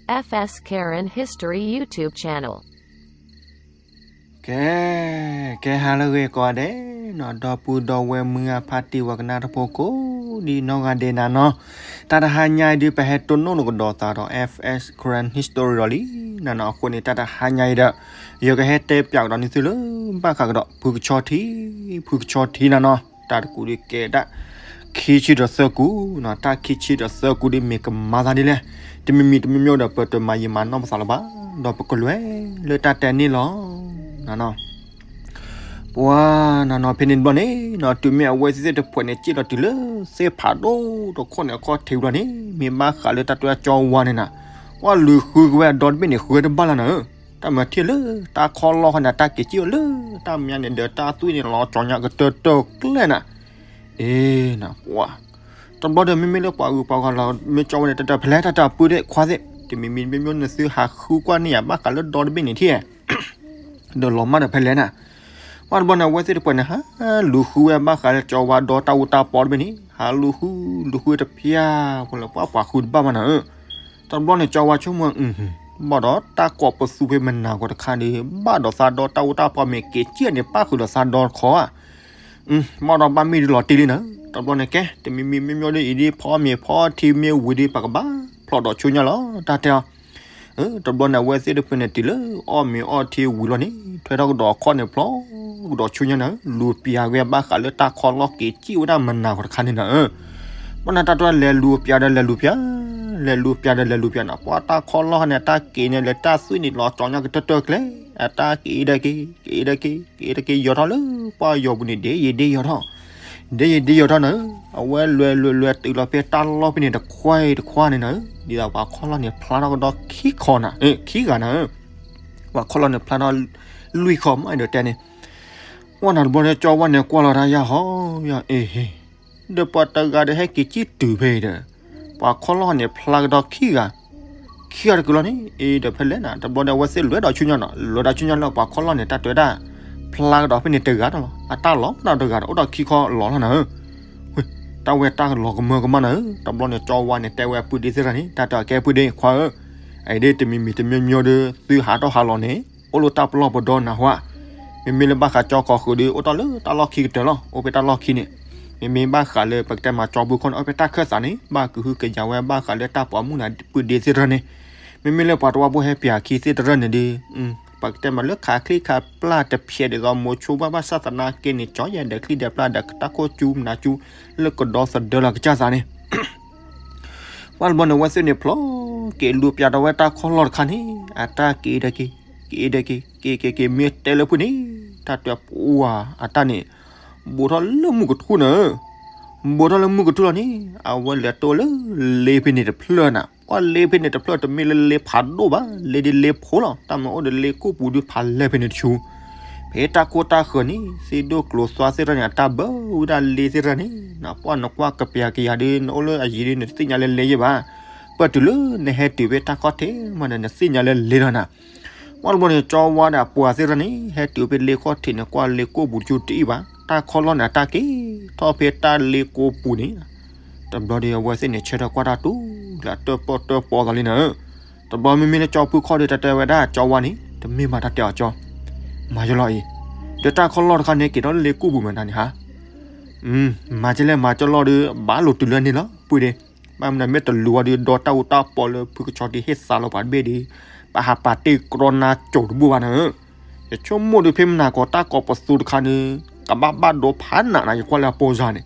F S Karen History YouTube channel. ကဲ, ကဲဟါလၢအဂ့ၤကိးဂၤဒဲးနီၤ, ဒီပုၢ်ဒီဝဲၢ်မုၢ်ဂၢ်ဖါတံၢ်ဝဲကနၣ်တဖိကိးဒံနီၢ်ဂၤဒဲးနၤနီၤ, တၢ်တဟါညါအံၤဒုး ပဟဲတိၢ်နီၣ်လိာ်ကဒီးသးဒီး F S Karen History ဒီးလံနၤနီၤ, အဃိန့ၣ် တၢ်တဟါညါအံၤဒီး ယကဟဲတဲပၠးကဒီးန့ၢ်သုလၢ ဘၣ်ဃးကဒီး ဖုကဆီထံ, ဖုကဆီထံနၤနီၤ, တၢ်တကူးဒုးကဲဒၣ် ခံဆံဒီးသၢကူးနီၤ, တၢ်ခံဆံဒီးသၢကူးဒုးမ့ၢ်ကမၤသးဒ်လဲၣ်, တမံၤမံၤတမံၤမံၤဒီး ပတမၤယံာ်မၤနီၢ်ပသးလၢၤဘၣ်, ဒီးပကလဲၤလၢတၢ်တဲန့ၣ်လီၤနၤနီၤ. ပှၤနၤနီၤ ဖဲန့ၣ်တဘျီန့ၣ်နီၤ, တုၤမ့ၢ်အဝဲသ့ၣ်တဖုန့ၣ် စံၣ်လီၤတုၤလၢသ့ၣ်ဖးဒိၣ်တခီန့ၣ် အခီၣ်ထံးတဘျီန့ၣ် မ့ၢ်ဘၣ်ဃးလၢတၢ်တဲကၠီဝါန့ၣ်နၤ, ပှၤလူၤဃုက့ၤဝဲအဒီတဘ့ၣ်န့ၣ် ဃုဝဲတဘၣ်လၢၤနၤဧၢ, တၢ်မၤထံၣ်လၢ တၢ်ခီလီၢ်ခီန့ၣ် တၢ်က့ၤစံၣ်ဝဲလၢ တၢ်မညါန့ၣ်ဒီး တၢ်သွံၣ်န့ၣ်လီၤကၠီညါကတၢၢ်တၢၢ်ကျဲနၤ, အ့နၤ ပှၤ တဘျီဒီး မ့မ့ၢ်လၢပှၤဂုၤပှၤဂၤလီၤ မ့ၢ်ကၠီဝါန့ၣ် တၢ်တၢ်ဖဲလဲၣ် တၢ်တၢ်ပုၢ်ဒ့ၣ်ခွါသ့ၣ် တမံၤမံၤမ့ၢ်မ့ၢ်နသုဟးဃုကွၢ်န့ၢ်ယၤ ဘၣ်ဃးလၢဒီတဘ့ၣ်န့ၣ်ထံၣ် ဒီးလီၤမၢ်ဒီးဖဲလဲၣ်နၤ, ပှၤတဘျီန့ၣ် အဝဲသ့ၣ်တဖုန့ၣ် ဟးလူၤဃုဝဲဘၣ်ဃးလၢ ကၠီဝါဒီတၢ်အူတၢ်ပီတဘ့ၣ်န့ၣ် ဟးလူၤဃု လူၤဃုတဖျၢၣ်ဖိလၢ ပှၤပှၤဃုတဘၣ်ဘၣ်နၤဧၢ, တဘျီန့ၣ် ကၠီဝါဆိကမိၣ် ဘၣ်ဒီးတၢ်ကိးပသူဖဲမနၤဂီၤတခါဒီး ဘၣ်ဒီးသးဒီတၢ်အူတၢ်ပီမ့ၢ်က့ၤစံၣ်န့ၣ် ပၣ်ဃုာ်ဒီးသးဒီတခီဧါ ဘၣ်ဒီးဘၣ်မ့ၢ်ဒုးလီၤတံၢ်လံနၤ, တဘျီန့ၣ်ကဲ တမံၤမံၤမ့ၢ်မ့ၢ်ဒီး အံၤဒ်ဖီမ့ၤဖီထံမ့ၢ်ဝံၤဒီး ပကဘၣ်ဖျိးဒီးဆူညါလီၤ တၢ်တဲအီၤ, တဘျီန့ၣ် အဝဲသ့ၣ်တဖုန့ၣ် တုၤလၢအီၣ်မ့ၤအီထံဝံၤလီၤန့ၣ် ထွဲထီၣ်ကဒီးအခီၣ်န့ၣ်ဖျိးကဒီးဆူညါနၤဧၢ, လူၤပျးဝဲဘၣ်ဃးလၢတၢ်ခီလီၢ်က့ၤစံၣ်ဝဲဒၣ်မနၤဂီၤတခါန့ၣ်နၤဧၢ ဘၣ်နၤတၢ်တြီလဲၤလူၤပျးဒီးလဲၤလူၤပျး, လဲၤလူၤပျးဒီးလဲၤလူၤပျးနၤ, ပှၤတၢ်ခီလီၢ်န့ၣ် တၢ်က့ၤန့ၣ် လဲၤတၢ်သွံၣ်န့ၣ် လီၤကၠီညါကတၢၢ်တၢၢ်ကျဲ, အတၢ်က့ၤဒၢက့ၤ, က့ၤဒၢက့ၤ, က့ၤဒၢက့ၤ ယီၤထီၣ်လၢပှၢ်ယီၤပူၤန့ၣ် ဒ်ယံာ်ဒ်ယီၤထီၣ်, ဒ်ယံာ်ဒ်ယီၤထီၣ်နၤဧၢ, အဝဲလွဲၤလွဲၤလွဲၤတုၤလီၤဖဲတၢ်လီၢ်ဖဲန့ၣ်တခွဲတခွဲန့ၣ်နၤဧၢ, ဒ်သိးပှၤခီလီၢ်န့ၣ်ဖျါထီၣ်ကဒီးခံခီနၤ, ခံဂၤနၤဧၢ, ပှၤခီလီၢ်န့ၣ်ဖျါထီၣ်လွံၢ်ခီမးဒီးတဲန့ၣ် ပှၤနၤတဘျီန့ၣ် ကၠီဝါန့ၣ်ကွၢ်လီၤတၢ်ယၢ်ဟီယၢ်အ့ဟ့ ဒီးပှၤတဂၤဒီးဟဲက့ၤစံၣ်တုၤဖဲအံၤဒီး ပှၤခီလီၢ်န့ၣ်ဖျါကဒီးခံဂၤ, ခံဂၤတကုာ်လီၤန့ၣ် အ့ဒီးဖဲလဲၣ်နၤ, တဘျီဒီးအဝဲသ့ၣ်လွဲၤဒီးဆူညါနီၤ, လွဲၤဒီးဆူညါလၢပှၤခီလီၢ်န့ၣ် တၢ်တဲဝဲဒၣ် ဖျါကဒီးဖဲန့ၣ်တဂၤဒီးလီၤ, အတၢ်လီၤတၢ်တဂၤဒီး အိၣ်ဒီးခံခီလီၤလီၤနၤဧၢ, တၢ်ဝဲတၢ်လီၤကမၢကမၣ်နၤဧၢ, တဘျီန့ၣ် ကၠီဝါန့ၣ်တဲဝဲအပုၢ်ဒ့သ့ၣ်တဖၣ်န့ၣ် တၢ်တဲအီၤကဲပုၢ်ဒ့ခွါဧၢ, အအံၤဒ်တမံၤမံၤတမံၤမံၤဒီး သုဟးထီၣ်ဟးလီၤန့ၣ် အိၣ်လၢတၢ်ပလီၢ်ပဒီနၢ်ဟူဧါ, မ့မ့ၢ်လၢဘၣ်ဃးကၠီခီဃုာ်ဒီး အိၣ်တ့ၢ်လၢတၢ်လီၢ်ခံကတၢၢ်လီၤ, အိၣ်ဖဲတၢ်လီၢ်ခံန့ၣ်, မ့မ့ၢ်ဘၣ်ဃးလၢပကတဲမးကၠီဘုခီန့ၣ် အိၣ်ဖဲတၢ်ခၢၣ်သးန့ၣ် ဘၣ်ကဟုကယာ်ဝဲဘၣ်ဃးလၢတၢ်ပိာ်မုၣ်နၤပုၢ်ဒ့သ့ၣ်တဖၣ်န့ၣ်, မ့မ့ၢ်လၢပှၤတဝၢဖိဟဲပၠးခံသ့ၣ်တဖၣ်န့ၣ်ဒီး ပကတဲမးလၢခးချံခးပျၢ်တဖျဲးဒ်သိးမိၤဆိဘၣ်ဘၣ်ဆၣ်သနာ်က့န့ၣ် ကၠီယဲၢ်ဒီးချံဒီးပျၢ်ဒီးတၢ်ခိၣ်ကၠူမနၤကၠူ လၢကဒီသဒၢလီၤကစၢ်သးန့ၣ် ပှၤတဘျီန့ၣ် အဝဲသ့ၣ်န့ၣ်ဖျိး က့ၤလူၤပျးဒီးဝဲတၢ်ခီလီၢ်တခါန့ၣ် အတၢ်က့ၤဒီးက့ၤ က့ၤဒီးက့ၤ က့ၤက့ၤက့ၤ မ့ၢ်တဲလၢဖုန့ၣ် တၢ်တဲပှၤအတၢ်န့ၣ် ဘူးထီၣ်လၢမုၢ်ကထူၣ်နၤဧၢ, ဘူးထီၣ်လၢမုၢ်ကထူၣ်လီၤန့ၣ် အဝဲလဲၤတိၢ်လၢလ့ဖဲန့ၣ်တဖျၢၣ်နၤ, ပှၤလ့ဖဲန့ၣ်တဖျၢၣ် တမ့ၢ်လၢလ့ဖးဒိၣ်ဘၣ်, လ့ဒ်လ့ဖိလီၤ, တၢ်မၤအိၣ်ဒီးလ့ကိၢ်ပူၤဒုးဖးလဲၢ်ဖဲန့ၣ်တဆူ ဖဲတၢ်ခိၣ်တၢ်ဃၢၤန့ၣ် သ့ၣ်ဒိၣ်ကျိၤသွါသ့ၣ်တဖၣ်န့ၣ် အတၢ်ဘၢဝဲဒၣ်လ့သ့ၣ်တဖၣ်န့ၣ် ပှၤနကွၢ်ကပျးကယၤဒီး နအိၣ်လၢအယံၤဒီး နတသ့ၣ်ညါလၢလ့ယဲၢ်ဘၣ်, ပတုၤလၢနဟဲတုၤဖဲတၢ်ခီၣ်ထံးမးဒီး နသ့ၣ်ညါလၢလ့လီၤနၤ, ပှၤတဘျီန့ၣ် ကၠီဝါဒီးအပှၤသ့ၣ်တဖၣ်န့ၣ် ဟဲတုၤဖဲလ့ခီၣ်ထံးန့ၣ် ကွၢ်လ့ကိၢ်ပူၤတဆူတအံၤဘၣ်, တၢ်ခီလီၢ်န့ၣ် အတၢ်က့ၤထီၣ်ဖဲတၢ်လ့ကိၢ်ပူၤန့ၣ် တဘျီဒီး အဝဲသ့ၣ်န့ၣ် ဆၢထၢၣ်ကွၢ်တၢ်တူၢ်လၢတၢၢ်ပီၢ်တၢၢ်ပီၢ်သးလံနၤဧၢ, တဘျီမ့မ့ၢ်လၢကၠီဖုခီၣ်ဒီး တၢ်တဲဝဲဒၣ်ကၠီဝါန့ၣ် တမ့ၢ်ဘၣ်တၢ်တဲအီၤကၠီ, မၤယလီၤအံၤ, ဒီးတၢ်ခီလီၢ်တခါန့ၣ် က့ၤထီၣ်လၢလ့ကိၢ်ပူၤမးနၤန့ၣ်ဟါ, မၤကလဲၣ်မၤကလီၢ်ဒီး ဘၣ်လိာ်တုၤလၢန့ၣ်လီၤ ပုၢ်ဒ့, ဘၣ်မနုၤမ့ၢ်တလူၤဝဲဒီး ဒီတၢ်အူတၢ်ပီလၢဖုကဆီတံၢ်ဟ့ၣ်သါလီၤပှၤတဘ့ၣ်ဒီး ပဟးပာ်တ့ၢ်ကြီနါစိၤတဘူၣ်ဘၣ်နၤဧၢ ယဆိကမိၣ်ဒီး ဖဲမနၤကီး တၢ်ကိးပသူတခါန့ၣ် ကဘၣ်ဘၣ်ဒိဖးနးနၤ ယကွၢ်လၢအပိစါန့ၣ်,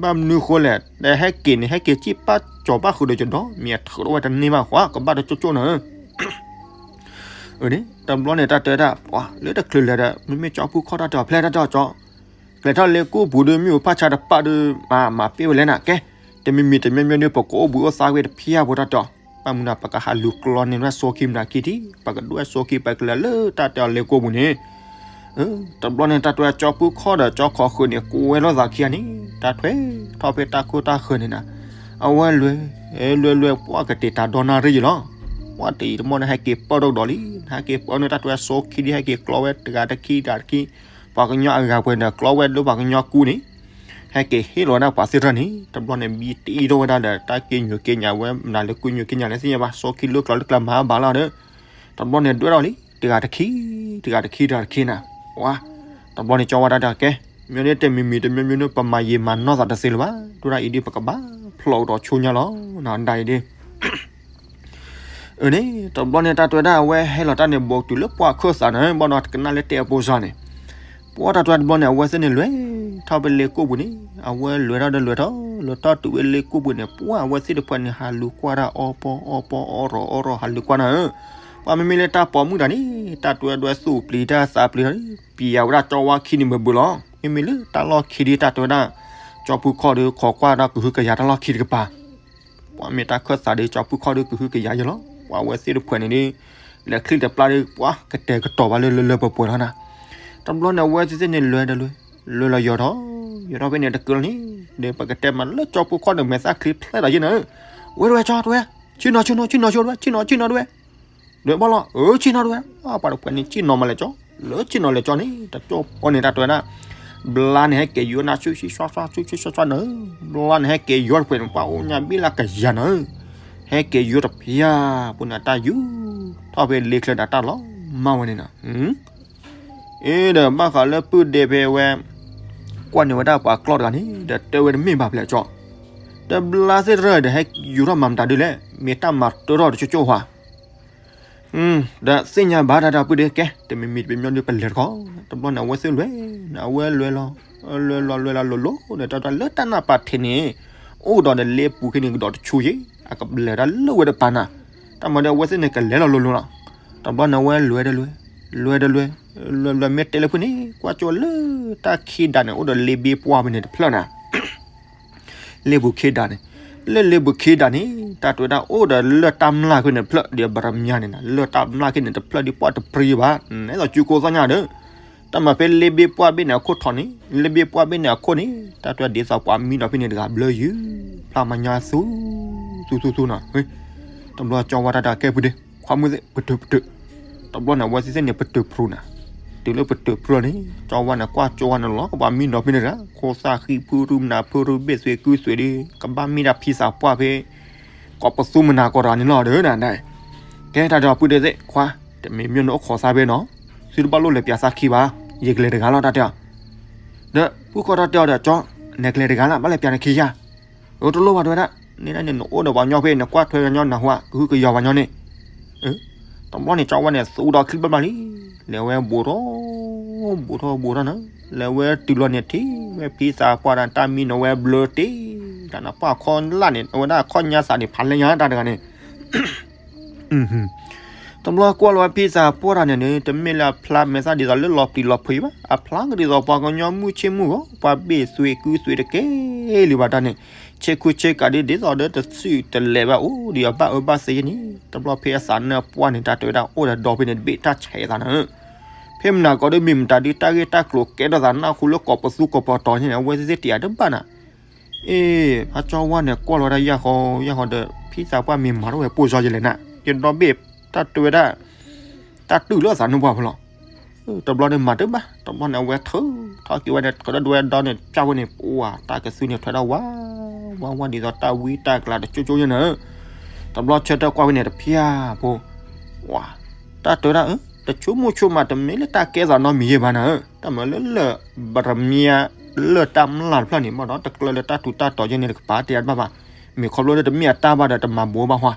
ဘၣ်မနုၤဃိလဲၣ် ဒီးဟဲက့ၤန့ၣ် ဟဲက့ၤစံၣ်ပၣ်ကၠီၤပၣ်ဃုာ်ဒီးယဒီး မ့ၢ်အထုးထီၣ်ဝဲတန့ၢ်ဘၣ်ဃီ ကဘၣ်ဒီးကၠိကၠိနၤဧၢ, တဘျီန့ၣ် တၢ်တဲဒၣ် ပှၤလၢတချုးလဲၤဒီး မ့မ့ၢ်ကၠီဖုခီၣ်တၢ်တဲအီၤ ဖျဲၣ်တၢ်တဲအီၤကၠီ ကျဲၤထီၣ်လ့ကိၢ်ပူၤဒီး မ့ၣ်အူဖၣ်ဆါတပာ်ဒီး မၤမၤပ့ၢ်ဝဲလဲၣ်နၤ ကဲ, တမံၤမံၤတမံၤမံၤဒီး ပကအိၣ်ဘှံးအိၣ်သါဝဲတဖျၢၣ်ဖိတၢ်တဲအီၤ, ဘၣ်မနုၤ ပကဟးလူၤကျီန့ၢ်ဝဲစိခံမနၤခံထံၣ်, ပကဒွဲၣ်စိခံ ပကလဲၤလၢတၢ်တဲအီၤလ့ကိၢ်ပူၤန့ၣ်, တဘျီန့ၣ် တၢ်တဲကၠီဖုခီၣ်ဒီးကၠီခီဃုာ်န့ၣ် ကွဲလိာ်သးခံဂၤန့ၣ် တၢ်ထွဲထီၣ်ဖဲတၢ်ခိၣ်တၢ်ဃၢၤန့ၣ်နၤ, အဝဲလွဲၤ လွဲၤလွဲၤ ပှၤကတဲာ်တၢ်ဒီနၣ်ရံၣ်ယလီၤ, ပှၤတအံၤတမီၢ်န့ၣ် ဟဲက့ၤပၢၢ်ထီၣ်ကဒီးလံ, ဟဲက့ၤပၢၢ်န့ၢ်တၢ်တဲစိခံဒီး ဟဲက့ၤကျီဝဲတဂၤတခံတဂၤတခံ, ပှၤကညီအဂၤပှဲၤဒီး ကျီဝဲလၢပှၤကညီကူန့ၣ် ဟဲက့ၤဟ့ၣ်လီၤဝဲဒၣ်ပှၤသ့ၣ်တဖၣ်န့ၣ် တဘျီန့ၣ် ဘံတံထီၣ်ဝဲဒၣ်ဒီး တၢ်က့ၤညိးက့ၤညါဝဲ မနုၤလၢကွံညိးက့ၤညါလဲၣ်သ့ၣ်ညါဘၣ် စီခံလၢကျိၤလၢကျါမၤဘၣ်လီၤဒီး တဘျီန့ၣ်ဒွဲၣ်ထီၣ်လံ တဂၤတခံ တဂၤတခံ တဂၤတခံနၤ, ဝါ, တဘျီန့ၣ်ကၠီဝါတၢ်တဲကဲ မ့ၢ်န့ၣ်တမံၤမံၤတမံၤမံၤန့ၣ် ပမၤယံာ်မၤနီၢ်သးတသ့လၢၤဘၣ် ဒိၣ်ဒၣ်အံၤဒ်ပကဘၣ်ဖျိးကဒီးဆိညါလီၤ နဒၣ်အံၤဒ် အန့ၣ် တဘျီန့ၣ် တၢ်တဲဝဲဒၣ် အဝဲဟဲလီၤတၢ်န့ၣ် ဘူးတုၤလၢပှၢ်ခၢၣ်သးန့ၣ် ဘၣ်ဒီးကနၣ်လၢတဲအပူၤစ့ၢ်န့ၣ်, ပှၢ်တၢ်တဲဝဲတဘျီန့ၣ် အဝဲသ့ၣ်န့ၣ်လဲၤ ထီၣ်ဖဲလ့ကိၣ်ပူၤန့ၣ် အဝဲလဲၤထီၣ်ဒီးလဲၤထီၣ် လဲၤထီၣ်တုၤဝဲလ့ကိၣ်ပူၤန့ၣ် ပှၢ်အဝဲသ့ၣ်တဖၣ်န့ၣ် ဟးလူၤကွၢ်တၢ်အီပီအီပီအီရီၤအီရီၤ ဟးလူၤကွၢ်နၤဧၢ, ပှၤမ့မ့ၢ်လၢတၢ်ပိာ်မုၣ်တၢ်န့ၣ် တၢ်တဲဝဲဒၣ်သူၣ်ပျံၤတၢ်သးပျံၤတၢ်န့ၣ် ပျံၤယၤဝဲဒၣ်ကၠီဝါခံန့ၣ်မ့ၢ်ဘၣ်လီၤ, မ့မ့ၢ်လၢတၢ်လီၢ်ခံဒ်တၢ်တဲဝဲဒၣ် ကၠီဖုခီၣ်ဒီး ခိးကွၢ်တၢ်ကဟုကယာ်တၢ်လီၢ်ခံတကပၤ ပှၤမ့ၢ်တၢ်ခၢၣ်သးဒီး ကၠီဖုခီၣ်ဒီးကဟုကယာ်ယဲလီၤ. ပှၤဝဲသ့ၣ်တဖၣ်န့ၣ်ဒီး လဲၤချံတပျၢ်ဒီး ပှၤကတဲာ်ကတီၤဘၣ်လၢလၢလၢပှဲၤပှဲၤလီၤနၤ. တဘျီန့ၣ် အဝဲသ့ၣ်န့ၣ်လဲၤဒီးလဲၤ, လဲၤလီၤယီၤထီၣ်, ယီၤထီၣ်ဖဲန့ၣ်တကုလီၤန့ၣ်, ဒီးပကတဲမးလၢကၠီဖုခီၣ်ဒီးမဲာ်သၣ်ချံဖျဲးဒီးယဲနၤဧၢ, ဝဲတဝဲကၠီတဝဲ, ဆ့ၣ်နီၤဆ့ၣ်နီၤဆ့ၣ်နီၤဆ့ၣ်နီၤတဝဲ, ဆ့ၣ်နီၤဆ့ၣ်နီၤတဝဲ ဒွဲၣ်ဘီလီၤ, အၢ ဆ့ၣ်နီၤတဝဲ, ပှၤတဖၣ်န့ၣ်ဆ့ၣ်နီၤမးလဲၤကၠီ, လၢဆ့ၣ်နီၤလဲၤကၠီန့ၣ် တကၠိဖိန့ၣ်တၢ်တဲဝဲဒၣ်, ဘျါန့ၣ်ဟဲက့ၤယိၤနၤဆူၣ်ဆူၣ်ဆှီဆှီဆူၣ်ဆူၣ်ဆှီဆှီနၤ, ဘျါန့ၣ်ဟဲက့ၤယိၤတဖၣ်န့ၣ် ပှၤအိၣ်ညါဘ့ၣ်လၢကယၤနၤ, ဟဲက့ၤယိၤတဖၣ်ဖိန့ၣ် တၢ်ယူၤထီၣ်ဖဲလ့ချၢဒီးတၢ်လီၤမၢ်ဝဲန့ၣ်နၤ အ့ဒီးဘၣ်ဃးလၢပုၢ်ဒ့ဖဲဝဲ ကွၢ်န့ၢ်ဝဲဒၣ်ပှၤကျီၢ်တဂၤန့ၣ် ဒီးတဲဝဲတမ့ၢ်ဘၣ်ဖျဲးကၠီ, တဘျါသ့ၣ်တဖၣ်ဒီးဟဲယူၤထီၣ်မၤမတၤဒ်လဲၣ်, မ့ၢ်တၢ်မၤတၢထီၣ်တကၠိကၠိဟါ, ဒီးသ့ၣ်ညါဘၣ်တၢ်ဒီပုၢ်ဒ့ကဲ, တမံၤမံၤတမံၤမံၤဒီးပလဲၤတခီ, တဘျီန့ၣ် အဝဲသ့ၣ်လဲၤ, အဝဲလဲၤလီၤ, လဲၤလီၤလဲၤလီၤလိၤလိၤန့ၣ် တၢ်တၢ်လၢတၢ်နၢ်ပၢၢ်ထဲန့ၣ်, အိၣ်ဒီးဒီးလ့ပူၤခဲန့ၣ်ကဒီးတဆူယဲ, အကဘျဲးတၢ်လၢဝဲတပၤနၤ, တၢ်မၤဒီးအဝဲသ့ၣ်န့ၣ်ကလဲၤလီၤလိၤလိၤလီၤ, တဘျီန့ၣ် အဝဲလဲၤဒီးလဲၤ, လဲၤဒီးလဲၤ, လဲၤလဲၤမ့ၢ်တဲလၢဖုန့ၣ် ကွၢ်ကၠိလၢတၢ်ခံဒၣ်န့ၣ် အိၣ်ဒီးလ့ဘ့ပှၢ်ဖဲန့ၣ်တဖျၢၣ်နၤ လ့ပူၤခံဒၣ်န့ၣ်, လၢလ့ပူၤခံဒၣ်န့ၣ် တၢ်တဲဝဲဒၣ်အိၣ်ဒီးလၢတၢ်မျၢ်ခဲန့ၣ်တဖျၢၣ်ဒီး ဘရမၠါန့ၣ်နၤ လၢတၢ်မျၢ်ခဲန့ၣ်တဖျၢၣ်ဒီးပှၢ်တပြံဘၣ်, နဲသိးစုကိးသီၣ်ညါဒီး, တၢ်မၤဖဲလ့ဘ့ပှၢ်ဘ့ၣ်န့ၣ်အခိၣ်ထီၣ်န့ၣ် လ့ဘ့ပှၢ်ဘ့ၣ်န့ၣ်အခိၣ်န့ၣ် တၢ်တဲဝဲဒ်သိးပှၤမံဒီးဖဲန့ၣ်တဂၤဘျၢယုၤ, ဖျါမၤညါသူ, သူသူသူနၤ, တဘျီကၠီဝါတၢ်တၢ်ကဲဖုဒ့ ခွါမုၣ်သ့ၣ် ပတုာ်ပတုာ်, တဘျီန့ၣ် အဝဲသ့ၣ်သ့ၣ်န့ၣ် ပတုာ်ဖျိနၤ, တုၤလၢပတုာ်ဖျိန့ၣ် ကၠီဝါန့ၣ် ကွၢ်ကၠိဝါန့ၣ်လီၤ ကဘၣ်မံနီၤဖဲန့ၣ်တဂၤ ခိၣ်သၣ်ဃံဖုရူမနၤဖုရူဘ့ၣ်သွံၣ်ကုသွံၣ်ဒီး ကဘၣ်မံတၢ်ဖံသးပှၢ်ဖဲ ကိးပသူမနၤကိးတဂၤန့ၣ်လီၤဒီးနၤ, ကဲတၢ်ဒီးပုၢ်ဒ့သ့ၣ် ခွါ တမံၤမ့ၢ်နအိၣ်ခိးသးဖဲနီၤ, သုတဘၣ်လိၣ်လဲၤပၠးသးခံဘၣ်, ယကလဲၤတဂၤလီၤတၢ်တဲအီၤ, ဒီးဖုခီၣ်တၢ်တဲအီၤဒီး ကၠီ နကလဲၤတဂၤလီၤ ဘၣ်လဲၤပၠးနခံယၤ အတလိၣ်ဘၣ်တဲဝဲဒၣ်, န့ၣ်ဒၣ်န့ၣ် နအိၣ်ဒီးပှၤကညီဖဲ နကွၢ်ထွဲကညီနၢ်ဟူ ကဟုကယာ်ပှၤကညီန့ၣ်, တဘျီန့ၣ် ကၠီဝါန့ၣ် သူဒီးချံဘၣ်ဘၣ်လံ, လဲၤဝဲဘူးထီၣ်, ဘူးထီၣ်ဘူးထီၣ်နၤ, လဲၤဝဲတုၤလီၤန့ၣ်ထံၣ်ဝဲ ဖံသးပှၢ်တၢ် တၢ်မံနီၤဝဲဘျၢတ့ၢ်, တၢ်နပှၢ်ခီလၢ်န့ၣ် အဝဲဒၣ်ခီၣ်ညါသးန့ၣ် ဖးလဲညါတၢ်တဂၤန့ၣ် တဘျီကွၢ်လီၤဝဲဖံသးပှၢ်တၢ်န့ၣ်န့ၣ် တမ့ၢ်လၢအဖျါမဲာ်သၣ်ဒ်သိးလၢလီၤပျံၤလီၤဖုးဘၣ်, အဖျါကဒ်သိးပှၤကညီမုၢ်ဆ့ၣ်မုၢ်ဂီၤ ပှၤဘ့ၣ်သွံၣ်ကုသွံၣ်တကဲလံဘၣ်တၢ်န့ၣ်, ဆ့ကူဆ့ကၤဒ် ဒ်သိးဒီးတသွံၣ်တလဲၤဘၣ်အိၣ်ဒီးအဘၣ်အၢဘၣ်သီယဲန့ၣ်, တဘျီဖဲအသးနၢၣ်ပှၢ်န့ၣ် တၢ်တဲဝဲဒၣ်အိၣ်ဒီးဒီဖဲန့ၣ် တဘ့ၣ်တၢ်ဆဲးအသးနၤဧၢ, ဖဲမနၤကီးဒီးမ့ၢ်မတၤဒုး တၢ်ဂ့ၢ်တၢ်ကျိၤကဲထီၣ်သးနၢ်ဟူလၢကိးပသူကိးပတီၤန့ၣ် အဝဲသ့ၣ်သ့ၣ်တယာ်တဘၣ်နၤ အ့ ဖါကၠီဝါန့ၣ် ကွၢ်လီၤဝဲဒၣ်ယၢ်ဃီယၢ်ဃီဒီး ဖံသးပှၢ်မ့ၢ်မၤထီၣ်ဝဲပိၢ်စီယလဲၣ်နၤ, ယဒီဘ့ၣ်တၢ်တဲဝဲဒၣ် တၢ်တုၢ်လၢအသးနၢၣ်ပှၢ်ဖိလီၤ. တဘျီန့ၣ်မၤတဘၣ် တဘျီန့ၣ် အဝဲထုးထီၣ်က့ၤဝဲန့ၣ် ကဒီးဒဝဲဒီန့ၣ် ပၠၢ်ဝဲန့ၣ် ပှၤတၢ်ကသူန့ၣ်ထွဲဒၣ်ဝါ ဝါဝါဒ်သိးတၢ်ဝံတၢ်ကျးတကၠိကၠိယဲနၤ, တဘျီဆၢထၢၣ်ကွၢ်ဝဲန့ၣ်တဖၠၣ်ဖိ ဝါ တၢ်တဲဝဲဒၣ် တဆိကမိၣ်ဆိကမး တမ့ၢ်လၢတၢ်ကဲသးနီတမံၤယဲဘၣ်နၤဧၢ, တၢ်မၤလၢလၢ ဘရမၠါ လၢတၢ်မျၢ်တဖျၢၣ်န့ၣ် ဘၣ်ဒီးတကျၢလၢတၢ်ထူးတၢ်တီၤယဲန့ၣ် တကပၤတဲအါတဘၣ်ဘၣ်, မ့ၢ်ခီဖျိလၢတမ့ၢ်အတၢ်ဘၣ်ဒီးတမၤဘူးဘၣ်ဟါ,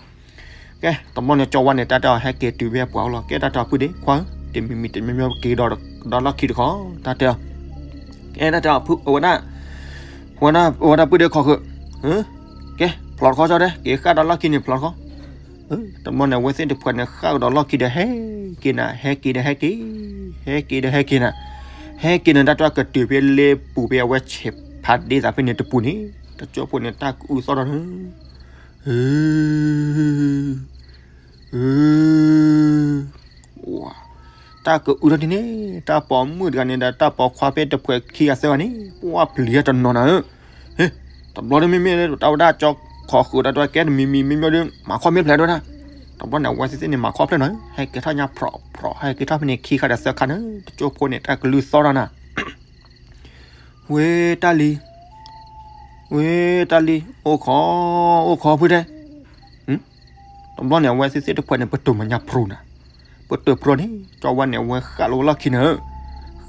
ကဲ တဘျီန့ၣ် ကၠီဝါန့ၣ် တၢ်တဲအီၤဟဲက့ၤတုၤဖဲပှၤအိၣ်လီၤ, ကဲတၢ်တဲအီၤပုၢ်ဒ့ခွါဧၢ, တမံၤမံၤတမံၤမံၤက့ၤဒီးလီၢ်ခံတခီ, တၢ်တဲအီၤ ကဲတၢ်တဲအီၤ ပုၢ် အဝဲဒၣ် ဝဲဒၣ် ဝဲဒၣ်ပုၢ်ဒ့ခီဃုာ်, ကဲ ဖျိးတခီကၠီတဲ က့ၤဃၣ်ဒီးလီၢ်ခံန့ၣ်ဖျိးတခီ တဘျီန့ၣ် အဝဲသ့ၣ်တဖုန့ၣ် ဃၣ်ကဒီးလီၢ်ခံဒီးဟဲက့ၤနၤ ဟဲက့ၤဒီးဟဲက့ၤ, ဟဲက့ၤဒီးဟဲက့ၤနၤ, ဟဲက့ၤန့ၣ် တၢ်တဲအီၤကတုၤဖဲလ့ပူၤဖဲအဝဲဆဲး ဖးဒ့သးဖဲန့ၣ်တပူၤန့ၣ် တကၠိဖိန့ၣ် တၢ်ကအုသီၣ်ထီၣ်န့ၣ် အ အ တၢ်ကအုထီၣ်ဒ်န့ၣ် တၢ်ပိာ်မုၣ်တဂၤန့ၣ်ဒီး တၢ်ပိာ်ခွါဖဲတဖုခံဂၤသၢဂၤန့ၣ် ပှၢ်ပျံၤတနီၤနၤဧၢ, တဘျီဒ်မ့မ့ၢ်တၢ်ဝဲဒၣ်ကၠီခီဃုာ်တၢ်တဲကဲတမံၤမံၤမ့မ့ၢ်ဒီး မၤခီၣ်မ့ၢ်ဖျဲးတဝဲဒၣ်, တဘျီန့ၣ် အဝဲသ့ၣ်သ့ၣ်န့ၣ် မၤခီၣ်ဖျဲးနၤဧၢ, ဟဲက့ၤထီၣ်ညါဖြီးဖြီး ဟဲက့ၤထီၣ်ဖဲန့ၣ်ခံခါဒီးသၢခါန့ၣ် တကၠိဖိန့ၣ် တၢ်ကလုၢ်သီၣ်ထီၣ်နၤ ဝဲတၢ်လံၤ, ဝ့ၢ်တၢ်လံၤ အိၣ်ခိး အိၣ်ခိးဖုတဲ, တဘျီန့ၣ် အဝဲသ့ၣ်သ့ၣ်တဖၣ်န့ၣ် ပတုာ်မညါဖြူနၤ, ပတုာ်ဖြူန့ၣ် ကၠီဝါန့ၣ် အဝဲဃၣ်လီၤဝဲလီၢ်ခံန့ၣ်,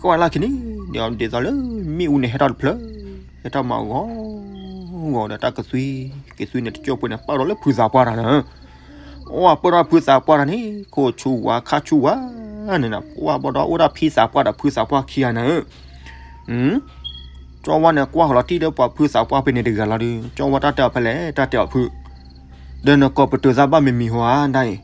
ဃၣ်ဝဲလီၢ်ခံန့ၣ် ဒ်သိးလၢ မ့ၣ်အူန့ၣ်ဟဲထီၣ်တဖျၢၣ်, ဟဲထီၣ်မၤဂီၤ ဂီၤဒီးတၢ်ကသွံ, ကသွံန့ၣ် တကၠိၢ်ဖိန့ၣ် ပာ်ဒီးလၢဖုသးပှၢ်တၢ်န့ၣ်, အိၣ်ပၢၢ်ထီၣ်ဖုသးပှၢ်တၢ်န့ၣ် ခိၣ်ဆူၣ်ဝါခါဆူၣ်ဝါန့ၣ်, ပှၢ်ဘီဒီးအိၣ်ဒၣ်ဖံသးပှၢ်ဒီးဖုသးပှၢ်ခံဂၤန့ၣ် ကၠီဝါန့ၣ် ကွၢ်ဃီၤလီၤတံၢ်လၢပှၤဖုသးပှၢ်ဖဲန့ၣ်တဂၤလီၤဒီး ကၠီဝါတၢ်တဲအီၤဖဲလဲၣ် တၢ်တဲအီၤဖု, ဒီးနကိးပတုာ်သးဘၣ်မံၤမံၤဟါဒၣ်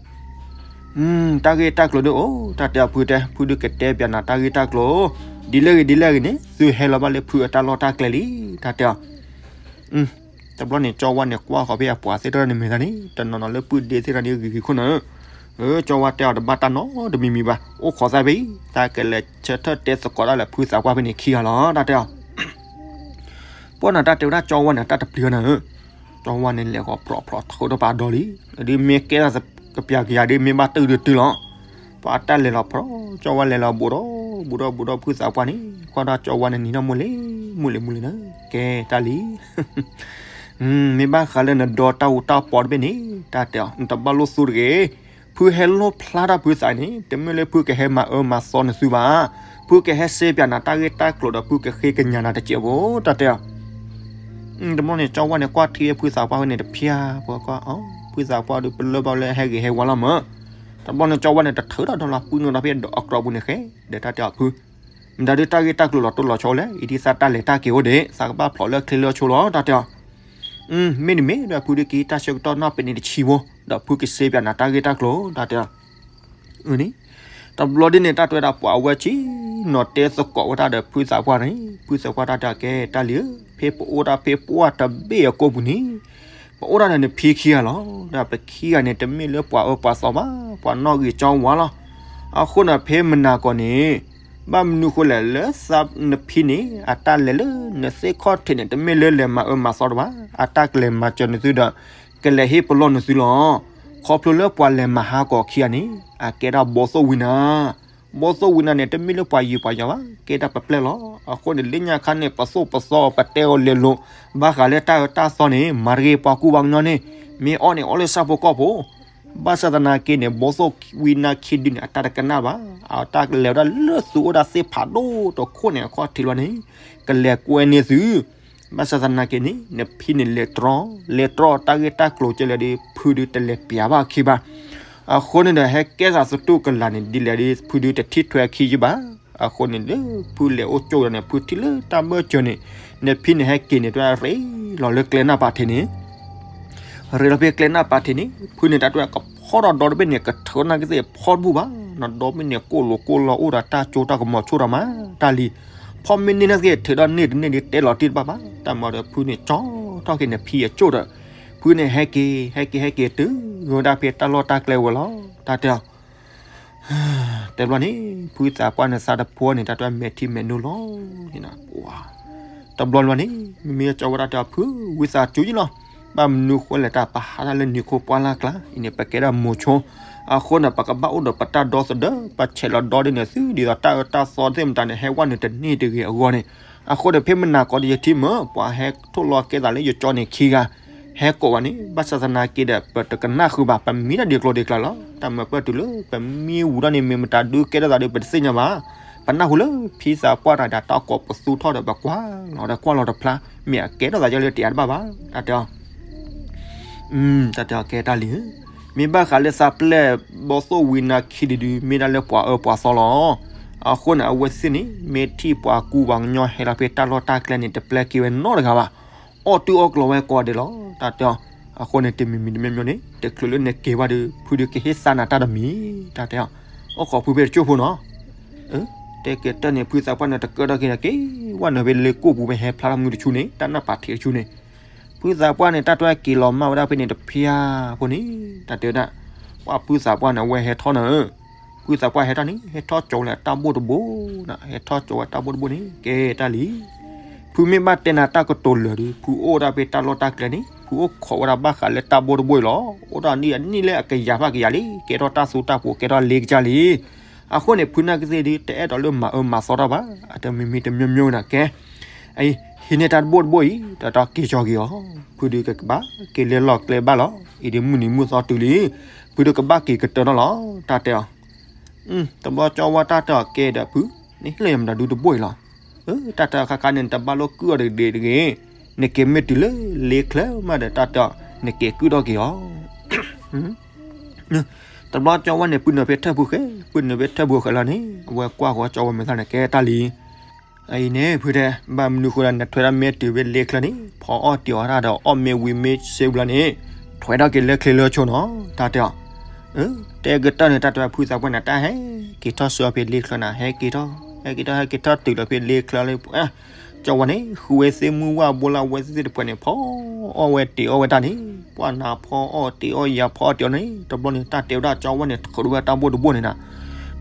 အံၤ, တၢ်ဂ့ၢ်တၢ်ကျိၤဒ်အိၣ် တၢ်တဲအီၤဖုတဲ ဖုဒုးကတဲပၠးနၤတၢ်ဂ့ၢ်တၢ်ကျိၤ, ဒ်လဲၣ်ဂ့ၤဒ်လဲၣ်ဂ့ၤန့ၣ် သုဟဲလီၤဘၣ်လၢဖုအတၢ်လီၢ်တၢ်ကျဲလံ တၢ်တဲအီၤ တဘျီန့ၣ် ကၠီဝါန့ၣ် ကွၢ်ဃီၤဖဲအပှၤသ့ၣ်တဖၣ်န့ၣ်မ့ၢ်တၢ်န့ၣ် တနီၤနီၤလၢပုၢ်ဒ့သ့ၣ်တဖၣ်န့ၣ်ဂ့ၤဂ့ၤခိၣ်န့ၣ်, ကၠီဝါတဲအီၤတဘၣ်တၢ်နီတမံၤမံၤဘၣ် အိၣ်ခိးသးဖဲအံၤ တၢ်ကလဲၤဆၢထၢၣ်တဲသကိးဒၣ်လၢဖုသးပှၢ်ဖဲန့ၣ်ခံဂၤလီၤ တၢ်တဲအီၤ ပှၢ်နၤတၢ်တဲဝဲဒၣ်ကၠီဝါန့ၣ် တၢ်တပျံၤဝဲန့ၣ်, ကၠီဝါန့ၣ်လဲၤဃီၤပြီၤပြီၤထီၣ်ဒီးပာ်ဒီးလံ, ဒ်မ့ၢ်ကဲထီၣ်ကပျၤကယၤဒ်မ့ၢ်ဘၣ်တုာ်ဒုးတုာ်လီၤ, ပှၤတၢ်လဲၤလီၤပြီၤ ကၠီဝါလဲၤလီၤဘူးဒီး ဘူးဒီးဘူးဒီးဖုသးပှၢ်န့ၣ် ကွၢ်ဒၣ်ကၠီဝါန့ၣ်နံၤထီၣ်မူလံ, မူလံမူလံန့ၣ် ကဲတၢ်လံ မ့ၢ်ဘၣ်ဃးလၢနဒီတၢ်အူတၢ်ပီတဘ့ၣ်န့ၣ် တၢ်တဲအီၤ နတဘၣ်လိၣ်သူတဂ့ၤ, ဖုဟဲလိၣ်ဖျါတၢ်ဖုသးန့ၣ် တမ့ၢ်လၢဖုကဟဲမၤအၢမၤသီနသုဘၣ်, ဖုကဟဲစ့ပၠးနၤတၢ်ဂ့ၢ်တၢ်ကျိၤဒီးဖုကဃ့ကညးနၤတစဲးဖိ တၢ်တဲအီၤ တဘျီန့ၣ် ကၠီဝါန့ၣ် ကွၢ်ထံဖုသးပှၢ်ဖဲန့ၣ်တဖျၢၣ်ဖိကွၢ်, ဖုသးပှၢ်ဒုးပလၢၢ်ဘၣ်လၢဟဲဂ့ၤဟဲဝါလီၤမး, တဘျီန့ၣ် ကၠီဝါန့ၣ် တထုးထီၣ်ဒီးလီၤ ပုၢ်နုာ်ဒီးဖဲအကျိးပူၤန့ၣ်ဃဲ, ဒီးတၢ်တဲအီၤဖု, မတၤဒုးတၢ်ဂ့ၢ်တၢ်ကျိၤလီၤတိၢ်လီၤဆီလဲၣ်, အံၤဒ်သးတၢ်လဲၤတၢ်က့ၤအိၣ်ဒံး သးကဘၣ်ဖျိးလၢချ့လၢဆိလီၤ တၢ်တဲအီၤ မ့တမ့ၢ်ဒီးဖုဒုးက့ၤတၢ်ဆၢကတီၢ်နီၢ်ပနံးတဆံဖိ, ဒီးဖုကစ့ပၠးနၤတၢ်ဂ့ၢ်တၢ်ကျိၤ တၢ်တဲအီၤ န့ၣ်, တဘျီဒ်န့ၣ် တၢ်တဲဝဲဒၣ်ပှၤအဝဲဆံနီၤတဲသကိးဝဲဒၣ်ဒီးဖုသးပှၢ်န့ၣ်, ဖုသးပှၢ်တၢ်တဲအီၤ ကဲတၢ်လံၤဧၢ, ဖဲပအိၣ်ဒၣ်ဖဲပှၢ်တဘ့ၣ်အကိာ်ပူၤန့ၣ်, ပအိၣ်ဒၣ်ဒီးနဖံခံဂၤလီၤ, ဒီးပခံဂၤန့ၣ် တမ့ၢ်လၢပှၤအၢပှၤသီဘၣ်, ပှၤနီၣ်ဂံၢ်ကၠီဝါလီၤ. အဃိန့ၣ် ဖဲမနၤကိးန့ၣ် ဘၣ်မနုၤဃိလဲၣ် လၢနဖံန့ၣ် အတၢ်လဲၤလၢနသ့ၣ်ခီၣ်ထံးန့ၣ် တမ့ၢ်လၢလဲၤမၤအၢမၤသီတဘၣ်, အတၢ်ကလဲၤမၤစၢၤနသုဒီး ကလဲၤဟ့ၣ်ပလီၢ်နသုလီၤ. ခီဖျိလၢပှၤလဲၤမၤဟးဂီၤခံဂၤန့ၣ် အကဲဒၣ်ဘီသိၣ်ဝံနၤ, ဘီသိၣ်ဝံနၤန့ၣ် တမ့ၢ်လၢပှၤယံၤပှၤယၤဘၣ်, ကဲဒၣ်ပပျဲၢ်လီၤ. အဃိန့ၣ် လၢညါခါန့ၣ် ပသိၣ်ပသီပတဲအီၤလဲၤလိၤ ဘၣ်ဃးလၢတၢ်အၢတၢ်သီန့ၣ် မၤတဂ့ၤပှၤကူပှၤကညီန့ၣ်, မ့ၢ်အီၣ်န့ၣ်အီၣ်လၢဆၣ်ဖိကီၢ်ဖိ ဘၣ်ဆၣ်သနာ်က့န့ၣ် ဘီသိၣ်ဝံနၤခံဒုန့ၣ် အတၢ်တကနၣ်ဘၣ်, အတၢ်ကလဲၤဝဲဒၣ်လၢသုအိၣ်ဒၣ်သ့ၣ်ဖးဒိၣ်တခိၣ်န့ၣ် အခီၣ်ထံးလီၤန့ၣ် ကလဲၤကွဲန့ၢ်သု, ဘၣ်ဆၣ်သနာ်က့န့ၣ် နဖံန့ၣ်လဲၤတြီ, လဲၤတြီတၢ်ဂ့ၢ်တၢ်ကျိၤကဲလဲၣ်ဒီး ဖုဒုတလဲၤပျးဘၣ်အခံဘၣ်. အဃိန့ၣ်ဒီး ဟဲကဲသးသတူၢ်ကလာ်န့ၣ် ဒ်လဲၣ်ဒီး ဖုဒုတထံၣ်ထွဲအခံယဘၣ်. အဃိန့ၣ်လၢဖုလဲၤအိၣ်ကၠိဒီးန့ၣ် ဖုထံၣ်လၢတၢ်ဘၢၣ်စၢၤန့ၣ် နဖံန့ၣ်ဟဲက့ၤန့ၣ် တၢ်ရ့လီၤလၢကျဲနၢ်ပာ်ထံးန့ၣ် ရ့လီၤဖဲကျဲနၢ်ပာ်ထံးန့ၣ် ဖုန့ၣ်တၢ်တဝဲကဖီထီၣ်ဒီတဘ့ၣ်န့ၣ် ကထုးနာ်က့သ့ၣ်ဖီတဘူၣ်ဘၣ်, နီၢ်ဒီဘ့ၣ်န့ၣ် ကိၢ်လိာ်ကိၢ်လီၤအိၣ်ဒီးတၢ်ကၠိတၢ်ကမီၤဆိၣ်ဒီးမး တၢ်လံၤ, ဖီမ့ၢ်န့ၢ်နာ်က့ ထုးဒီးန့ၢ်တန့ၢ်ဒီးတဲလီၤတံၢ်တဘၣ်ဘၣ်, တၢ်မၤဒီးဖုန့ၣ်ကၠီထီၣ်က့ၤန့ၣ်ဖံအကၠိဒီး ဖုန့ၣ်ဟဲက့ၤ ဟဲက့ၤ ဟဲက့ၤ တုၤဝဲဒၣ်ဖဲတၢ်လီၢ်တၢ်ကျဲဝဲလီၤ တၢ်တဲအီၤ တဲဘျီန့ၣ် ဖုသးပှၢ်န့ၣ်သးတဖိန့ၣ် တၢ်တဝဲမဲာ်ထံမဲာ်နိလီၤန့ၣ်, တဘျီဘျီန့ၣ် မ့မ့ၢ်ကၠီဝဲဒၣ်တဲအီၤ ဖုဝံသးစူၤယလီၤ, ဘၣ်မနုၤဃိလဲၣ် တၢ်ပဟးတၢ်လၢနံၤခိပှၢ်လၢ်ကျါ အံၤန့ၣ် ပကဲဒၣ်မိၤဆိ, အဃိန့ၣ် ပကဘၣ်အိၣ်ဒီးပတၢ်ဒီသဒၢ ပဆဲးလီၤဒီဒ်န့ၣ် သုဒ်သိးတၢ်အၢတၢ်သီသ့ၣ်မတၤန့ၣ် ဟဲဝဲနုာ်တန့ၢ်တဂ့ၤအဂီၢ်န့ၣ်, အဃိန့ၣ် ဖဲမနၤကိးဒီးယထံၣ်မၢ် ပှၤဟဲထိၣ်လီၤကဲသးလၢယကၠီန့ၣ်ခံဂၤ ဟဲကိးဝဲန့ၣ် ဘၣ်ဆၣ်သနာ်က့ဒီး ပတကနၣ်ဃုာ်ဘၣ် ပမံတၢ်ဒ်ကျိၤဒ်ကျဲလီၤ, တၢ်မၤပၢၢ်တုၤလၢ ပမံဝံၤဒီးန့ၣ် မ့ၢ်မတၤဒုးကဲထီၣ်သးဒီး ပတသ့ၣ်ညါဘၣ်, ပနၢ်ဟူလၢဖံသးပှၢ်တၢ်ဒီးတၢ်ကိးပသူထီၣ်ဒီး ပကွၢ်လီၤဒီးကွၢ်လီၤတဖျါ မ့ၢ်အကဲထီၣ်သးယဲလၢတယၤတဘၣ်ဘၣ်, တၢ်တဲအီၤ တၢ်တဲအီၤ ကဲတၢ်လံၤဧၢ, မ့ၢ်ဘၣ်ဃးလၢသးပျဲၢ်ဘီသိၣ်ဝံနၤခံဒုဒု မ့ၢ်ဒၣ်လၢပှၤအၢပှၤသီလီၤ. အဃိန့ၣ် အဝဲသ့ၣ်န့ၣ် မ့ၢ်ထံၣ်ပှၤကူပှၤကညီဟဲလီၤဖဲတၢ်လီၢ်တၢ်ကျဲန့ၣ် တပျဲက့ၤဝဲနီတဂၤဘၣ်, အီၣ်တုၤအီၣ်ကျီၤဝဲကိးဂၤဒဲးလီၤ, တၢ်တဲအီၤ. အဃိန့ၣ် တမံၤမံၤတမံၤမံၤန့ၣ် တချုးလၢနက့ၤဘၣ်ဒီး ဖုဒုးကဟ့ၣ်သးနၤတၢ်တမံၤ, တၢ်တဲအီၤ. အိၣ်ခိးဖုဖဲတကၠိၢ်ဖိနီၤ တဲက့ၤတၢ်န့ၣ် ဖုသးပှၢ်န့ၣ် တကၢထီၣ်က့ၤဒီး က့ၤဝဲနုာ်ဖဲလၢကိာ်ပူၤဖဲဟဲဖျါထီၣ်မုၢ်တဆူန့ၣ် တၢ်နၢ်ပာ်ထံးတဆူန့ၣ်, ဖုသးပှၢ်န့ၣ် တၢ်တဝဲက့ၤလီၤမၢ်ဝဲဒၣ်ဖဲန့ၣ်တဖျၢၣ်ဖိန့ၣ်, တၢ်တဲဝဲဒၣ် ပှၤဖုသးပှၢ်န့ၣ် အဝဲဟဲထီၣ်န့ၣ်, ဖုသးပှၢ်ဟဲထီၣ်န့ၣ် ဟဲထီၣ်ကၠီၤဝဲလၢတၢ်ဘိၣ်တဘိ, ဟဲထီၣ်ကၠီၤဝဲတၢ်ဘိၣ်တဘိန့ၣ် ကဲတၢ်လံၤ ဖုမ့ၢ်ဘၣ်တဲနၤတၢ်ကတိၤလၢာ်ဒီး ဖုအိၣ်ဝဲဒၣ်ဖဲတၢ်လီၢ်တၢ်ကျဲန့ၣ် ဖုအိၣ်ခိးဝဲဒၣ်ဘၣ်ဃးလၢတၢ်ဘိၣ်တဘိအံၤလီၤ. အိၣ်ဒၣ်နံၣ်အနံၣ်လၢအကယၤဘၣ်ကယၤလံ, ကဲထီၣ်တၢ်သူတၢ်ပှိၤ ကဲထီၣ်လ့ကစၢ်လံ. အဃိန့ၣ် ဖုနာ်က့သ့ၣ်ဒီး တအဲၣ်ဒိးလၢမၤအၢမၤသီတၢ်ဘၣ်, အတမံၤမံၤတမံၤမံၤန့ၣ်ကဲ, အံၤ ဟံးန့ၢ်တၢ်တဘိၣ်တဘိၣ်အံၤ တၢ်တၢ်က့ၤကၠီက့ၤအီၤ, ဖုဒုးကဘၣ်က့ၤလဲၤလီၤကျဲဘၣ်လီၤ. အံၤဒုးမုၢ်နံၤမုၢ်သီတုၤလံ, ဖုဒုးကဘၣ်က့ၤကတၢၢ်နီၤလီၤ တၢ်တဲအီၤ. တဘျီကၠီဝါတၢ်တဲအီၤ ကဲဒီးဖု, နဟ့ၣ်လီၤယၤမတၤဒုတဘိၣ်အံၤလီၤ. တၢ်တဲအီၤ ခါခါန့ၣ် နတဘၣ်လိၣ်ကုၢ်အီၤတဂ့ၤတဂ့ၤ, နက့ၤမ့ၢ်တုၤလၢလ့ချၢမးဒီး တၢ်တဲအီၤ နက့ၤကုၢ်ထီၣ်က့ၤအီၤ. တဘျီကၠီဝါန့ၣ် ပုၢ်နုာ်ဖဲထၢၣ်ပူၤဃဲ, ပုၢ်နုာ်ဖဲထၢၣ်ပူၤဃဲလီၤန့ၣ် အဝဲကွၢ်ဃီကၠီဝါမဲာ်သၣ်န့ၣ် ကဲတၢ်လံ. အံၤန့ၣ် ဖုတဲ, ဘၣ်မနုၤဃိလၢနထွဲဒၣ်မ့ၢ်တုၤဖဲလ့ချၢန့ၣ် ဖီအီၣ်တ့ၤအီၣ်တၢ်ဒီးအီၣ်မ့ၢ်ဝံၤမ့ၢ်စ့ဘျီန့ၣ် ထွဲထီၣ်က့ၤလၢချ့လၢဆိနီၤ တၢ်တဲအီၤ. တဲကတၢၢ်န့ၣ် တၢ်တဲဖုသးပှၢ်န့ၣ် တၢ်ဟဲက့ၤထီၣ်ဆူအီၤဖဲလ့ချၢန့ၣ် ဟဲက့ၤထီၣ် ဟဲက့ၤထီၣ် ဟဲက့ၤထီၣ်တုၤလီၤဖဲလ့ချၢလၢ ကၠီဝါန့ၣ် ဃုဝဲသ့ၣ်မုၢ်ဝၣ်ဘိလၢအဝဲသ့ၣ်တဖၣ်န့ၣ် ဖီအီၣ်ဝဲတ့ၤအီၣ်ဝဲတၢ်န့ၣ် ပှၢ်နၤဖီအီၣ်တ့ၤအီၣ်ယၤဖီအီၣ်တ့ၤအီၣ်န့ၣ် တဘျီန့ၣ် တၢ်တဲဝဲဒၣ်ကၠီဝါန့ၣ် ထုးထီၣ်ဝဲတၢ်ဘိၣ်တဘိၣ်န့ၣ်နၤ,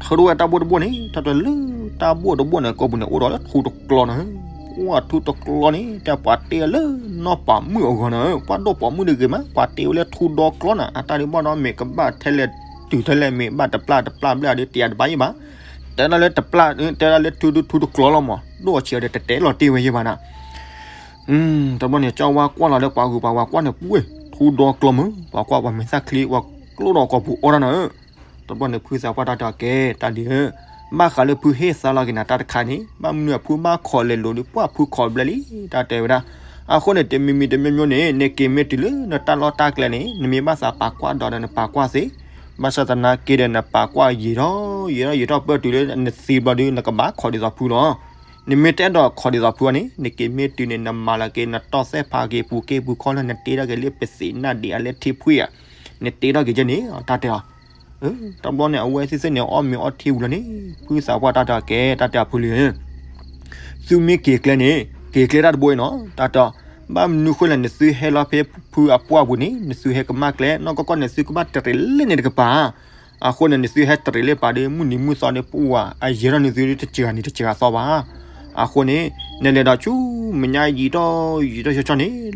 ထုးထီၣ်ဝဲတၢ်ဘိၣ်တဘိၣ်န့ၣ် တၢ်တဲလၢတၢ်ဘိၣ်တဘိၣ်န့ၣ် ကိးပူၤန့ၣ် အိၣ်ဒီးလၢထူတကျီနီၤ, ပှၢ်ထူတကျီန့ၣ် တၢ်ပှၤတ့လၢနီၢ်ပၤမုၣ်အဂီၢ်နီၤ, ပှၢ်ဒိၣ်ပၤမုၣ်တဂ့ၤမး ပှၤတ့ဝဲလၢထူဒီကျီနီၤ, အတၢ်ဒုးဘၣ်ဒီးမ့ၢ်ကဘၣ်ထဲလဲၣ်တုၤထဲလဲၣ်မ့ၢ်ဘၣ်တပျၢ်တပျၢ်ဘျဲၣ်အီၤဒုး တယၤတဘၣ်ယံၤဘၣ် တဲဒၣ်လၢတပျၢ် တဲဒၣ်လၢထူထူတကျီလီၤမး ဒိၣ်အီၤဆံးအီၤဒီး တတဲလီၤတ့ၢ်ဝဲယံၤဘၣ်နၤ. တဘျီန့ၣ် ကၠီဝါကွၢ်လီၤလၢပှၤဂုၤပှၤဂၤကွၢ်န့ၣ် ပှၢ် ထူဒီကျီမုၢ် ပှၤကွၢ်ပှၤမဲာ်သၣ်ချံ ပှၤကျိဒီးကိာ်ပူၤအီၣ်တၢ်နီၤဧၢ. တဘျီန့ၣ် ဖုသးပှၢ်တၢ်တဲအီၤ ကဲ တၢ်လံၤဧၢ, ဘၣ်ဃးလၢဖုဟ့ၣ်သါလီၤက့ၤနၤတၢ်တခါန့ၣ် ဘၣ်မနုၤအဖုဘၣ်ခိးလဲၤလိၤဒီး ပှၢ်ဖုခိးဘျဲၣ်လံ တၢ်တဲဝဲဒၣ်. အဃိန့ၣ် တမံၤမံၤတမံၤမံၤန့ၣ် နက့ၤမ့ၢ်တုၤလၢနတၢ်လီၢ်တၢ်ကျဲန့ၣ် နမ့ၢ်ဘၣ်သးပာ်ကွၢ်ဒီးဒီးနပာ်ကွၢ်သ့, ဘၣ်ဆၣ်သနာ်က့ဒီး နပာ်ကွၢ်ယံာ်ထီၣ် ယံာ်ထီၣ်ယံာ်ထီၣ်ပၢၢ်တုၤလၢနသံဘျီဒီး နကဘၣ်ခိးဒ်သိးဖုလီၤ. နမ့ၢ်တအဲၣ်ဒိးခိးဒ်သိးဖုအီၤန့ၣ် နက့ၤမ့ၢ်တုၤန့ၣ် နမၤလီၤက့ၤ နတီၢ်သဲၣ်ဖးက့ၤ ပူၤက့ၢ်ပူၤခီလၢနတ့ထီၣ်က့ၤလၢပသံးနၢ်ဒံးအလဲ ထံဖှံဧါ, နတ့ထီၣ်က့ၤကဲန့ၣ် တၢ်တဲအီၤ. တဘျီန့ၣ် အဝဲသ့ၣ်သ့ၣ်န့ၣ် အီၣ်မ့ၤအီထံဝံၤလီၤန့ၣ် ဖုသးပှၢ်တၢ်တဲအီၤ ကဲ တၢ်တဲအီၤဖုလံ သုမ့ၢ်က့ၤကျဲန့ၣ် က့ၤကျဲတၢ်တဘိအံၤနီၤ တၢ်တဲအီၤ. ဘၣ်မနုၤဃိလဲၣ် နသုဟဲလီၤဖဲဖုအပှၢ်ပူၤန့ၣ် နသုဟဲကမၣ်ကျဲ နီၢ်ကီၢ်ကီၢ်န့ၣ် သုကဘၣ်တရံးလၢန့ၣ်တကပၤ အဃိန့ၣ် နသုဟဲတရံးလၢပာ်ဒီး မုၢ်နံၤမုၢ်သီဒီး ပှၢ်အယဲၢ်ထီၣ်န့ၣ် သုတစှၤနံၤတစှၤသီဘၣ်. အဃိန့ၣ် နလဲၤဒီးဆူမဲာ်ညါယံာ်ထီၣ်ယံာ်ထီၣ်ဆှီဆှီန့ၣ်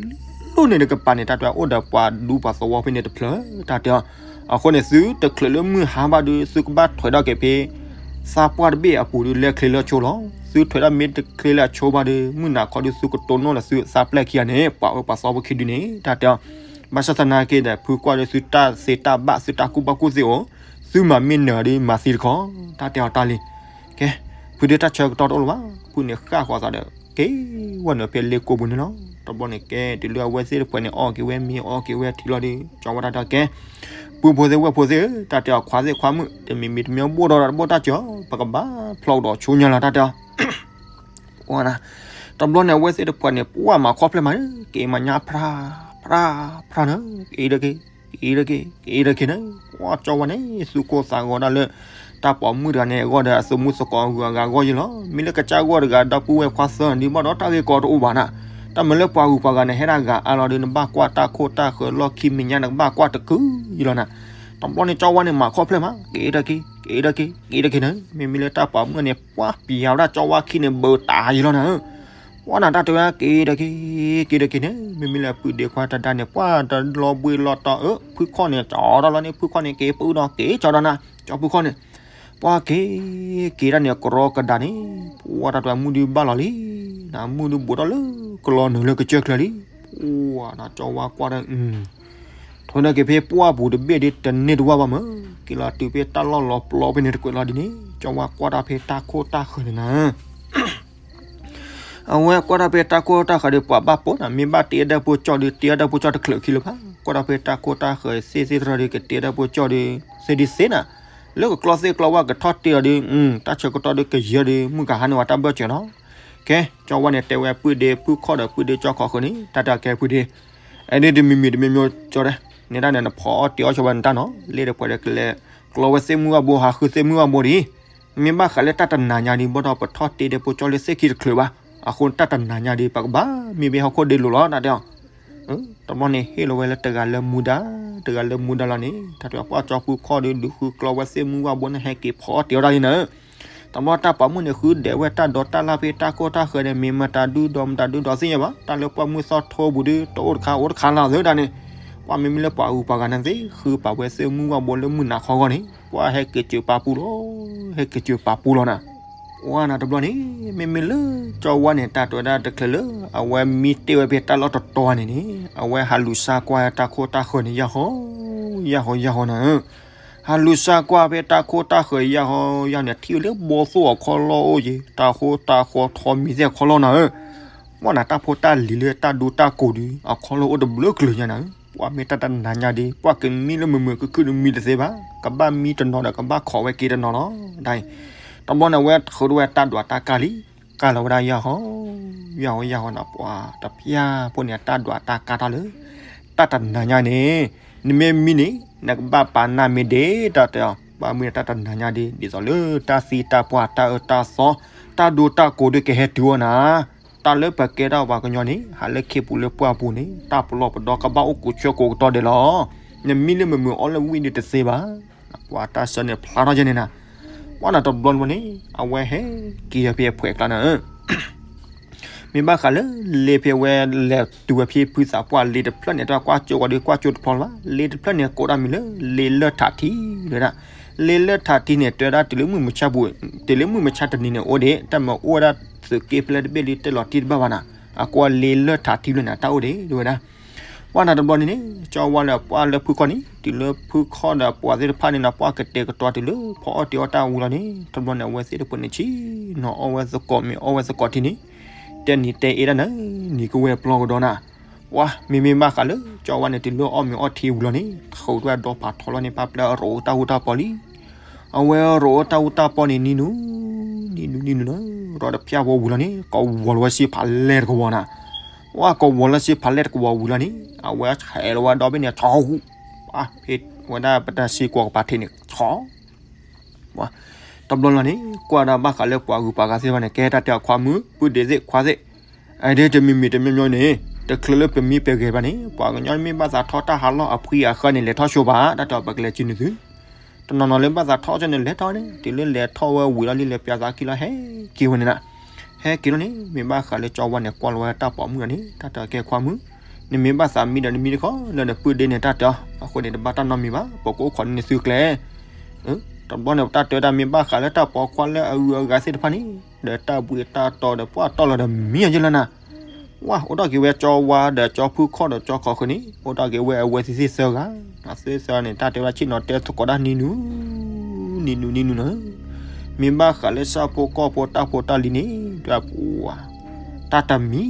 လၢန့ၣ်တကပၤန့ၣ် တၢ်တဲအိၣ်ဒီးပှၤဒူပှၤသဝီဖဲန့ၣ်တဖျၢၣ် တၢ်တဲအီၤ. အဃိန့ၣ် သုတချုးလၢမုၢ်ဟါဘၣ်ဒီး သုကဘၣ်ထွဲထီၣ်က့ၤဖဲ သးပှၢ်တဘ့ၣ်အပူၤဒီး လဲၤချ့လၢဆိလီၤ. သုထွဲထီၣ်မ့ၢ်တချ့လၢအဆိဘၣ်ဒီး မုၢ်နၤခီဒီး သုကတိၢ်နီၣ်လၢသုသးပျဲၢ်ခံဂၤန့ၣ် ပှၤအၢပှၤသီဖိခံဒုန့ၣ် တၢ်တဲအီၤ. ဘၣ်ဆၣ်သနာ်က့ဒီး ဖုကွၢ်ဒီးသုတၢ်သ့တၢ်ဘၣ် သုတၢ်ကူၣ်ဘၣ်ကူၣ်သ့အိၣ်, သုမၤမ့ၢ်နၢၤဒီး မၤသံတခီ, တၢ်တဲအီၤတၢ်လံ. ကဲ ဖုဒုးတၢ်ဆၢကတီၢ်တအိၣ်လၢၤဘၣ်, ဖုန့ၣ်ဃၣ်ဃီၤသးဒီး က့ၤဝဲနုာ်ဖဲလ့ကိပူၤန့ၣ်လီၤ. တဘျီန့ၣ်ကဲ တုၤလၢအဝဲသ့ၣ်တဖၣ်န့ၣ် အီၣ်က့ၤဝဲမ့ၤ အီၣ်က့ၤဝဲထံလီၤဒီး ကၠီဝဲတၢ်တဲအီၤ ကဲ ပုၢ်ဖိသ့ၣ်ဝဲၢ်ဖိသ့ၣ်ဧၢ, တၢ်တဲအီၤ ခွါသ့ၣ်ခွါမုၣ် တမံၤမံၤတမံၤဘိၣ်ဒီးတၢ်ဘိၣ်တၢ်စၢၤ ပကဘၣ်ဖျီကဒီးဆူညါလီၤ တၢ်တဲအီၤ. တဘျီန့ၣ် အဝဲသ့ၣ်တဖၣ်န့ၣ် ပှၢ်မၤခီဖျိမး က့ၤမၤညါဖျါ ဖျါ ဖျါန့ၣ် က့ၤဒီးက့ၤ က့ၤဒီးက့ၤ က့ၤဒီးက့ၤန့ၣ် ပှၢ်ကၠီဝဲန့ၣ် သူၣ်ကိၢ်သးဂီၤဒၣ်လၢ တၢ်ပိာ်မုၣ်တဂၤန့ၣ် အဂီၢ်ဒီးအသုးမုၢ်သကိးအဂုၤအဂၤအဂီၢ်ယံၤလီၤ. မ့ၢ်လၢကစၢ်ဂီၢ်တဂၤ ဒီပုၢ်ဝဲၢ်ခွါသၢန့ၣ်ဒုး ဘၣ်ဒီးတၢ်ဂ့ၢ်ကီတအိၣ်ဘၣ်နၤ. တၢ်မၤလၢပှၤဂုၤပှၤဂၤန့ၣ် ဟဲဒၣ်ဂၤအါလီၤဒီး နဘၣ်ကွၢ်တၢ်ခိၣ်တၢ်ဃၢၤလီၢ်ခံမဲာ်ညါ နကဘၣ်ကွၢ်တကုာ်ယံၤလီၤနၤ. တဘျီန့ၣ် ကၠီဝဲန့ၣ် မၤခီဖျိမး က့ၤဒီးက့ၤ က့ၤဒီးက့ၤ က့ၤဒီးက့ၤန့ၣ် မ့မ့ၢ်လၢတၢ်ပိာ်မုၣ်န့ၣ် ပှၢ်ပျံၤဝဲဒၣ်ကၠီဝဲခံန့ၣ် ဘၢတၢ်ယံၤလီၤနၤ. ပှၢ်နၤတၢ်တဲဝဲ က့ၤဒီးက့ၤ က့ၤဒီးက့ၤန့ၣ် မ့မ့ၢ်လၢပုၢ်ဒ့ခွါတဒါန့ၣ် ပှၢ်တလီၤဘှံးလီၤတီၤဧၢ ဖုခီၣ်န့ၣ် ကၠီဒီးလီၤန့ၣ် ဖုခီၣ်န့ၣ် က့ၤပုၢ်ဒီးက့ၤကၠီဒီးနၤ ကၠီဖုခီၣ်န့ၣ် ပှၢ်က့ၤ က့ၤတၢ်န့ၣ် ကရီကဒါန့ၣ် ပှၢ်တၢ်တဲဝဲမုၢ်ဒုးဘၣ်လီၤလံ နမုၢ်ဒုးဘူးထီၣ်လၢကလီနုာ်လၢကစၢၢ်ချၢလံ. ပှၢ်နၤကၠီဝဲကွၢ်ဒီး ထွဲဒီးက့ၤဖဲပှၢ်ပူၤတဘ့ၣ်ဒ်တန့ၢ်တဝၢ်ဘၣ်မး က့ၤလီၤတုၤဖဲတၢ်လီၢ်လီၤပျီဖဲန့ၣ်တကွဲးလီၤဒ်န့ၣ် ကၠီဝဲကွၢ်တၢ်ဖဲတၢ်ခိၣ်တၢ်ဃၢၤန့ၣ်နၤ အဝဲကွၢ်တၢ်ဖဲတၢ်ခိၣ်တၢ်ဃၢၤဒီး ပှၤဘၣ်ပိာ်နၤ မ့ၢ်ဘၣ်တ့အဒၢးဖိကၠီၣ်ဒီး တ့အဒၢးဖိကၠီၣ်တချုးခံလၢၤဘၣ် ကွၢ်တၢ်ဖဲတၢ်ခိၣ်တၢ်ဃၢၤသ့ၣ်သ့ၣ်တရၢဒီး ကတ့အဒၢးဖိကၠီၣ်ဒီး သ့ဒံသ့နၤ လၢကကျီသ့ၣ်ကျီဝၣ်ကထီၣ်တ့အီၤဒီး တၢ်ဆၢကတီၢ်ဒီးကယၢၤဒီး မုၢ်ကဟါန့ၢ်ဝဲတၢ်ဘၢၣ်စၢၤလီၤ. ကဲ ကၠီဝဲန့ၣ်တဲဝဲပုၢ်ဒ့ဖုခီၣ်ဒီးပုၢ်ဒ့ကၠီခီၣ်ဃၢၤန့ၣ် တၢ်တဲအီၤကဲဖုဒ့ အဲဒ်တမံၤမံၤတမံၤမံၤကၠီတဲ နဲဒၣ်န့ၣ် နဖီအီၣ်တ့အီၣ်ဆိဝဲနတၢ်နီၤ လ့ၣ်ဒီးပှဲၤဒီးကလဲၤ ကျီဝဲသ့ၣ်မုၢ်ဝၣ်ဘိ ဟးဃုသ့ၣ်မုၢ်ဝၣ်ဘိဒ်အံၤ မ့ၢ်ဘၣ်ဃးလၢတၢ်တနၤညါဒ်အံၤ ဘၣ်ဒီးပထီၣ်တ့ဒီးဖိကၠီၣ်လၢသ့ၣ်ခံတချုးဘၣ် အဃိတၢ်တနၤညါဒ်အံၤ ပကဘၣ်မ့ၢ်ဘၣ်ဟီၣ်ခိၣ်ဒ့လိၤလီၤ တၢ်တဲအီၤ တဘျီန့ၣ်ဟ့ၣ်လီၤဝဲလၢတဂၤလၢမူဒါ တဂၤလၢမူဒါလီၤန့ၣ် တၢ်တဲအီၤ ပှၢ်ကၠီဖုခီၣ်ဒီး ဒုးဃုကျီဝဲသ့ၣ်မုၢ်ဝၣ်ဘိန့ၣ် ဟဲက့ၤဖီအီၣ်တ့အီၣ်တၢ်လံနၤ တဘျီတၢ်ပိာ်မုၣ်န့ၣ် ဃုဒဲးဝဲတၢ်ဒိးတၢ်လၢ်ဖဲတၢ်ခိၣ်တၢ်ဃၢၤန့ၣ် မ့ၢ်မတၤဒုဒီးမတၤဒုဒီးသ့ၣ်ညါဘၣ် တၢ်လၢပှၢ်မုၢ်သီထိပူၤဒီး တအိၣ်တခါအိၣ်တခါလၢ်သၢဒၣ်န့ၣ် ပှၢ်မ့မ့ၢ်လၢပှၤဂုၤပှၤဂၤန့ၣ်သ့ၣ် ဃုပာ်ဝဲသ့ၣ်မုၢ်ဝၣ်ဘိလၢမုၢ်နၤခီဂီၢ်န့ၣ် ပှၢ်ဟဲက့ၤစၢၤပာ်ပူၤလီၤ ဟဲက့ၤစၢၤပာ်ပူၤလီၤနၤ ဝါနၤတဘျီန့ၣ် မ့မ့ၢ်လၢကၠီဝါန့ၣ် တၢ်တဲဝဲဒၣ်တချုးလၢ အဝဲမံတ့ၢ်ဝဲဖဲတၢ်လီၢ်တတီၤန့ၣ်န့ၣ် အဝဲဟးလူၤစါကွၢ်တၢ်ခိၣ်တၢ်ဃၢၤန့ၣ် ယၢ်ဟီ ယၢ်ဟီ ယၢ်ဟီနၤဧၢ, ဟးလူၤစါကွၢ်ဖဲတၢ်ခိၣ်တၢ်ဃၢၤယၢ်ဟီယၢ်ဟီန့ၣ် ထံၣ်ဝဲလၢဘီသိၣ်အခီၣ်လီၢ်အိၣ်က့ၤ တၢ်ဃိတၢ်ဃီထီမံၤသ့ၣ်အခီၣ်လီၢ်နၤဧၢ, ဝါနၤတၢ်ဖိတၢ်လံၤလၢတၢ်ဒူတၢ်ကိးဒုး အခီၣ်လီၢ်အိၣ်တဘျုးကလုာ်ညါနၤဧၢ, ပှၤမ့ၢ်တၢ်တနၤညါဒ် ပှၤကမံလၢမုာ်မုာ်ခုၣ်ခုၣ်ဒုးမံတသ့ဘၣ်, ကဘၣ်မံတနီၤဒီးကဘၣ်ခိးဝဲက့ၤတနီၤလီၤ, ဒ်အံၤ, တဘျီန့ၣ် အဝဲဃုထီၣ်ဝဲတၢ်ဒွးတၢ်ကၢ်လံ, ကၢ်လီၤဝဲဒၣ်ယၢ်ဟီ ယၢ်ဟီ ယၢ်ဟီနၤ ပှၤတဖၠၣ်ဖိန့ၣ် တၢ်ဒွးတၢ်ကၢ်တၢ်လၢ တၢ်တနၤညါန့ၣ်, နမ့ၢ်မံန့ၣ် နကဘၣ်ပာ်နၢ်မ့ၢ်ဒ့တၢ်တဲအီၤ ဘၣ်မနုၤတၢ်တနၤညါဒ် ဒ်သိးလၢတၢ်သံတၢ်ပှၢ်တၢ်အၢတၢ်သီ တၢ်ဒူတၢ်ကိးဒုးကဟဲတုၤအီၤနၤ, တၢ်လၢပကဲထီၣ်ပှၤကညီန့ၣ် ဟးလၢခ့ပူၤလၢပှၢ်ပူၤန့ၣ် တၢ်ပလီၢ်ပဒီကဘၣ်အိၣ်ကိးဆၢကိးကတီၢ်ဒဲးလီၤ, နမံလၢမုာ်မုာ်အီၣ်လၢဝံၣ်ဒုးတသ့ဘၣ်, ပှၤတၢ်ဆၢန့ၣ်ဖျါထီၣ်ယဲန့ၣ်နၤ, ပှၤနၤတဘျီန့ၣ် အဝဲဟဲက့ၤဖဲအဖှဲးကျါနၤဧၢ မ့ၢ်ဘၣ်ဃးလၢ လ့ဖဲဝဲလဲၤတုၤဝဲဖဲဖုသးပှၢ်လ့တဖျၢၣ်န့ၣ် တၢ်ကွၢ်ကၠိဝဲဒီးကွၢ်ကၠိတဖျီလၢၤဘၣ်, လ့တဖျၢၣ်န့ၣ် ကိးတၢ်မံၤလၢ လ့လၢၢ်ထးထံ တဲဝဲဒၣ်, လ့လၢၢ်ထးထံန့ၣ် တဲဝဲဒၣ်တုၤလၢမုၢ်မဆါပူၤ, တုၤလၢမုၢ်မဆါတနံၤန့ၣ်အိၣ်ဒံး တၢ်မၤအိၣ်ဝဲဒၣ်သုးက့ဖျၢၣ်တဘ့ၣ်လံတဲလီၤတံၢ်တဘၣ်ဘၣ်နၤ, အကွၢ်လ့လၢၢ်ထးထံဖျၢၣ်န့ၣ် တၢ်အိၣ်ဒံး တဲဝဲဒၣ် ပှၤနၤတဘျီန့ၣ်န့ၣ် ကၠီဝါလၢပှၢ်လၢဖုခီၣ်န့ၣ် တုၤလၢဖုခီၣ်ဒီးပှၤသ့ၣ်တဖၣ်န့ၣ်နၤ ပှၢ်ကတဲာ်ကတီၤတုၤလၢဖီအီၣ်တ့ၤအီၣ်တၢ်ဝံၤလီၤန့ၣ် တဘျီန့ၣ် အဝဲသ့ၣ်တဖၣ်န့ၣ်ဆ့ၣ်နီၤအီၣ်ဝဲသကိးမ့ၤအီၣ်ဝဲသကိးထံန့ၣ် တဲနံၤတဲအ့ဒၣ်နၤ နံၤကဝဲၤပျီကဒီးနၤ ပှၤမ့မ့ၢ်ဘၣ်ဃးလၢကၠီဝါန့ၣ် တုၤလၢအီၣ်မ့ၤအီၣ်ထံဝံၤလီၤန့ၣ် ထုးထီၣ်ဝဲဒီဖးထီလီၤန့ၣ် ပာ်ပျဲအရိၣ်အတၢ်ဟူတၢ်ပီလံ အဝဲရိၣ်အတၢ်ဟူတၢ်ပီန့ၣ် နံၤနူၤ နံၤနူၤ နံၤနူၤနၤ ရီတဖၠၣ်ဖိဝံၤလီၤန့ၣ် ကဝီၤလီၤဝဲစ့ဖးလဲၢ်တကဝီၤနၤ ပှၤကဝီၤလၢစ့ဖးလဲၢ်တကဝီၤဝံၤလီၤန့ၣ် အဝဲဆဲးလီၤဝဲဒီဘ့ၣ်န့ၣ် ဆီဟူ ပှၤဖဲဝဲဒၣ်ပတၢ်စ့ကွီၤကပၤထံးန့ၣ် ဆီ ပှၤ တဘျီလီၤန့ၣ် ကွၢ်ဒၣ်ဘၣ်ဃးလၢပှၤဂုၤပှၤဂၤသ့ၣ်တဖၣ်န့ၣ် ကဲတၢ်တဲအီၤခွါမုၣ် ပုၢ်ဒ့သ့ၣ်ခွါသ့ၣ် အဒ့တမံၤမံၤတမံၤမံၤန့ၣ် တချုးလၢပမံပဂဲၤဘၣ်န့ၣ် ပှၤကညီမ့ၢ်ဘၣ်သးထီၣ်တၢ်ဟးလီၢ်အဖှံအဃၢန့ၣ် လဲၤထီၣ်ဆိဘၣ် တၢ်တဲအီၤပကလဲၤစုနုၤသု တနီၤနီၤလၢဘၣ်သးထီၣ်ကၠီန့ၣ် လဲၤထီၣ်န့ၣ် တုၤလၢလဲၤထီၣ်ဝဲဝံၤလီၤလံ လဲၤပၠးသးခံလီၤ ဟဲက့ၤဝဲန့ၣ်နၤ ဟဲက့ၤလီၤန့ၣ် မ့ၢ်ဘၣ်ဃးလၢကၠီဝါန့ၣ် ကွၢ်လီၤဝဲတၢ်ပိာ်မုၣ်လီၤန့ၣ် တၢ်တဲအီၤကဲခွါမုၣ် နမ့ၢ်ဘၣ်သးမံဒီးနမံတခီ လၢနပုၢ်ဒ့န့ၣ် တၢ်တဲအီၤ အဃိန့ၣ် တဘၣ်တၢ်နီတမံၤဘၣ် ပကအိၣ်ခိးန့ၢ်နသုကျဲ တဘျီန့ၣ် ပတၢ်တဲဝဲဒၣ်မ့ၢ်ဘၣ်ဃးလၢတၢ်ပိာ်ခွါလၢအဂုၤအဂၤသ့ၣ်တဖၣ်န့ၣ် ဒီးတၢ်ဘှံးတၢ်တီၤဒီးပှၢ်တီၢ်လီၤဒီးမံအီၤယဲလီၤနၤ ဝါ အိၣ်ဒၣ်က့ၤဝဲကၠီဝါဒီးကၠီဖုခီၣ်ဒီးကၠီခီၣ်ဃုာ်န့ၣ် အိၣ်ဒၣ်က့ၤဝဲအဝဲသ့ၣ်သ့ၣ်သၢဂၤ အသ့ၣ်သၢဂၤန့ၣ် တၢ်တဲဝဲဒၣ်ဆ့ၣ်နီၤတဲသကိးဒၣ်နံၤနူၤ နံၤနူၤ နံၤနူၤနၤ မ့ၢ်ဘၣ်ဃးလၢဆၣ်ဖိကီၢ်ဖိတၢ်ဖိတၢ်လံၤန့ၣ် ဒွဲၣ်ပူၤ တၢ်တမံ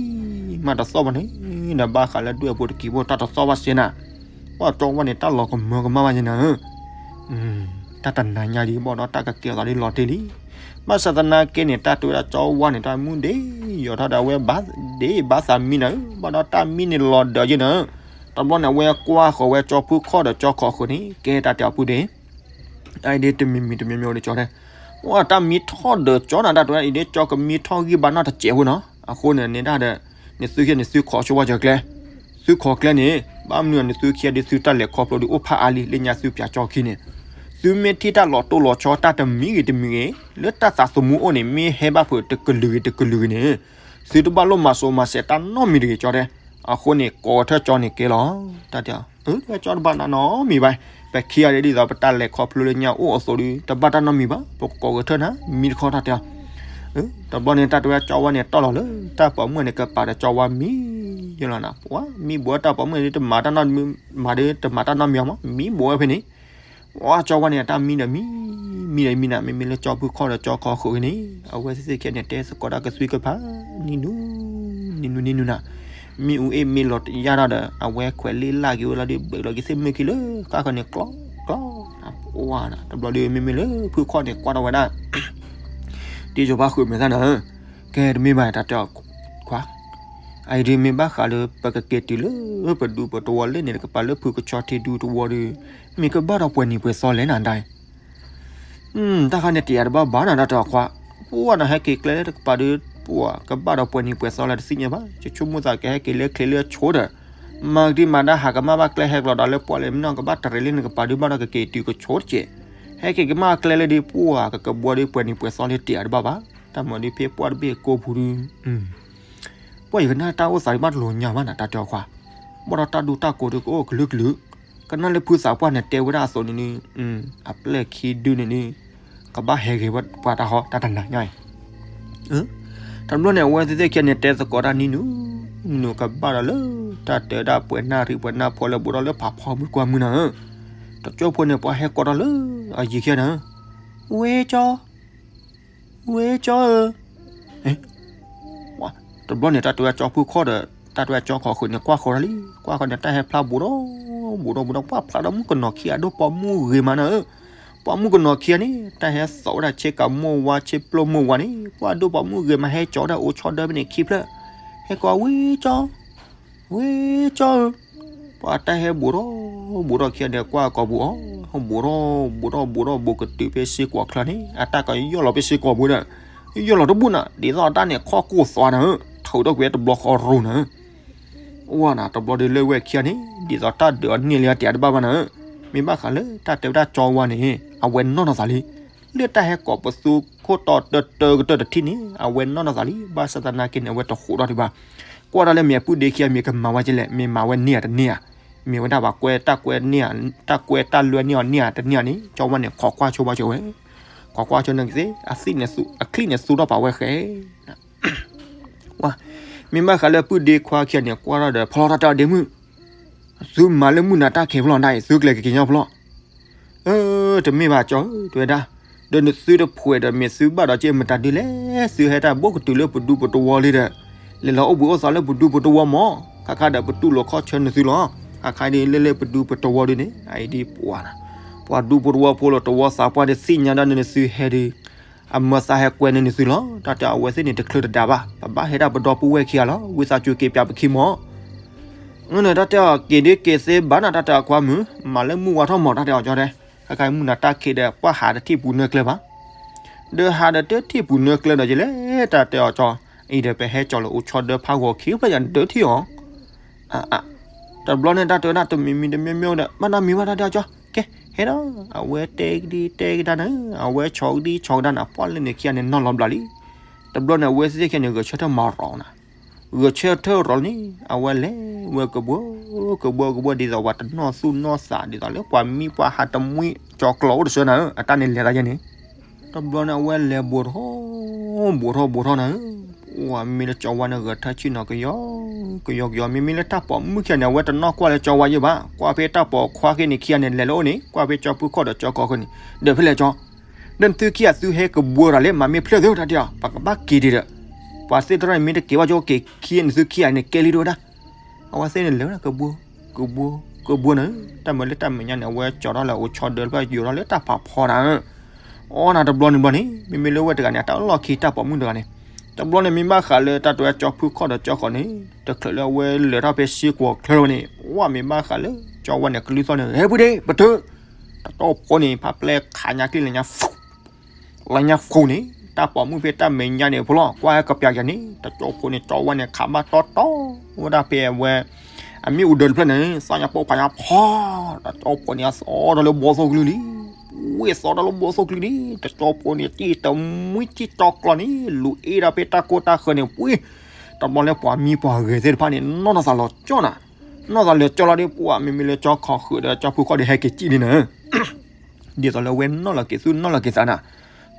ၤမးတသီၣ်ဘၣ်န့ၣ် ဒီးဘၣ်ဃးလၢဒွဲၣ်ပူၤတကံၤဖိတၢ်တသီၣ်ဘၣ်စ့နၤ ပှၤကၠီဝါန့ၣ် တၢ်လီၤကမၢကမၣ်ဘၣ်ယဲနၤဧၢ တၢ်တနၤညါဒ်ဘၣ်ဒီးတၢ်ကကဲအသးဒ်လီၤတ့ၢ်လံ ဘၣ်ဆၣ်သနာ်က့န့ၣ် တၢ်တဲဝဲဒၣ်ကၠီဝါန့ၣ် တၢ်မုၢ်ဒ့ယိာ်ထီၣ်ဒီးအဝဲဘၣ်ဒ့ဘၣ်သးမံနၤဧၢ ဘၣ်ဒီးတၢ်မံန့ၣ်လီၤဒၢးယဲနၤဧၢ တဘျီန့ၣ် အဝဲကွၢ်ဃီၤဝဲကၠီဖုခီၣ်ဒီးကၠီခီၣ်ဃုာ်န့ၣ် ကဲတၢ်တဲအီၤပုၢ်ဒ့ အဒ့တမံၤမံၤတမံၤမံၤဒီးကၠီတဲ ပှၤတၢ်မံထီၣ်ဒၢးကၠီနၤ တၢ်တဲဝဲဒၣ်အံၤဒ့ကၠီကမံထီၣ်ဂံၢ်ဘါနီၢ်တစဲးဖိနီၤ အဃိန့ၣ် န့ၣ်ဒၣ်ဒီး နသုခံနသုခိးဆိဝဲကၢၤကျဲ သုခိးကျဲန့ၣ် ဘၣ်မနုၤနသုခံဒ်သုတၢ်လဲၤခီဖျိဒ်အိၣ်ဖးအါလံ လၢညါသုပၠးကၠီခံန့ၣ် သုမ့ၢ်ထံၣ်တၢ်လီၤတိၢ်လီၤဆီတၢ်တမံၤဂ့ၤတမံၤဂ့ၤ လၢတၢ်သးသမူအိၣ်န့ၣ် မ့ၢ်ဟဲဘၣ်ဖုးတကလုာ်ဂ့ၤတကလုာ်ဂ့ၤန့ၣ် သုတဘၣ်လိၣ်မၤစိၤမၤစဲးတၢ်နီတမံၤတဂ့ၤကၠီတဲ အဃိန့ၣ် ကိးကထၢၣ်ကၠီန့ၣ်ကဲလီၤ တၢ်တဲအီၤ အၢ ကၠီတဘၣ်တၢ်နီတမံၤဘၣ် ပခံဂၤဒ်သိးပတၢ်လဲၤခီဖျိလၢညါအိၣ်အသိးဒီး တဘၣ်တၢ်နီတမံၤဘၣ် ပကကိးကထၢၣ်နၤ မံတခီတၢ်တဲအီၤ တဘျီန့ၣ် တၢ်တဲဝဲကၠီဝါန့ၣ်တီၢ်လီၤလၢ တၢ်ပိာ်မုၣ်န့ၣ် ကပၤဒီးကၠီဝါမံ ယလီၤနၤ ပှၤမံဘိးတၢ်ပိာ်မုၣ်န့ၣ် တမၤတၢ်နီတမံၤမး မၤဒီးတမၤတၢ်နီတမံၤအီၤမး မံဘိးဝဲဖဲန့ၣ် ပှၤကၠီဝါန့ၣ် တၢ်မံဒီးမံ မံဒီးမံနၤ မ့မ့ၢ်လၢကၠီဖုခီၣ်ဒီးကၠီခီၣ်ဃုာ်ဂ့ၤန့ၣ် အဝဲသ့ၣ်သ့ၣ်ခဲန့ၣ် တဲသကိးတၢ်ကသွံကဖး နံၤနူၤ နံၤနူၤ နံၤနူၤနၤ မ့ၣ်အူအ့ၣ်မ့ၢ်လီၤတယၢ်ထီၣ်ဒီး အဝဲခွဲးလ့လၢ်က့ၤဝဲလီၤဒီး ဘၢၣ်လီၤက့ၤသ့ၣ်မုၢ်ခံလၢ ဃၣ်ဃၢၤန့ၣ် ကျီ ကျီ ပှၤ တဘျီဒီး မ့မ့ၢ်လၢဖုခီၣ်န့ၣ် ကွၢ်ထီၣ်ဝဲဒၣ် တံၤစိၤဖါဃုာ်မဲာ်သၣ်နၤ ကဲတမ့ၢ်ဘၣ်တၢ်တဲအီၤ ခွါ အအံၤဒုးမ့ၢ်ဘၣ်ဃးလၢ ပကက့ၤတုၤလၢပဒူပတဝီလၢန့ၣ် တကပၤလၢဖုကဆီထံဒူတဝီဒီး မ့ၢ်ကဘၣ်ဒီးပှဲၤနံၤပှဲၤသီလဲၣ်နၤဒၣ် တၢ်ခါန့ၣ်တယာ်တဘၣ်ဘၣ်နၤ တၢ်တဲအီၤခွါ ပှၤနဟဲက့ၤကျဲလၢတကပၤဒီး ပှၤကဘၣ်ဒီးပှဲၤနံၤပှဲၤသီလၢတသ့ၣ်ညါဘၣ် ယဆိကမိၣ်သးကဟဲက့ၤလၢချ့လၢဆိဒီး မၤကဒံမၤဒါဟးကမၣ်ဘၣ်ကျဲဟဲကျိၤဒီးလၢပှၢ်လၢမ့ၢ်နီၢ်ကဘၣ်တရံးလၢနကပၤဒီး ဘၣ်ဒီးကက့ၤတုၤကဆိတက့ၢ် ဟဲက့ၤကမၣ်ကျဲလၢဒ်ပှၤကကဘှီဒီးပှဲၤနံၤပှဲၤသီလၢတယာ်တဘၣ်ဘၣ် တၢ်မၤဒ်ဖဲပှၢ်တဘ့ၣ်ကိးပူၤဒီး ပှၤယကနၣ်တၢ်အိၣ်သးဒ်ဘၣ်တလိၤညါဘၣ်နၤ တၢ်တဲအီၤခွါ ဘၣ်ဒီးတၢ်ဒူတၢ်ကိးဒုးကအိၣ်ကလုာ်ကလုာ် ကနၣ်လၢဖုသးပှၢ်န့ၣ်တဲဝဲဒၣ်အသိးန့ၣ် အပျဲၢ်ခံဒုန့ၣ် ကဘၣ်ဟဲဂ့ၤဝဲပှၤတၢ်ဟီ တၢ်တနၤညါအံၤ တဘျီန့ၣ် အဝဲသ့ၣ်ခံဂၤန့ၣ် တဲသကိးတၢ်နံၤနုာ် နုာ်ကဘၣ်ဒီးလၢ တၢ်တဲဝဲဒၣ်ပှဲၤနၢ်ရံၣ်ပှဲၤနၢ်ဖိလၢဘူးထီၣ်လၢဖးဖီမုၢ်ကွၢ်မုၢ်နၤဧၢ, တကၠိဖိန့ၣ် ပှၤဟဲကိးထီၣ်လၢအယံၤခံဂၤန့ၣ်ဧၢ, ဝဲကၠီ ဝဲကၠီဧၢ, တဘျီန့ၣ် တၢ်တဲဝဲကၠီဖုခီၣ်ဒီး တၢ်တဲဝဲကၠီခီၣ်ဃုာ်န့ၣ် ကွၢ်ဃီၤတၢ်လံ, ကွၢ်ဃီၤန့ၣ် တၢ်ဟဲဖျါဘူးထီၣ်ဘူးထီၣ်ဘူးထီၣ် ပှၢ်ဖျါဒီးမုၣ်ကနီၤခံဂၤအဒိၣ်ပိာ်မုၣ်ဂ့ၤမးနၤဧၢ, ပှၢ်မုၣ်ကနီၤခံဂၤန့ၣ် တၢ်ဟဲသိးဝဲဒၣ်ဆ့ကၤမိၢ်ဝါဆ့ပျိၢ်မိၢ်ဝါန့ၣ် ပှၢ်ဒိၣ်ပိာ်မုၣ်ဂ့ၤမး ဟဲကၠီဝဲဒၣ်အိၣ်ဆီဒၢဖဲန့ၣ်ခံဖျၢၣ်, ဟဲကိးဝဲကၠီ ဝဲကၠီဧၢ, ပှၤတၢ်ဟဲဘူးထီၣ်ဘူးထီၣ်ခံဂၤန့ၣ် ကွၢ်ကိာ်ပူၤအီၤ, ဘူးထီၣ်ဘူးထီၣ်ဘူးထီၣ်ဘူးကတုၤဖဲစ့ကွီၤချၢန့ၣ် အတၢ်ကယီၢ်လီၤဖဲစ့ကွီၤပူၤဒီး ယီၢ်လီၤတဘူၣ်နၤ ဒ်သိးအတၢ်န့ၣ်ခီၣ်ကိၢ်သွါနၤဧၢ, ထုးထီၣ်ကွံာ်တဘျီဃီရိၤနၤဧၢ, အိၣ်နၤ တဘျီဒီးလၢဝဲခံဂၤန့ၣ် ဒ်သိးတၢ်ဒုးအီၤန့ၢ်လံအတၢ်တဘၣ်ဘၣ်နၤဧၢ, မ့ၢ်ဘၣ်ဃးလၢတၢ်တဲဝဲဒၣ်ကၠီဝါန့ၣ် အဝဲနီၢ်နီၢ်သးလံ လၢတၢ်ဟဲကိးပသူခိၣ်တီတၢတၢကတၢၢ်တထံၣ်န့ၣ် အဝဲနီၢ်နီၢ်သးလံ ဘၣ်ဆၣ်သနာ်က့န့ၣ် အဝဲတဃိးထီၣ်ဒံးဘၣ်, ကွၢ်တၢ်လၢမ့ၢ်အပုၢ်ဒ့ခံဂၤမ့ၢ်ကမၤဝဲကလဲၣ် မ့ၢ်မၤဝဲန့ၢ်ဧါတန့ၢ်ဧါ, မ့ၢ်ဝဲဒၣ်ပှၤကွဲတၢ်ကွဲန့ၢ်ဧါ, တၢ်ကွဲတၢ်လွဲန့ၢ်အီၤန့ၢ်ဧါတန့ၢ်ဧါန့ၣ် ကၠီဝါန့ၣ် ခိးကွၢ်ဆိဘၣ်ဆိဝဲ, ခိးကွၢ်ဆိန့ၣ်ကသ့ အချံၣ်န့ၣ်သူထီၣ်ပာ်ဝဲဃဲ မ့ၢ်ဘၣ်ဃးလၢပုၢ်ဒ့ခွါခံဂၤန့ၣ် ကွၢ်ထီၣ်ဒီးဖီလီၤတၢ်တဲအီၤဒ့မုၣ်, သုမၤလၢမုၢ်နၤတၢ်ခံးဖျီၣ်ဒၣ်အံၤ သုကျဲၤကက့ၤညီဖျီၣ်, အၢ တမ့ၢ်ဘၣ်ကၠီဧၢ တဲဝဲဒၣ်, ဒီးနသုတဖှဲးဒီးမ့ၢ်သုဘၣ်ဒီးက့မတၤဒုလဲၣ်, သုဟဲတၢ်ဘူးကတုၤလၢပဒူပတဝီလံဒီး, လဲၤလီၤအိၣ်ဘှံးအိၣ်သါလၢပဒူပတဝီမၢ်, ခါခါဒီးပတူၢ်လိာ်ခီၣ်ဆၢနသုလီၤ, ခါခါဒ်လဲၣ်လၢပဒူပတဝီဒုန့ၣ် အအံၤဒ်ပှၤနၤ, ပှၤဒူပတဝီဖိလီၤတဝီသးပှၢ်ဒီးသ့ၣ်ညါဒၣ်န့ၣ်နသုဟဲဒု အမၢသးဟဲကွဲန့ၢ်နသုလီၤ, တၢ်တဲအဝဲသ့ၣ်န့ၣ်တချုးတဒါဘၣ်, ပဘၣ်ဟဲဒၣ်ပဒီပုၢ်ဝဲၢ်ခံဂၤလီၤ, ဝံသးစူၤက့ၤပၠးပခံမၢ်, အန့ၣ်တၢ်တဲအီၤက့ၤဒ်က့ၤသ့ဘၣ်နၤ တၢ်တဲအီၤခွါမုၣ်, မၤလၢမုၢ်ဝါထီၣ်မၢ် တၢ်တဲအီၤကၠီတဲ, ခါခါမုၢ်နၤတၢ်ခံးဒီး ပှၤဟးတထံၣ်ပူၤနၢကျၢၤဘၣ်, ဒီးဟးဒီးတထံၣ်ပူၤနၢကျၢၤဒီးကလဲၣ်, တၢ်တဲအီၤကၠီ, အံၤဒီးပဟဲကၠီၤလၢအိၣ်ဆီဒၢဖးဂီၤခံဖျၢၣ်ယၤဒၢထံၣ်အီၤ တဘျီန့ၣ် တၢ်တဲဝဲဒၣ်တမံၤမံၤတမံၤမံၤဒီး ဘၣ်နီတမံၤဘၣ် တၢ်တဲအီၤကၠီ, ကဲ ဟဲဒီး အဝဲတဲကဒံတဲကဒါနၤ, အဝဲဆီကဒံဆီကဒါနၤ, ပှၢ်လၢန့ၣ်ခံဂၤန့ၣ်နီၢ်လီၤဘျးလံ, တဘျီန့ၣ် အဝဲသ့ၣ်ခံဂၤန့ၣ် ဂဲၤဆၢထၢၣ်မၤရီၤနၤ, ဂဲၤဆၢထၢၣ်ရီၤန့ၣ် အဝဲလဲၤဝဲကဘှီ ကဘှီကဘှီ ဒ်သိးပှၤတနီၢ်သူၣ်နီၢ်သး ဒ်သိးလၢပှၤမံပှၤဟးတမှံ ကၠီကျီအိၣ်တဆၢနၤဧၢ, အတၢ်န့ၣ်လဲၤသးယဲန့ၣ် တဘျီန့ၣ် အဝဲလဲၤဘူးထီၣ် ဘူးထီၣ်ဘူးထီၣ်နၤဧၢ, ပှၢ်မ့မ့ၢ်လၢကၠီဝါန့ၣ် ဂဲၤထၢၣ်ဆ့ၣ်နီၤကယီကယီကယီ, မ့မ့ၢ်လၢတၢ်ပိာ်မုၣ်ခံဂၤန့ၣ် အဝဲတနီၢ်ကွၢ်လၢကၠီဝါယဲဘၣ်, ကွၢ်ဖဲတၢ်ပိာ်ခွါခံန့ၣ်ခံဂၤန့ၣ် လဲၤလၢအိၣ်န့ၣ် ကွၢ်ဖဲကၠီဖုခီၣ်ဒီးကၠီခီၣ်ဃုာ်န့ၣ် ဒီးဖဲလဲၣ်ကၠီ, ဒီးနသုခံဂၤသုဟဲကဘှီတၢ်လဲၣ် မၤမ့ၢ်ဖျၢၣ်သ့တၢ်တဲအီၤ ပကဘၣ်က့ၤဒံးဒီး, ပှၤသ့ၣ်တရၣ်န့ၣ် မ့ၢ်တက့ၤဘၣ်ကၠီက့ၤခံနသုခံဂၤန့ၣ် ကဲလံတဝဲဒၣ်, အဝဲသ့ၣ်န့ၣ်လဲၤဝဲဒၣ်ကဘှီ ကဘှီ ကဘှီနၤဧၢ, တၢ်မၤလၢတၢ်မဲာ်ညါန့ၣ် အဝဲကၠီထီၣ်လၢအိၣ်ဆီဒၢတဖၣ်ယိၤထီၣ်လၢတၢ်ဖးဖီနၤဧၢ, အိၣ်နၤတဘျီန့ၣ်ဘျီန့ၣ် မ့မ့ၢ်လၢဝဲတဂၤန့ၣ် အတၢ်လီၢ်ခံတၢ်ပိာ်မုၣ်တဂၤန့ၣ်, တဘျီန့ၣ်မ့ၢ်ဘၣ်ဃးလၢတၢ်တဲဝဲကၠီဖုခီၣ်ဒီးကၠီခီၣ်န့ၣ် တချုးလၢအဝဲလဲၤထီၣ်ဖဲစ့ကွီၤချၢဝဲန့ၣ် ဝဲမ့ၢ်ဘၣ်ဃးလၢကၠီဝါန့ၣ် ကလုၢ်သီၣ်န့ၣ် ဟဲဖုဒ့ ပတုာ် တကၠီဖိန့ၣ် ဖးပျဲခးညါကျံၣ်လဲၤညါ လၢညါဃိန့ၣ် တၢ်ပိာ်မုၣ်ဖဲတၢ်မဲာ်ညါန့ၣ်ဖိလီၤ ကွၢ်ဟဲကပျးယၤန့ၣ် တကၠီဖိန့ၣ် ကၠီဝါန့ၣ် ခးဘၣ်တီတီ ဝဲဒၣ်ဖဲအဝဲ အမ့ၣ်အူဒၢတဖျၢၣ်န့ၣ် သီၣ်ညါပိာ်ဖးညါဖီ တကၠီဖိန့ၣ် အသီထီၣ်လၢဘီသိၣ်ကလုၢ်လံ ဝ့ၢ်သီထီၣ်လၢဘီသိၣ်ကလုၢ်လံ တကၠီဖိန့ၣ် တံၢ်တမှံကံၢ်တီကျီန့ၣ် လူၤအ့ၣ်ဒၣ်ဖဲတၢ်ကိၢ်တၢ်ဃၢၤန့ၣ် ပှ့ၤ တဘျီလၢပှၤမံပှၤဂဲၤသ့ၣ်တဖၣ်န့ၣ် နီၢ်နီၢ်သးလီၤကၠီနၤ နီၢ်သးလီၤကၠီလီၤဒီး ပှၤမ့မ့ၢ်လၢကၠီခီၣ်ဃုာ်ဒီး ကၠီဖုခီၣ်ဒီး ဟဲက့ၤစံၣ်န့ၣ်နၤ ဒ်သိးလၢဝဲနီၢ်လီၤက့ၤသူၣ်နီၢ်လီၤက့ၤသးနၤ,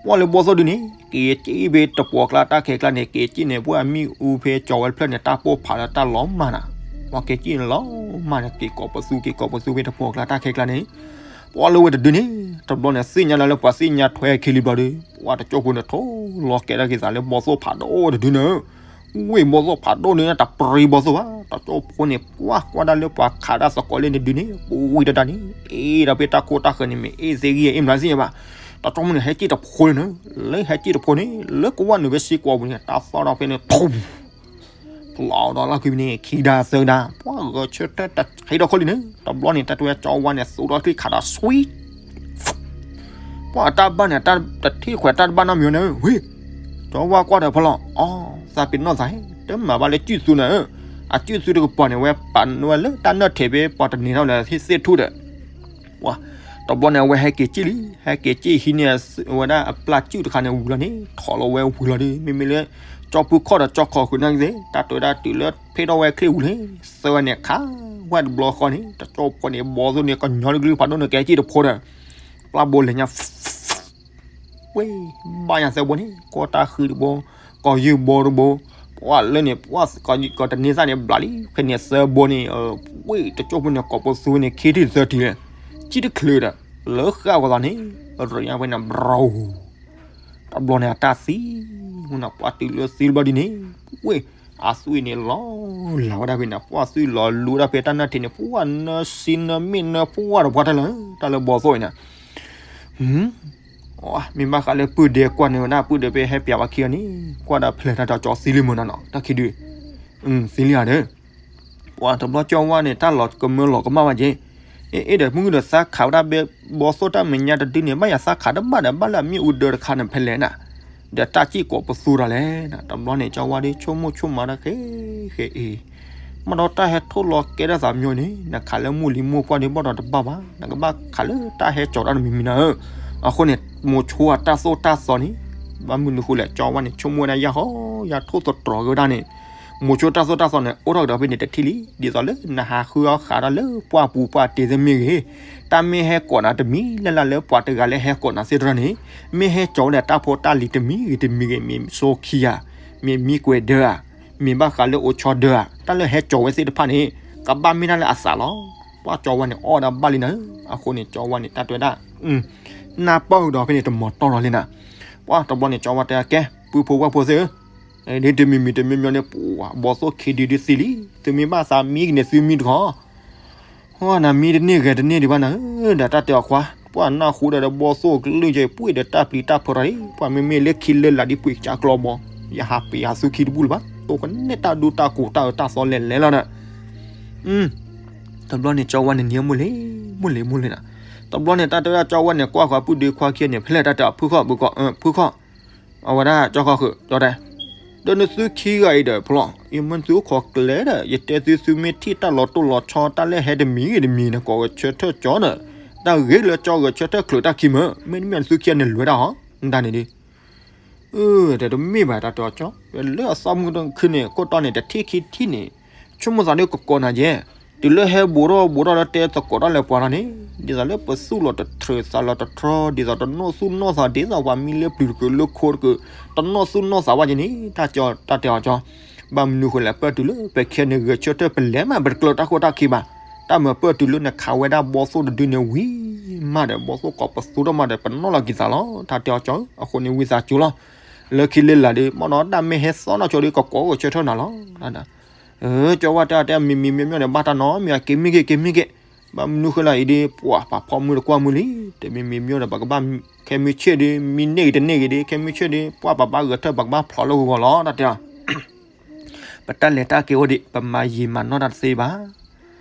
ပှၢ်လၢဘီသိၣ်ဒုန့ၣ် က့ၤစံၣ်ဖဲတပှီၤကျါတၢ်ခဲကျါန့ၣ် က့ၤစံၣ်န့ၣ် ပှၢ်မံအူဖဲကၠီဝဲတဖျၢၣ်န့ၣ် တၢ်ပိၢ်ဖးလၢတၢ်လီၤမၢ်နၤ, ပှၤက့ၤစံၣ်န့ၣ်လီၤမၢ်န့ၣ် က့ၤကိးပသူ က့ၤကိးပသူဖဲတပှီၤကျါတၢ်ခဲကျါန့ၣ်, ပှၢ်လၢဝဲတဒုန့ၣ် တဘျီန့ၣ် သ့ၣ်ညါလၢလၢပှၤသ့ၣ်ညါထွဲခံလံဘျီဒီး ပှၢ်တကၠိဖိန့ၣ် ထိၣ်လီၤကဲဒၣ်က့ၤသးလၢဘီသိၣ်ဖးဒိၣ်တဒုနၤ ဝ့ၢ်ဘီသိၣ်ဖးဒိၣ်န့ၣ် တပရံဘီသိၣ်ဘၣ် တကၠိဖိန့ၣ် ကွၢ်ကွၢ်ဒၣ်လၢပှၤခးတၢ်သကိးလၢန့ၣ်ဒုန့ၣ် ပူၤဝံၤတဒၣ်န့ၣ် အ့ၣ်ဒီးဖဲတၢ်ခိၣ်တၢ်ဃၢၤန့ၣ် မ့ၢ်အ့ၣ်သ့ဂံၢ်အ့ၣ်မျးသ့ၣ်ညါဘၣ် တကၠိဖိန့ၣ် ဟဲစံၣ်တဖိလၢနၤ လၢဟဲစံၣ်တဖိန့ၣ် လၢကဝၢ်နုာ်ဖဲစ့ကွီၤပူၤန့ၣ် တၢ်သီၣ်ထီၣ်ဖဲန့ၣ် ဖျိးဒီးလၢခံန့ၣ် ခံဒါသၢဒါ ပှၢ်ဂဲၤဆၢထၢၣ်တဟံးဒီးခိၣ်လံန့ၣ် တဘျီန့ၣ် တၢ်တဲဝဲကၠီဝါန့ၣ် သူဒီးချံခးဒီး ဆွံ ပှၢ်တၢ်ဘၣ်န့ၣ် တထံၣ်ခွဲးတၢ်တဘၣ်နီတမံၤဝဲန့ၣ် ဝ့ၢ် ကၠီဝါကွၢ်ဒီးဖီလီၤ အီ သးပ့ၤနီၣ်သးဟဲ တမၤဘၣ်လၢစုၣ်သူနၤဧၢ အစုၣ်သူတကပၤန့ၣ် ဝဲပာ်ဝဲလၢတၢ်နၢၣ်ထံးဖဲပှၤတန့ၢ်ထီၣ်လၢသ့ၣ်ထူၣ်ဒီး တဘျီန့ၣ် အဝဲဟဲက့ၤစံၣ်လံ ဟဲက့ၤစံၣ်ဟံးန့ၢ်ဝဲဒၣ်အပျၢ်စုၣ်တခါန့ၣ်ဝံၤလီၤန့ၣ် ထီၣ်လီၤဝဲဝံၤလီၤဒီး မ့မ့ၢ်လၢ ကၠီဖုခီၣ်ဒီးကၠီခီၣ်ဃုာ်န့ၣ်ကသ့ တၢ်တဲဝဲဒၣ်တုၤလၢဖ့ၣ်ထီၣ်ဝဲချ့ဝံၤလံ သၢဝဲန့ၣ်ခးဝဲတဘျီဃီန့ၣ် တကၠိဖိန့ၣ် ဘီသိၣ်န့ၣ် ကညီတကလုာ်ဖးဒိၣ်န့ၣ် ကဲစံၣ်တဖိဒီး ပျၢ်ဘိလဲၤညါ ဝ့ၢ် ဘၣ်ညါသၢဘိန့ၣ် ကီၢ်တၢ်ဃံတဘိ ကီၢ်ယုၢ်ဘီတဘိ, ပှၤလၢန့ၣ် ပှၤကီၢ်တန့ၤသၣ်န့ၣ် ဘျးလံ ဖဲန့ၣ်သၢဘိန့ၣ်, ဝ့ၢ်တကၠိဖိန့ၣ် ကိးပသူန့ၣ် ခံထံၣ်သၢထံၣ်လဲၣ်, ကံတချုးဒီး လၢဃာ်ဝဲသးန့ၣ်, ရညါဖဲန့ၣ် ဘြီ တဘျီန့ၣ် အတၢ်သံ, မနၤပှၤတုၤလၢသံလၢဘျီဒ်န့ၣ်, ဝ့ၢ် အသွံၣ်န့ၣ်လီၤလးဝဲဒၣ်ဖဲန့ၣ်, ပှၤသွံၣ်လီၤလူၤဝဲဒၣ်ဖဲတၢ်နၢထံးန့ၣ်, ပှၤနၢစံနၢမ့ၢ်နၢပှၢ်ဒီးပှၤတၢ်လၢ တၢ်လၢဘီသိၣ်အံၤန့ၣ် မ့ၢ်ဘၣ်ဃးလၢပုၢ်ဒဲကွၢ်န့ၣ်ဝဲဒၣ် ပုၢ်ဒဲဖဲဟဲပျးဝဲခံဂၤန့ၣ်, ကွၢ်ဒၣ်ဖဲလဲၣ်တၢ်တကၠီသံလံမ့ၢ်နီၤနီၤ တၢ်ခံဒု, သံလံဧါဒီး, ပှၤတဘျီကၠီဝါန့ၣ် တၢ်လီၤကမၢလီၤကမၣ်ဘၣ်က့ၤ, အ့ အ့ဒီးမုၢ်ဂုၢ်ဒီးသးခးဝဲဒၣ်ဘဲ ဘီသိၣ်တၢ်မဲာ်ညါတဒုန့ၣ် ဘၣ်ယၤသးခးတဘၣ်ဒီး ဘၣ်လၢအမ့ၣ်အူဒၢတခါန့ၣ်ဖဲလဲၣ်နၤ, ဒီးတၢ်စံၣ်ကိးပသူဒီးလဲၣ်, တဘျီန့ၣ် ကၠီဝါဒီးဆိကမိၣ်ဆိကမးဒၣ်ဃဲဃဲအံၤ မ့ၢ်ဒီးတၢ်ဟဲထိၣ်လီၤကဲထီၣ်သးမညီန့ၣ် နခးလၢမိၢ်လံမိၢ်ကွၢ်ဒုးဘၣ်ဒီးတဘၣ်ဘၣ်, နကဘၣ်ခးလၢတၢ်ဟဲကၠီၤတၢ်တမံၤမံၤနၤဧၢ, အဃိန့ၣ် မိၤဆိအတၢ်သိၣ်တၢ်သီန့ၣ်, ဘၣ်မနုၤဃိလဲၣ် ကၠီဝါန့ၣ် ဆိကမိၣ်ဝဲဒၣ်ယၢ်ဟီ ယၢ်ထိၣ်သတြီၤက့ၤဝဲဒၣ်န့ၣ်, မိၤဆိတၢ်သိၣ်တၢ်သီန့ၣ် အိၣ်ထီၣ်ကဒီးဖဲန့ၣ်တထံၣ်လံ, ဒ်သိးလၢနဟးဃုအီၣ်ဃးဒီးလၢပှၢ်ပူၤပှၢ်တ့သ့ၣ်မ့ၢ်ဂ့ၤ, တၢ်မ့ၢ်ဟဲကိးနၤတမံၤလၢ်လၢ်လၢပှၤတဂၤလၢဟဲကိးနၤသ့ၣ်တဖၣ်န့ၣ်, မ့ၢ်ဟဲကၠီၤဝဲဒၣ်တၢ်ဖိတၢ်လံၤတမံၤဂ့ၤတမံၤဂ့ၤ, မ့ၢ်စိခံဂၤ, မ့ၢ်မံကွဲးဒၢဧါ, မ့ၢ်ဘၣ်ဃးလၢအိၣ်ဆီဒၢဧါ, တၢ်လၢဟဲကၠီၤဝဲသ့ၣ်တဖၣ်န့ၣ် ကဘၣ်မ့ၢ်ဒၣ်လၢအသးလီၤ. ပှၤကၠီဝါန့ၣ်အီၣ်ဒၣ်ဘၣ်လံနၤဧၢ, အဃိန့ၣ် ကၠီဝါန့ၣ် တၢ်တဲဝဲဒၣ်, နၢ်ပၢၢ်ကဒီးဖဲန့ၣ် တမီၤတီၢ်လီၤလံနၤ. ပှၤတဘျီန့ၣ် ကၠီဝါတဲကဲ ပုၢ်ဖိဝဲၢ်ဖိသ့ၣ်ဧၢ, ဒ်တမံၤမံၤတမံၤမံၤန့ၣ် ပှၤဘီသိၣ်ခံဒုဒုသံလံ, သုမ့ၢ်ဘၣ်သးမံက့ၤန့ၣ် သုမံတခီ ဟီနၤမံတန့ၢ်ဂဲၤတန့ၢ်ဒံးဘၣ်နၤဧၢ, ဒီးတၢ်တဲအီၤခွါ, ပှၤနၢ်ဟူဒီးဘီသိၣ်ကလုၢ်ကဲ ပှ့ၤဒီးတၢ်ပျံၤတၢ်ဖုးထီၣ်အံၤ, ပှၤမ့မ့ၢ်လၢခံလၢလာ်ဒ်ပှ့ၤကၢကျီဘီ, ယဟးပှ့ၤဟးသုခံတဘူၣ်လၢၤဘၣ်, တိကနဲၣ်တၢ်ဒူတၢ်ကိးတၢ်အၢတၢ်သီလဲၤလဲၤလီၤဒီး, တဘျီန့ၣ် ကၠီဝါန့ၣ်နံၤမိၢ်လ့ၤ, မိၢ်လ့ၤမိၢ်လ့ၤနၤ. တဘျီန့ၣ် တၢ်တဲဝဲဒၣ်ကၠီဝါန့ၣ် ကွၢ်ဃီပုၢ်ဒ့ခွါခံဂၤန့ၣ် ဖဲလဲၣ်တၢ်တဲအီၤ ဖုခီၣ် ဖုခီၣ်, ဖုခီၣ်, အဝဲဒၣ်ကၠီဃီဃုာ် ကၠီတဲ ဒီးနသုခံဂၤအံၤဒီးဖျီ, ယမ့ၢ်သုအိၣ်ခိးကျဲဒီး ယတဲသု သုမ့ၢ်ထံၣ်တၢ်လီၤတိၢ်လီၤဆီ တၢ်လၢဟဲတမံၤဂ့ၤတမံၤန့ၣ် ကိးဂဲၤဆၢထၢၣ်ကၠီဒီး, တၢ်ဂ့ၤလၢကၠီဂဲၤဆၢထၢၣ်ချုးတၢ်ခံမ့ၢ်, မ့တမ့ၢ်သုခံဂၤန့ၣ်လဲၤတၢ်ဟီ, နတၢ်န့ၣ်ဒ် တဲတမ့ၢ်ဘၣ်တၢ်တဲအီၤကၠီ, လၢအသီမုၢ်တခုန့ၣ် ခိၣ်တီန့ၣ် တထံၣ်ခံထံၣ်န့ၣ်, ဆိကမိၣ်သးဒ်ကကိးနၤယဲၢ်, တုၤလၢဟဲဘူးထီၣ်ဘူးထီၣ်လၢတဲသကိးတၢ်လၢပှၤလီၤန့ၣ်, ဒ်သိးလၢပသူၣ်လီၤတထြၢးသးလီၤတထြီၣ် ဒ်သိးတနီၣ်သူၣ်နီၣ်သး ဒ်သိးပှၤမံလၢပျုၤတကုာ်လၢခိတကုာ်, တနီၣ်သူၣ်နီၣ်သးဘၣ်က့ၤန့ၣ် တၢ်တဲအီၤကၠီ, ဘၣ်မနုၤဃိလဲၣ် ပၢၢ်တုၤလၢပခဲန့ၣ်ဂဲၤဆၢထၢၣ်ပလဲၤမး ပတကျၢၤတၢ်ခိၣ်တၢ်ခံဘၣ်, တၢ်မၤပၢၢ်တုၤလၢနခးဝဲဒၣ်ဘီသိၣ်တဒုန့ၣ်ဝံၤမးဒီး ဘီသိၣ်ကိးပသူထီၣ်မးဒီး ပနီၣ်လီၤက့ၤသးလီၤ တၢ်တဲအီၤကၠီ, အဃိန့ၣ်ဝံသးစူၤလီၤ, လၢခံလၢလာ်ဒီး မ့ၢ်နီၢ်တၢ်မ့ၢ်ဟဲသီနီၢ်ဆိဒီး ကကိးဂဲၤဆၢထၢၣ်နၤလီၤ. ကၠီဝဲတဲတဲ မံၤမံၤမံၤမံၤန့ၣ် ဘၣ်တၢ်နီတမံၤ က့ၤမံက့ၤ က့ၤမံက့ၤ, ဘၣ်မနုၤဃိလီၤအံၤဒီး ပှၤပာ်ဖီမုၢ်တကွၢ်မုၢ်လံ, တမံၤမံၤမံၤဒီး ပကဘၣ်ခဲမုၢ်ဆ့ၣ်ဒီး မံန့ၢ်ဂ့ၤတန့ၢ်ဂ့ၤဒီး ခဲမုၢ်ဆ့ၣ်ဒီး ပှၤပာ်ဘၣ်ဂဲၤထၢၣ် ပကဘၣ်ဖျိးလၢဂီၤဂီၤလီၤ တၢ်တဲအီၤ ပတၢ်လဲၤတၢ်က့ၤအိၣ်ဒံး ပမၤယံာ်မၤနီၢ်တၢ်တသ့ဘၣ်.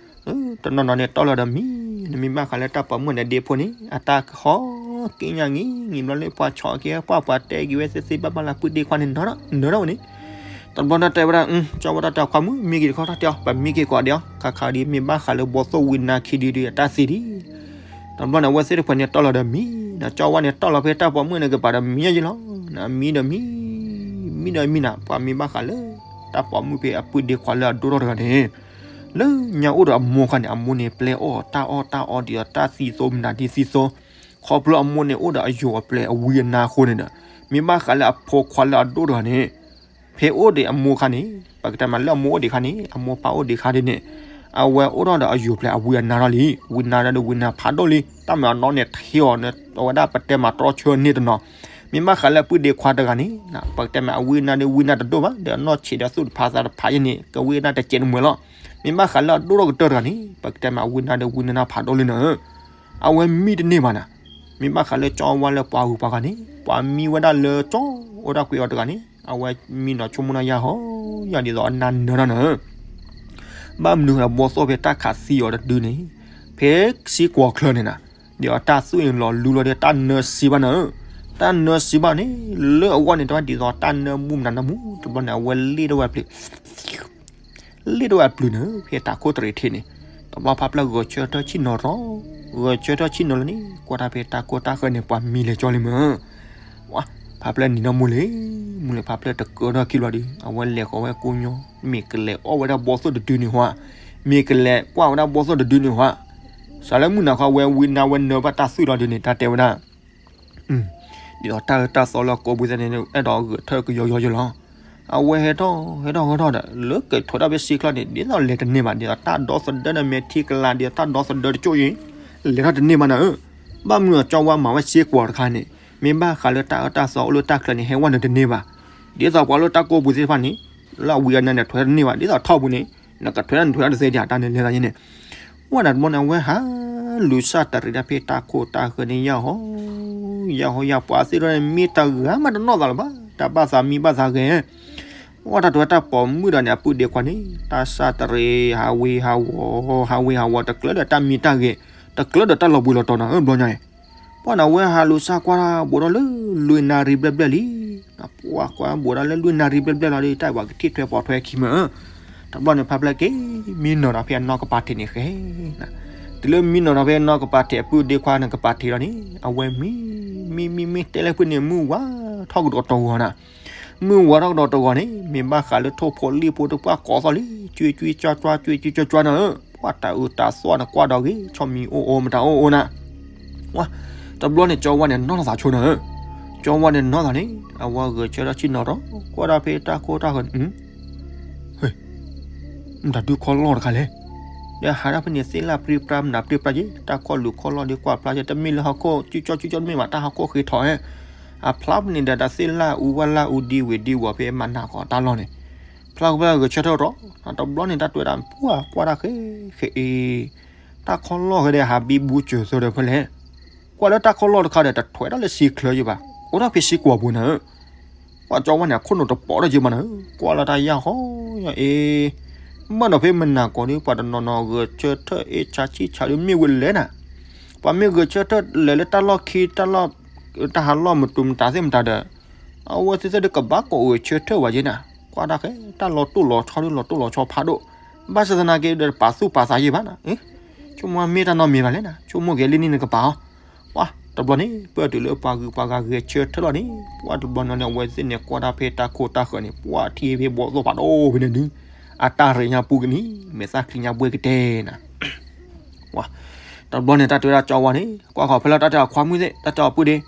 တနီၤနီၤန့ၣ် တီၢ်လီၤဒီးမံၤ, နမ့ၢ်ဘၣ်ဃးလၢတၢ်ပိာ်မုၣ်န့ၣ်ဒ့ဖိန့ၣ် အတၢ်ကဟီက့ညါဂ့ၤဂ့ၤဘျီလၢပှၤဆီးက့ၤ ပှၤပှၤတဲက့ၤဝဲသ့သ့ဘၣ်ဘၣ်လၢပုၢ်ဒ့ခွါန့ၣ် နၢၤထီၣ်ဝဲန့ၣ်, တဘျီတၢ်တဲဝဲဒၣ် ကၠီဝဲတၢ်တဲအီၤခွါမုၣ် မံက့ၤတခီ တၢ်တဲအီၤ ပမံက့ၤကွၢ်ဒံးအီၤ ခါခါဒ်မ့ၢ်ဘၣ်ဃးလၢဘီသိၣ်ဝံနါခံဒုဒုအတၢ်သံဒံး တဘျီန့ၣ် အဝဲသ့ၣ်တဖၣ်န့ၣ်တီၢ်လီၤဒီးမံၤ, ဒီးကၠီဝါန့ၣ်တီၢ်လီၤဖဲတၢ်ပိာ်မုၣ်န့ၣ်ကပၤဒီးမံၤယဲလီၤ, နမံၤဒီးမံၤ, မံၤဒီးမံၤနၤ ပှၤမ့ၢ်ဘၣ်ဃးလၢ တၢ်ပိာ်မုၣ်ဖဲအပုၢ်ဒ့ခွါလၢအဒိၣ်ထီၣ်တဂၤန့ၣ်, လၢညါအိၣ်ဒီးအမိၢ်ခါန့ၣ် အမိၢ်န့ၣ် ပျဲအီၣ်တၢ်အီၣ်တၢ်အီဒ်သိးတၢ်သံသိမနၤဒ်သံသိ, ခီဖျိအမိၢ်န့ၣ်အိၣ်ဒီးအယိာ်အပျဲၢ်အဝံအနါအဃိန့ၣ်ဒီး, မ့ၢ်ဘၣ်ဃးလၢအဖိခွါလၢအဒိၣ်တဂၤန့ၣ် ဖဲအိၣ်ဒံးအမိၢ်ခါန့ၣ် ပကတဲမးလၢအမိၢ်အိၣ်ဒံးခါန့ၣ် အမိၢ်ပၢ်အိၣ်ဒံးခါဒ်န့ၣ်, အဝဲအိၣ်ထီၣ်ဒီးအယိာ်ပျဲၢ်အဝံအနါထီၣ်လံ, ဝံနါဒီးဝံနါဖးဒိၣ်လံ, တၢ်မၤအနီၣ်န့ၣ်ထံအီၤန့ၣ် အဝဲဒၣ်ပတဲမးတြီဆၢန့ၢ်တနီၤ, မ့ၢ်ဘၣ်ဃးလၢအပုၢ်ဒ့ခွါတဂၤန့ၣ် ပကတဲမးအဝံအနါဒီးဝံနါတဒိၣ်ဘၣ် ဒီးအနီၢ်ဆံးဒီးသူၣ်တဖးသးတဖးယဲန့ၣ် ကဝံအနါတစဲးတမှဲၤလီၤ, မ့ၢ်ဘၣ်ဃးလၢအဒိၣ်ထီၣ်ကတၢၢ်တဂၤန့ၣ် ပကတဲမးအဝံအနါဒီးဝံနါဖးဒိၣ်လံနၤဧၢ, အဝဲမံတန့ၢ်ဘၣ်နၤ, မ့ၢ်ဘၣ်ဃးလၢကၠီဝါလၢပှၤဂုၤပှၤဂၤန့ၣ် ပှၤမံဝဲဒၣ်လၢကၠီအိၣ်ဒၣ်ကွံာ်အီၤတဂၤန့ၣ် အဝဲမံနီၤဆိကမိၣ်နၤယၢ်ဟီ ယၢ်ဒ်သိးအနါနၢၤတၢ်နၤဧၢ, ဘၣ်မနုၤဃိဘီသိၣ်ဖဲတၢ်ခးသံအီၤတဒုန့ၣ်, ဖဲစံကွီၤချၢန့ၣ်နၤ, ဒီးတၢ်သွံၣ်န့ၣ်လီၤလူလီၤဒီးတၢ်နၢစံဘၣ်နၤဧၢ, တၢ်နၢစံဘၣ်န့ၣ် လၢအဂီၢ်န့ၣ်တဝဲဒ်သိးတၢ်နၢမူမနၤနၢမူ တဘျီန့ၣ် အဝဲလ့ၣ်ထီၣ်ဝဲပျုၤ လ့ၣ်ထီၣ်ဝဲအပျုၤန့ၣ် ဖဲတၢ်ခိၣ်တရံးထံးန့ၣ်, တဘျီဖးဖျၢၣ်ဂဲၤဆၢထၢၣ်ဆံၣ်နီၤရီၤ, ဂဲၤဆၢထၢၣ်ဆံၣ်နီၤလၢန့ၣ် ကွၢ်တၢ်ဖဲတၢ်ကိၢ်တၢ်ဃၢၤန့ၣ် ပှၤမံလဲၤကၠီလံမၢ်, ဖးဖျၢၣ်နံၤနီၢ်မူလံ, မူလံဖးဖျၢၣ်တကၢထီၣ်ခံဘျီဒီး အဝဲလဲၤဃီၤဝဲကိညိ, မ့ၢ်ကလဲၤအီၣ်ဝဲဒၣ်ဘီသိၣ်တဒုန့ၣ်ဟါ, မ့ၢ်ကလဲၤကွၢ်ဝဲဒၣ်ဘီသိၣ်တဒုန့ၣ်ဟါ, စးလၢမုၢ်နၤခီဝဲဝံနါဝဲနၢၤဘၣ်တၢ်သွံၣ်လီၤဒုန့ၣ် တၢ်တဲဝဲဒၣ် ဒ်သိးတၢ်အၢတၢ်သီလၢကိးပူၤသ့ၣ်န့ၣ် အဲၣ်ဒိးဂဲၤထၢၣ်ကယီယီယီလီၤ. အဝဲဟဲထီၣ်ဟဲထီၣ်ဟဲထီၣ်ဒီး လၢကထွဲးထီၣ်ဖဲစ့ချီန့ၣ် ဒ်သိးလဲၤတန့ၢ်ဘၣ်, ဒ်သိးတၢ်ဒီသဒၢဒီးမဲာ်ထံကလၤ ဒ်သိးတၢ်ဒီသဒၢတကၠိၣ်အံၤ လဲၤထီၣ်တန့ၢ်ဘၣ်နၤဧၢ. ဘၣ်မနုၤအကၠီဝါမၤဝဲစ့ကွီၤတခါန့ၣ် မ့ၢ်ဘၣ်ဃးလၢတၢ်အၢတၢ်သီအိၣ်လၢတၢ်ချၢန့ၣ် ဟဲဝဲနၤတန့ၢ်ဘၣ်. ဒ်သိးပှၤလၢတၢ်ကိးပူၤသ့ၣ်တဖၣ်န့ၣ် လၢအဝံၤအနၢ်န့ၣ်ထွဲတန့ၢ်ဘၣ်, ဒ်သိးထီၣ်ပူၤန့ၣ် နကထွဲနထွဲတသ့ဒံး တၢ်န့ၣ်လဲၤသးန့ၣ် ဝဲဒၣ်တဘျီန့ၣ် အဝဲဟးလူၤစၢ်တရံးဒၣ်ဖဲတၢ်ခိၣ်တၢ်ဃၢၤန့ၣ် ယၢ်ဟီ ယၢ်ဟီယၢ်ပှၤသ့ၣ်ထီၣ်န့ၣ် မ့ၢ်တဂၤမးတနီၣ်သးလၢၤဘၣ်, တၢ်ဘၣ်သးမံဘၣ်သးဂဲၤ ဝဲတၢ်တဝဲတၢ်ပိာ်မုၣ်ဒီးန့ၣ် အပုၢ်ဒ့ခွါန့ၣ် တၢ်စၢ်တရံး ဟးဝ့ၤဟးဝီၤ ဟးဝ့ၤဟးဝီၤ တကျၢၤဒီးတၢ်မံတၢ်ဂဲၤ တကျၢၤဒီးတၢ်လီၤဘှံးလီၤတီၤနီၤ ဘျီညါအံၤ ပှၤန့ၣ်ဝဲဟးလူၤစၢ်ကွၢ်တၢ်ဘိးထီၣ်လၢ လွံၢ်နၣ်ရံၣ်ဘျဲၣ်ဘျဲၣ်လံ. ပှၤကွၢ်ဘိးထီၣ်လၢလွံၢ်နၣ်ရံၣ်ဘျဲၣ်ဘျဲၣ်လီၤဒီး တၢ်ပှၤကထံၣ်ထွဲပိာ်ထွဲခံမး. တဘျီန့ၣ် ဖါဖျၢၣ်က့ၤ မံနီၤဒီးဖဲအနီၢ်ကပၤထံးန့ၣ်ဃဲ တုၤလၢမံနီၤဒီးဖဲအနီၢ်ကပၤထံး အပုၢ်ဒ့ခွါန့ၣ်ကပၤထံးလီၤန့ၣ် အဝဲမံ မံ မံ မံ တဲလၢဖုၣ်န့ၣ် မုၢ်ဝါထီၣ်ကဒီးတဂီၤနၤ. မုၢ်ဝါထီၣ်ကဒီးတဂီၤန့ၣ် မ့ၢ်ဘၣ်ဃးလၢထိၣ်ဖိလံၣ်ဖိတပှၢ်ကိးသီၣ်လံ ကွ့ကွ့ကွၢ်ကွၢ် ကွ့ကွ့ကွၢ်ကွၢ်နၤဧၢ. ပှၤတၢ်အုးတၢ်သီၣ်န့ၣ် ကွၢ်ဒီးဂ့ၤ ဆီမံၤအိၣ်အိၣ် မတၤအိၣ်အိၣ်နၤ. တဘျီန့ၣ် ကၠီဝါန့ၣ်နီၢ်ထီၣ်သးဆိနၤဧၢ. ကၠီဝါန့ၣ်နီၢ်သးန့ၣ် အဝဲဂဲၤဆၢထၢၣ်ဆ့ၣ်နီၤထီၣ် ကွၢ်ဒၣ်ဖဲတၢ်ခိၣ်တၢ်ဃၢၤန့ၣ် ဟ့ မတၤဒုခီလီၢ်တခါလဲၣ်. ဒီးဟးဒၣ်ဖဲန့ၣ် သ့ၣ်လၣ်ပြံပြါမနုၤပြံပြါက့ တၢ်ခီၣ်လူၤခီၣ်လီၢ်ဒ်ကွၢ်ဖျါက့ တမ့ၢ်လၢဟီၣ်ခိၣ် ကၠူကၠီကၠူကၠီတမ့ၢ်ဘၣ် တၢ်ဟီၣ်ခိၣ်ဃ့ထီၣ်ဟဲ အဖျါဖဲန့ၣ်ဒီး တၢ်သ့ၣ်လၣ်အူဝၣ်လၣ်အူဒံဝ့ၤဒံဝီၤဖဲ မၤနၢၤဃီၤတၢ်လီၢ်န့ၣ် ဖျါဖဲဂဲၤဆၢထၢၣ်ထီၣ် တဘျီန့ၣ် တၢ်တဲဝဲဒၣ် ပှၢ်ကွၢ်တၢ်ဃဲဃဲအံၤ တၢ်ခီၣ်လီၢ်ဃဲဒီး ဟးဘံဘူစၢၤသၢဒီးဖဲလဲၣ်. ကွၢ်လၢတၢ်ခီၣ်လီၢ်တခါဒီး တထွဲးထီၣ်လၢစ့ချၢယဘၣ်, အိၣ်ထီၣ်ဖဲစ့ကွီၤပူၤနၤဧၢ. ပှၤကၠီဝါန့ၣ် အခိၣ်နူာ်တပိာ်ထီၣ်ယဘၣ်နၤဧၢ, ကွၢ်လီၤတၢ်ယၢ်ဟီယၢ်အ့ မ့ၢ်ဒီးဖဲမနၤကိးဒီး ပှၤတနီၤနီၤဂဲၤဆၢထၢၣ်အ့ၣ်ဆါဆံၣ်ဆါဒီးမ့ၢ်ဝဲလဲၣ်နၤ. ပှၤမ့ၢ်ဂဲၤဆၢထၢၣ်လဲၤလၢတၢ်လီၢ်ခံ တၢ်လီၢ် တၢ်ဟးလီၢ်မတူၤမတၤသ့ၣ်မတၤဒီး အဝဲသ့ၣ်သ့ၣ်ဒီးကဘၣ်ကိးဂဲၤဆၢထၢၣ်ဝဲယဲနၤ. ကွၢ်တၢ်ဃဲ တၢ်လီၤတိၢ်လီၤဆီဒီးလီၤတိၢ်လီၤဆီဖးဒိၣ်, ဘၣ်ဆၣ်သနာ်က့ဒီးပာ်သူၣ်ပာ်သးယဲဘၣ်နၤ. ဆိကမိၣ်မ့ၢ်တၢ်နီတမံၤဘၣ်လဲၣ်နၤ, ဆိကမိၣ်က့ၤလံန့ၣ်နကပၤအီၤ. ပှၤတဘျီန့ၣ် ပၢၢ်တုၤလၢပှၤဂုၤပှၤဂၤဂဲၤဆၢထၢၣ်လီၤန့ၣ် ပှၤတဘျီန့ၣ် အဝဲသ့ၣ်န့ၣ် ကွၢ်တၢ်ဖဲတၢ်ခိၣ်တၢ်ဃၢၤန့ၣ် ပှၤထံၣ်ဖဲဘီၣ်သိၣ်ဖးဒိၣ်ဖဲန့ၣ်ဒုး အတၢ်ရ့ညါပူၤကနံၤ မဲာ်သၣ်ချံညါဘှဲကတဲနၤ. တဘျီန့ၣ် တၢ်တဲဝဲဒၣ်ကၠီဝါန့ၣ် ကွၢ်ဃီၤဖဲလၢတၢ်တဲအီၤခွါမုၣ်သ့ၣ် တၢ်တဲအီၤပုၢ်ဒ့,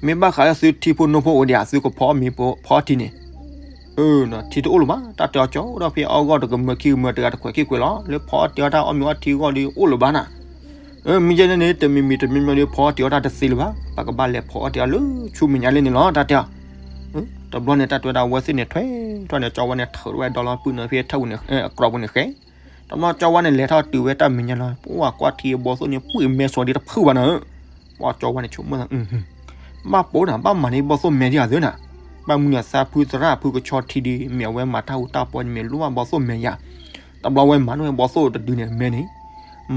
မ့ၢ်ဘၣ်ဃးလၢသုထံဖိနိဖိအိၣ်ဒံးဧါ သုကဖီမ့ၤဖီထံန့ၣ်, ထံတအိၣ်လၢၤဘၣ် တၢ်တဲအီၤကၠီဒီးဖဲအီၣ်ဂီၢ်တကမၢခံကမၢတဂၤတခွဲးခံခွဲးလီၤ လၢဖီအီၣ်တ့ၤအီၣ်တၢ်အီၣ်မ့ၤအီထံဂီၢ်ဒီးအိၣ်လၢၤဘၣ်နၤ. မ့ၢ်ယဲန့ၣ်န့ၣ် တမံၤမံၤတမံၤမံၤဒီး ဖီအီၣ်တ့ၤအီၣ်တၢ်တသ့လၢၤဘၣ် ပကဘၣ်လဲၤဖီအီၣ်တ့ၤအီၣ်လၢဆူမဲာ်ညါလံန့ၣ်လီၤ တၢ်တဲအီၤ. တဘျီန့ၣ် တၢ်တဲဝဲဒၣ်အဝဲသ့ၣ်န့ၣ်ထွဲထီၣ်န့ၣ် ကၠီဝါန့ၣ်ထုးဝဲဒီလီၤပုၢ်န့ၣ်ဖဲထၢၣ်ပူၤန့ၣ် အကြီးပူၤန့ၣ်ဃဲ, တဘျီကၠီဝါန့ၣ် လဲၤထီၣ်တုၤဝဲတၢ်မဲာ်ညါလီၤ ပှၤကွၢ်ထံအဘီၣ်သိၣ်န့ၣ် ပှ့ၤမဲာ်စီၤဒံးတဖုဘၣ်နၤဧၢ. ပှၤကၠီဝါန့ၣ် ဆိကမိၣ်သး ဘၣ်ပိာ်နၤ ဘၣ်မၤန့ၢ်ဘီၣ်သိၣ်မဲာ်ဒံးဧါသ့နၤ, ဘၣ်မနုၤအသးဖုသရၣ်ဖုကဆီထံဒံး မ့ၢ်အဝဲမၤတၢ်ဟူးတၢ်ပီန့ၣ် မ့ၢ်လိၣ်ဘၣ်ဘီၣ်သိၣ်မဲာ်ယါ. တဘျီဝဲမၤန့ၢ်ဝဲဘီၣ်သိၣ်တဒုန့ၣ်မဲာ်န့ၣ်,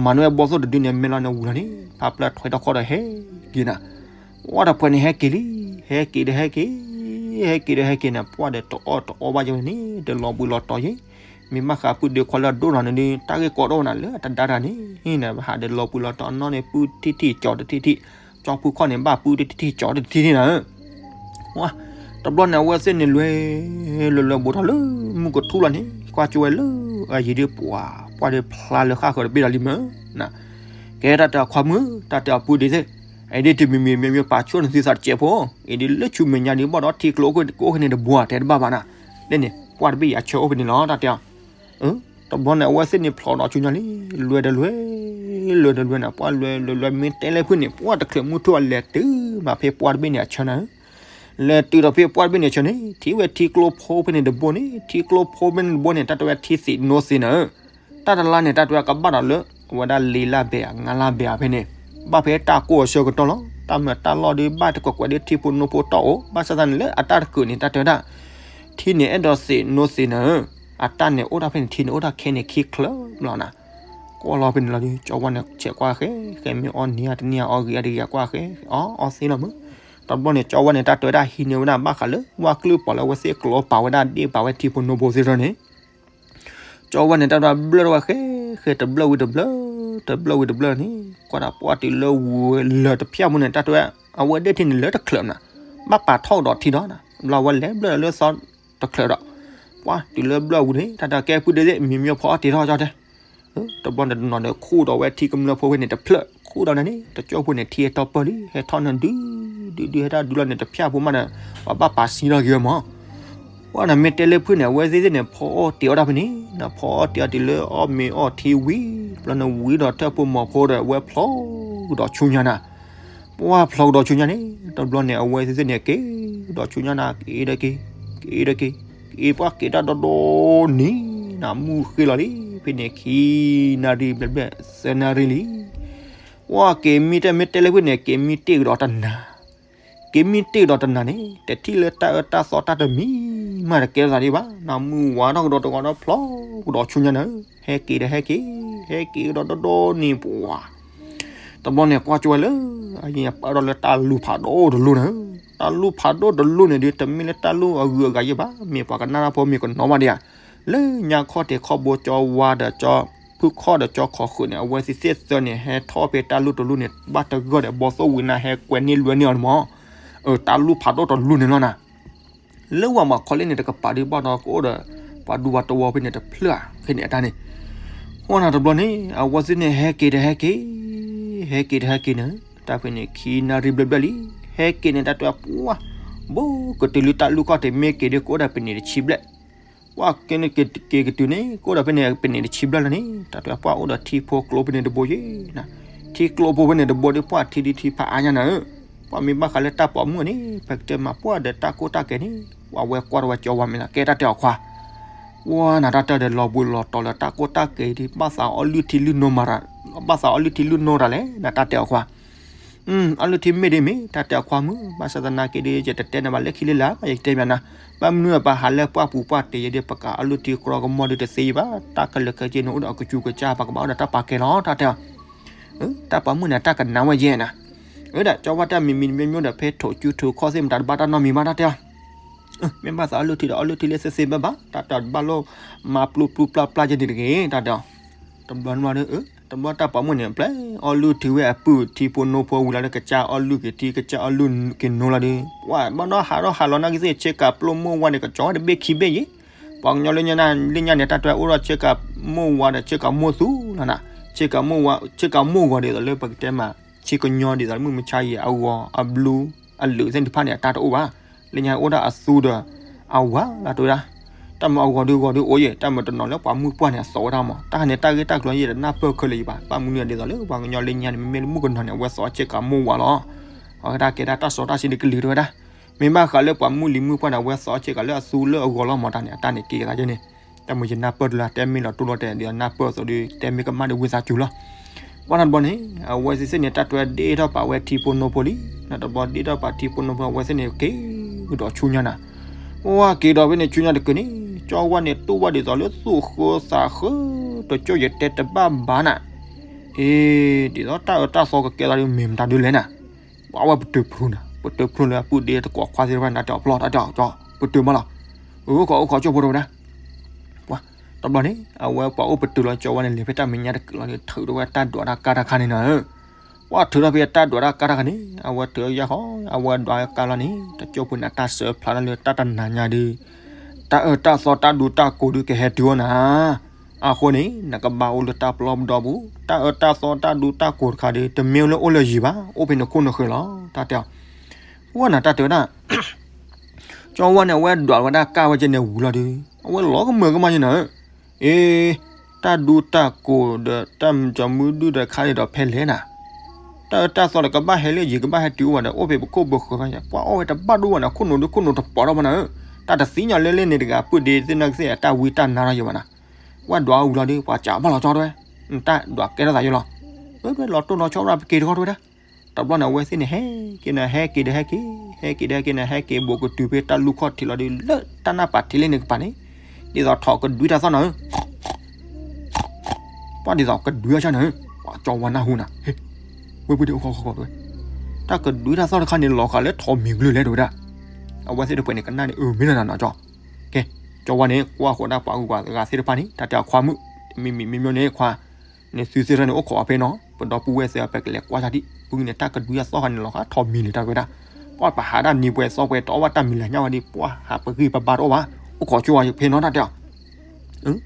မၤန့ၢ်ဝဲဘီၣ်သိၣ်တဒုန့ၣ်မဲာ်လီၤန့ၣ်ဝံၤလီၤန့ၣ် ဖါဖျၢၣ်ထွဲထီၣ်ခီၣ်ဒီးဟဲက့ၤနၤ. ပှၤတဖုန့ၣ်ဟဲက့ၤလံ, ဟဲက့ၤဒီးဟဲက့ၤ, ဟဲက့ၤဒီးဟဲက့ၤန့ၣ် ပှၤဒီးတအီၣ်တအီဘၣ်ယဲန့ၣ် တလီၤဘှံးလီၤတီၤယဲ, မ့ၢ်ဘၣ်ဃးပုၢ်ဒ့ခွါလၢအဒိၣ်နီၤန့ၣ်ဒုး တၢ်ဂ့ၢ်ကီတအိၣ်နၤလၢအတဒါတၢ်န့ၣ် ဟံးန့ၣ် ဟးဒီးလီၤဘှံးလီၤတီၤအနီၣ်န့ၣ် ပုၢ်ထံၣ်ထံၣ်ကၠီတထံၣ်ထံၣ်, ကၠီဖုခီၣ်န့ၣ် ဘၣ်ပုၢ်တထံၣ်ထံၣ်ကၠီတထံၣ်ထံၣ်နၤဧၢ. တဘျီန့ၣ် အဝဲသ့ၣ်န့ၣ်လွဲ လွဲလွဲဘူးထီၣ်လၢမူကထူၣ်လီၤန့ၣ် ကွၢ်ကၠိဝဲလၢအယံၤဒုးပှၤ ပှၤဒီးဖျါလၢဃၣ်ဃၢၤတဘ့ၣ်ဒီးလံမၢ်နၤ. ကဲတၢ်တဲအီၤခွါမုၣ် တၢ်တဲအီၤပုၢ်ဒ့သ့ၣ်, အံၤဒ်တမံၤမံၤမ့ၢ်မ့ၢ်ပာ်ဆှိၣ်နသုသးတစဲးဖိ, အံၤဒ်လၢဆူမဲာ်ညါဒ်ဘၣ်ဒီးထံကျိအိၣ်ဖဲန့ၣ်တဘိဧါ တဲတဘၣ်ဘၣ်နၤ, ဒ်န့ၣ် ပှၤတဘ့ၣ်ယၤဆၢအိၣ်ဖဲန့ၣ်လီၤ တၢ်တဲအီၤ. တဘျီန့ၣ် အဝဲသ့ၣ်န့ၣ်ဖျိးဒီးဆူညါလံ, လွဲဒီးလွဲ, လွဲဒီးလွဲနၤ ပှၤလွဲလွဲလွဲမ့ၢ်တဲလၢဖုၣ်န့ၣ် ပှၤတချုးမုၢ်ထူၣ်အလဲၤတုၤမးဖဲပှၤတဘ့ၣ်န့ၣ်အဆၢနၤဧၢ. လဲၤတုၤဒီးဖဲပှၢ်တဘ့ၣ်န့ၣ်ဆၢန့ၣ် ထံၣ်ဝဲထံကျိဖိဖဲန့ၣ်တဘိန့ၣ် ထံကျိဖိဖဲန့ၣ်တဘိန့ၣ် တၢ်တဲဝဲထံသံးနိသံးနၤဧၢ. တၢ်တလါန့ၣ် တၢ်တဲဝဲကဘၣ်ဒီးလၢ အဝဲဒၣ်လံာ်လၢဘဲဧါ ငါးလါဘဲဧါဖဲန့ၣ် ဘၣ်ဖဲတၢ်ကိၢ်အဆၢကတီၢ်လီၤ. တၢ်မၤတၢ်လီၢ်ဒီး ဘၣ်တကွဲးကွဲးဒီးထံဖိနိဖိတီၢ်အိၣ် ဘၣ်ဆၣ်သနာ်က့လၢအတၢ်တကုးန့ၣ် တၢ်တဲဝဲဒၣ် ထံန့ၣ်အဲၣ်ဒိးသံးနိသံးနၤဧၢ. အတၢ်န့ၣ်အိၣ်တၢ်ဖဲန့ၣ် ထံန့ၣ်အိၣ်တၢ်ခဲန့ၣ်ခံချၢဘျီနၤ. ကွၢ်လီၤဖဲန့ၣ်လီၤဒီး ကၠီဝါန့ၣ်ဆဲးကွၢ်ဃဲ ဃဲမ့ၢ်အီၣ်နံၤဧါတနံၤဧါ အီၣ်ဂ့ၤဧါတဂ့ၤဧါ ကွၢ်ဃဲ အီၣ်အီသ့လီၤမၢ်. တဘျီန့ၣ် ကၠီဝါန့ၣ် တၢ်တဲဝဲဒၣ်ဟံးန့ၢ်ဝဲဒၣ် ဘၣ်ဃးလၢ ဝၣ်ကျုၢ်ပီၤလၢအဝဲသ့ၣ်ကျိပာ်ဝဲဒၣ်ဒ့ၣ်ပာ်ဝဲထံဖိနိဖိသ့ၣ်တဖၣ်န့ၣ် ကၠီဝါန့ၣ် တၢ်တဲဝဲဒၣ်ဘျၢၣ်ထီၣ်ဝဲဃဲ ဃဲတဘျၢၣ်ဝံၤတဘျၢၣ် တဘျၢၣ်ဝံၤတဘျၢၣ်န့ၣ် ကွၢ်တၢ်ပှၢ်တုၤလၢဝဲလၢာ်တဖျၢၣ်မူန့ၣ် တၢ်တဲဝဲ အဝဲဒၣ်ထံန့ၣ်လၢတချၢးနၤ ဘၣ်ပာ်ထီၣ်ကဒီးထံဒီးနၤ ဘျီဝဲလဲၤဘျၢၣ်လၢသီတချၢးဒီး ပှၢ်တုၤလၢဘျၢၣ်ဝံၤန့ၣ် တၢ်တဲကဲပုၢ်ဒ့သ့ၣ် မ့မ့ၢ်ဖီအီၣ်တ့ၤထီၣ်ကၠီတဲ တဘျီန့ၣ်တနီၤဒီးခူၣ်ဒီးဝဲထံကမျၢၢ်ဖိဖဲန့ၣ်တဖျၢၣ် ခူၣ်ဒီးန့ၣ်န့ၣ် တကၠိဖိန့ၣ် ထံဟဲထီၣ်ပၢၢ်လံ ဟဲထီၣ်န့ၣ်ဒုး ဒုးဒုးဟဲထီၣ်ဒုးလီၤန့ၣ် တဖျၢၣ်ဖိမးဒီး ပှၤဘၣ်ပာ်စံထီၣ်က့ၤဝဲမၢ်. ပှၢ်နမ့ၢ်တဲလၢဖုၣ်န့ၣ် အဝဲသ့ၣ်သ့ၣ်န့ၣ် ဖီအီၣ်တ့ၤအီၣ်တၢ်ဖဲန့ၣ်, နဖီအီၣ်တ့ၤအီၣ်တ့ၤလၢအီၣ်မ့ၤအီၣ်ထံဝံၤ, ဘျီန့ၣ်ဝံၤဒီးထၢၣ်ဖိမီၤဖိဒီး အဝဲဖျိကဒီးဆူညါနၤ, ပှၢ်ဖျိကဒီးဆူညါန့ၣ် တဘျီန့ၣ် အဝဲသ့ၣ်သ့ၣ်န့ၣ် က့ၤကဒီးဆူညါနၤ, က့ၤဒီးက့ၤ, က့ၤဒီးက့ၤ, က့ၤပှၢ်က့ၤတၢ်ဒီဒီနံၤ, နမုၢ်ဃ့လီၤလံ, ဖဲန့ၣ် ခံနၣ်ရံၣ်ဘျဲၣ်ဘျဲၣ် သၢနၣ်ရံၣ်လံ, ပှၢ်က့ၤမံတၢ်မ့ၢ်တဲလၢဖုၣ်န့ၣ် က့ၤမံတ့ၢ်ကဒီးတနၤ က့ၤမံတ့ၢ်ဒီးတနၤန့ၣ် တထံၣ်လၢတၢ်အၢတၢ်သီတၢ်တမံၤမးတကဲထီၣ်သးဒံးဘၣ်, နမုၢ်ဝါထီၣ်ကဒီးတဂီၤဒီးဖျိကဒီးဆူညါနၤ, ဟဲက့ၤဒီးဟဲက့ၤ, ဟဲက့ၤကဒီးဒီဒီနံၤပှၢ်, တဘျီန့ၣ် ကွၢ်ကၠိဝဲလၢ အယပာ်ဒီးလၢတၢ်လူၢ်ဖးဒိၣ်တလူၢ်နၤ, တၢ်လူၢ်ဖးဒိၣ်တလူၢ်န့ၣ်ဒီး တမ့ၢ်လၢတၢ်လူၢ်အဂုၤအဂၤယဲၢ်ဘၣ်, မ့ၢ်ပှၤကနၣ်တၢ်ဖိမ့ၢ်ကနီၤဘၣ်ဒံးဧါ, လၢညါခီၣ်ထံးခီၣ်ဘိကၠီဝါဒီးကၠီ ဖုၣ်ခီၣ်ဒီးကၠီခီၣ်ဃုာ်န့ၣ် အဝဲသ့ၣ်သ့ၣ်သၢန့ၣ် ဟဲထီၣ်ဖဲတၢ်လူၢ်တလူၢ်န့ၣ် ဘၣ်တဂၢၢ်ဒီး ဘီသိၣ်ဝံၤနၤဟဲကွဲးန့ၢ်လွဲန့ၢ်အီၤန့ၣ်မး, တၢ်လူၢ်ဖးဒိၣ်တလူၢ်န့ၣ်လီၤနၤ, လၢဝဲမၤခီလ့န့ၣ် တကပၤဒံးဘၣ်ဒီးကအိၣ်ဒီး ပှၤဒူပှၤတဝီဖဲန့ၣ်တဖျၢၣ်ဧါ, ဖဲန့ၣ်အတၢ်န့ၣ်, ဃိနၤတဘျီန့ၣ် အဝဲသ့ၣ်န့ၣ် ဟဲက့ၤတဟဲက့ၤ, ဟဲက့ၤတဟဲက့ၤန့ၣ်, တၢ်ဖဲန့ၣ် ခံနၣ်ရံၣ်ဘျဲၣ်ဘျဲၣ်လံ, ဟဲက့ၤန့ၣ် တၢ်တဲပှၢ်, ဘိကတုၤလံတၢ်လူၢ်ခီၣ်ထံးမ့ၢ်က့ၤဒီး ကအိၣ်ဒီးပနံးတဆံဘျဲၣ် ပှၢ်က့ၤန့ၣ်က့ၤကတုၤန့ၣ် ကအိၣ်ဒီးဖဲန့ၣ် ပနံးတဆံဘျဲၣ်လီၤန့ၣ် တၢ်တဲပှၢ်အိၣ်ဒီးထံဖိကျိဖဲန့ၣ်တဘိယဲၢ်နၤ, ထံကျိဖိဖဲန့ၣ်တဘိဒီး ပှၢ်ထံဒုထံဖးအါညါနၤဧၢ, ပှၢ်မ့ၢ်ဘၣ်ဃးလၢတၢ်ပိာ်မုၣ်န့ၣ် ပကတဲမၤပှၢ်ဒီးတၢ်ကိၢ်တၢ်ကဲန့ၣ် ပှၢ်ဝဲကွၢ်တဝဲကၠီဝါမ့ၢ်သးကဲတၢ်တဲအီၤခွါ, ပှၢ်နၤတၢ်တဲဒီးလီၤဘှံးလီၤတီၤလၢတၢ်ကိၢ်တၢ်ကဲဒီး ဘၣ်သးအီၣ်လုၢ်ထံလုၢ်နိမၤ, ဘၣ်သးအီၣ်လုၢ်ထံလုၢ်နိတၢ်လဲၣ် နတၢ်တဲအီၤခွါ အီလုၢ်ထံမ့ၢ်ဒ်မ့ၢ် တၢ်တဲအီၤခွါမုၣ် ဘၣ်ဆၣ်သနာ်က့ဒီး ယတတဲနၤဘၣ်လၢခံလၢလာ် ယတဲမနၤ, ဘၣ်မနုၤအပဟးလၢပှၢ်ပူၤပှၢ်တ့ၢ်ယဲဒီး ပကအီလုၢ်ထံကြီကမီၣ်ဒုတသ့ဘၣ်, တၢ်ခဲလၢာ်ခဲဆ့န့ၣ်အိၣ်ဒီးအကစူးကစၢ် ပကဘၣ်အိၣ်ဒီးတၢ်ပာ်ကဲလီၤ တၢ်တဲအီၤ, တၢ်ပိာ်မုၣ်န့ၣ် တၢ်ကနၣ်ဝဲယဲၢ်နၤ, အဝဲဒၣ်ကၠီဝါတၢ်မံၤမံၤတမံၤမံၤဒီး ဖဲထိးကၠူထိးခီၣ်သ့ၣ်မတၤတဘၣ်တၢ်နီတမံၤဘၣ် တၢ်တဲအီၤ မ့ၢ်ဘၣ်သးအီလုၢ်ထံဒီးအီလုၢ်ထံလၢသ့သ့ဘၣ်ဘၣ်, တၢ်တဘၣ်လိၣ်မၤပျူပျူပျၢ်ပျၢ်ယဲၢ်န့ၣ်တဂ့ၤ တၢ်တဲအီၤ, တဘျီန့ၣ်ဒီး တဘျီတၢ်ပိာ်မုၣ်န့ၣ် ပျဲအီလုၢ်ထံဝဲအပုၢ်ထံဖိနိဖိဝံၤလီၤဒီး ကစၢ်အီလုၢ်က့ၤထံ ကစၢ်အီလုၢ်က့ၤနိလီၤဒီး ပှၢ်ဘၣ်ဒီးဟးထီၣ်ဟးလီၤနာ်က့သ့ၣ် ဆ့ကၤပျိၢ်မိၢ်ဝါန့ၣ် ကကၠီဝဲတဘ့ၣ်ခံဘ့ၣ်ယဲၢ်, ပှၤကညီလၢညါန့ၣ် လၢညါန့ၣ် တၢ်တဲအိၣ်ဒီးဆ့ကၤမိၢ်ဝါဒီး ဆ့ကၤမိၢ်သူလီၤနၤ, ဆ့ကၤမိၢ်ဝါ ဆ့ကၤမိၢ်ဂီၤဒ်သိးလၢပကတဲမး ဆ့ကညီဒ်သိးလၢမုၢ်မဆါအံၤ အဂီၤအဘျုးအလုာ်သ့ၣ်တဖၣ်န့ၣ် အတၢ်တအိၣ်ဘၣ်, လၢညါအိၣ်ဒၣ်အသူဒီး အဝၤလၢတဝဲဒၣ်, တၢ်မ့ၢ်အဂီၤဒုဂီၤဒုအိၣ်ယဲၢ် တၢ်မ့ၢ်တနီၤလၢပှၤမုၣ်ပှၢ်န့ၣ် အသိးဝဲဒၣ်မး တၢ်ဟးန့ၣ် တၢ်ဂ့ၢ်တၢ်ကျိၤယဲၢ်တနၢ်ပၢၢ်ခဲလၢာ်ယံၤဘၣ်, ဘၣ်မနုၤဒ်သိးလၢပှၤကညီလၢညါန့ၣ် မ့မ့ၢ်လၢမုၣ်ကနီၤန့ၣ် အဝဲသိးဆ့ကၤမိၢ်ဝါလီၤ, အဝဲဒၣ်ကဲဒၣ်တၢ်စီတၢ်ဆှံဒ်ကလုာ်တဝဲဒၣ်, မ့ၢ်ဘၣ်ဃးလၢပှၤမုၣ်လံၤမုၣ်ပှၢ်န့ၣ် အဝဲသိးဆ့ကၤလၢအသူလၢအဂီၤလီၤမး တၢ်န့ၣ် အတၢ်န့ၣ်က့ၤသးယဲၢ်န့ၣ်, တၢ်မ့ၢ်ယနၢ်ပၢၢ်တလၢ တဲမ့ၢ်လီၤတိၢ်လီၤတဲာ်ဒ်သိးနၢ်ပၢၢ်အသိးဒီး တဲမ့ၢ်ကမၣ်ဒီးဝံသးစူၤလီၤ ပှၢ်နတဘျီန့ၣ် အဝဲသ့ၣ်သ့ၣ်န့ၣ် တၢ်တွဲဒ့ထီၣ်ပာ်ဝဲထံဖိနိဖိလံ, နတဘျီဒ့ထီၣ်ပာ်ထံဖိနိဖိ အဝဲသ့ၣ်န့ၣ် က့ၤကဒီးဆူညါနၤ, ပှၢ်က့ၤဒီးဖဲန့ၣ်ဆူညါတက့ၢ်န့ၣ် ကၠီဝါန့ၣ်တူၢ်ဘၣ်ဒ်သိးလၢသူၣ်ဃၢသးဃၢ တကၠိယတဲတဘၣ်ဘၣ်နၤ, အ့ ဒ်သိးတၢ်အၢတၢ်သီကကဲသးဒ်မ့ၢ်မတၤဒုလဲၣ်နၤ, ပှၢ်ဝဲပတုာ်ဖျိနၤ ပတုာ်ဖျိလၢအပုၢ်ဒ့တကိးခွါသ့ၣ်တဖၣ်န့ၣ် တၢ်တဲအီၤပျီ တၢ်တဲအီၤကၠီ ပတုာ်မးလီၤ, အိၣ်ခိးအိၣ်ခိးကၠိဖိတဝဲဒၣ် ပှၢ် တဘျီန့ၣ် အဝဲပှၤအိၣ်ပတုာ်လီၤကၠီဝါန့ၣ် လဲၤဖဲတၢ်မဲာ်ညါတကုာ်လီၤန့ၣ် ထုးထီၣ်ဝဲတၢ်ဒွးတၢ်ကါတခါန့ၣ်နၤ, ပှၢ်ထုးထီၣ်ဖဲတၢ်ဒွးတၢ်ကါတခါန့ၣ် အဝဲထုးယါဃီ အဝဲဒွးကါလီၤန့ၣ် တကၠိဖိန့ၣ် တၢ်စၢဖျါထီၣ်လၢတၢ်တနၤညါဒီး တၢ်အၢတၢ်သီတၢ်ဒူတၢ်ကိးဒုးကဟဲတုၤအီၤနၤ, အဃိန့ၣ် နကဘၣ်အိၣ်လၢတၢ်ပလီၢ်ပဒီပူၤ တၢ်အၢတၢ်သီတၢ်ဒူတၢ်ကိးတခါဒီး တမ့ၢ်လၢအိၣ်လၢယံၤဘၣ် အိၣ်ဖဲနခိၣ်နဃၢၤလီၤ တၢ်တဲအီၤ, ပှၢ်နၤတၢ်တဲဝဲဒၣ် ကၠီဝါန့ၣ် အဝဲဒွးဝဲဒၣ်ကါဝဲကဲန့ၣ်ဝံၤလီၤဒီး အဝဲလီၤကမၢကမၣ်ယဲၢ်နၤဧၢ, အ့ တၢ်ဒူတၢ်ကိးဒီးတၢ်မုာ်တမုာ်ဒုၣ်ဒီးခါန့ၣ်ဒီးဖဲလဲၣ်နၤ, တၢ်အၢတၢ်သီဒီးကဘၣ်ဟဲလၢယံၤ ကဘၣ်ဟဲတုၤအိၣ်ဘၣ်ဒီး အိၣ်ဖဲပခိၣ်ပဃၢၤဘၣ်ယဲၢ် ပှၢ်အီၣ်ဝဲတဘၣ်ဒိၣ်ဘၣ်နၤ ခိၣ်နူာ်ဒုးခိၣ်နူာ်တပီၤထီၣ်ဘၣ်နၤဧၢ, တၢ်တသ့ၣ်ညါလၢလၢန့ၣ်တဂၤ ပုၢ်ဒ့သ့ၣ်နီၢ်ကသ့ၣ်အတၢ်ဝံတၢ်နါထီၣ်ယဲၢ်ဘၣ်နၤ, ပှၢ်ဒွးဝံၤလီၤဒီး ပှၤစံးဘၣ်လီၤကၠီတဝဲ, တၢ်ဒွးကဲထီၣ်သးယဲၢ်လီၤ, ဝဲလီၤတိၢ်လီၤဆီဝဲဒၣ်ပက့ၤတခီတဝဲဒၣ် တဘျီန့ၣ် အဝဲသ့ၣ်န့ၣ် ဟဲက့ၤနၤ ဟဲက့ၤဒီးဟဲက့ၤ, ဟဲက့ၤဒီးဟဲက့ၤနၤ ဟဲက့ၤဘူးကတုၤဖဲတၢ်လူၢ်ခီၣ်ထံးလီၤဒီး လၢတၢ်နၢ်ပာ်ထံးလ့န့ၣ်ကပၤန့ၣ်, ဒ်သိးထိးကဒွံတၢ်သီၣ်နၤဧၢ, ပှၢ်ဒ်သိးကဒွံအီၤဆၣ်နၤဧၢ, ပှၢ်ကၠီဝါနၢ်ဟူနၤ, ဟ့ၣ်, ဝဲပုၢ်ဒ့အိၣ်ခိးခိးခိးတဝဲ, တၢ်ကဒွံတၢ်သီၣ်တခါန့ၣ် လီၤဃာ်လၢထိးမံၤကလုၢ်လဲၣ်တဝဲဒၣ်, အဝဲသ့ၣ်တဖုန့ၣ် ကနၣ်န့ၣ် အၢ မ့ၢ်လီၤနၤနီၤကၠီ, ကဲ, ကၠီဝါန့ၣ် ကွၢ်ဃီၤဒၣ်ပှၤဂုၤပှၤဂၤသ့ၣ်တဖၣ်န့ၣ် တၢ်တဲအီၤခွါမုၣ်, မံမံမံမံန့ၣ်ခွါ န့ၣ်သုသ့ၣ်တဖၣ်န့ၣ် အိၣ်ခိးအီၤဖဲနီၤ, ပဒီပုၢ်ဝဲၢ်သ့ၣ် ပကလဲၤကွၢ်တၢ်ဒံး, ဖုန့ၣ် တၢ်ကဒွံအသီၣ်ခါန့ၣ် လီၤဃာ်ထိးမံၤလံတၢ်ဝဲဒၣ်, ပှၢ်ပဟးဒၣ်နံၤပှဲၤသီပှဲၤတအီၣ်ဘၣ်တၢ်မံၤလၢညါဝဲဒံး ပှၢ်ဟးပဂံၢ်ပဘါတအိၣ်ဘၣ်, အိၣ်ခိးကၠိဝဲဖဲနီၤတၢ်တဲအီၤ,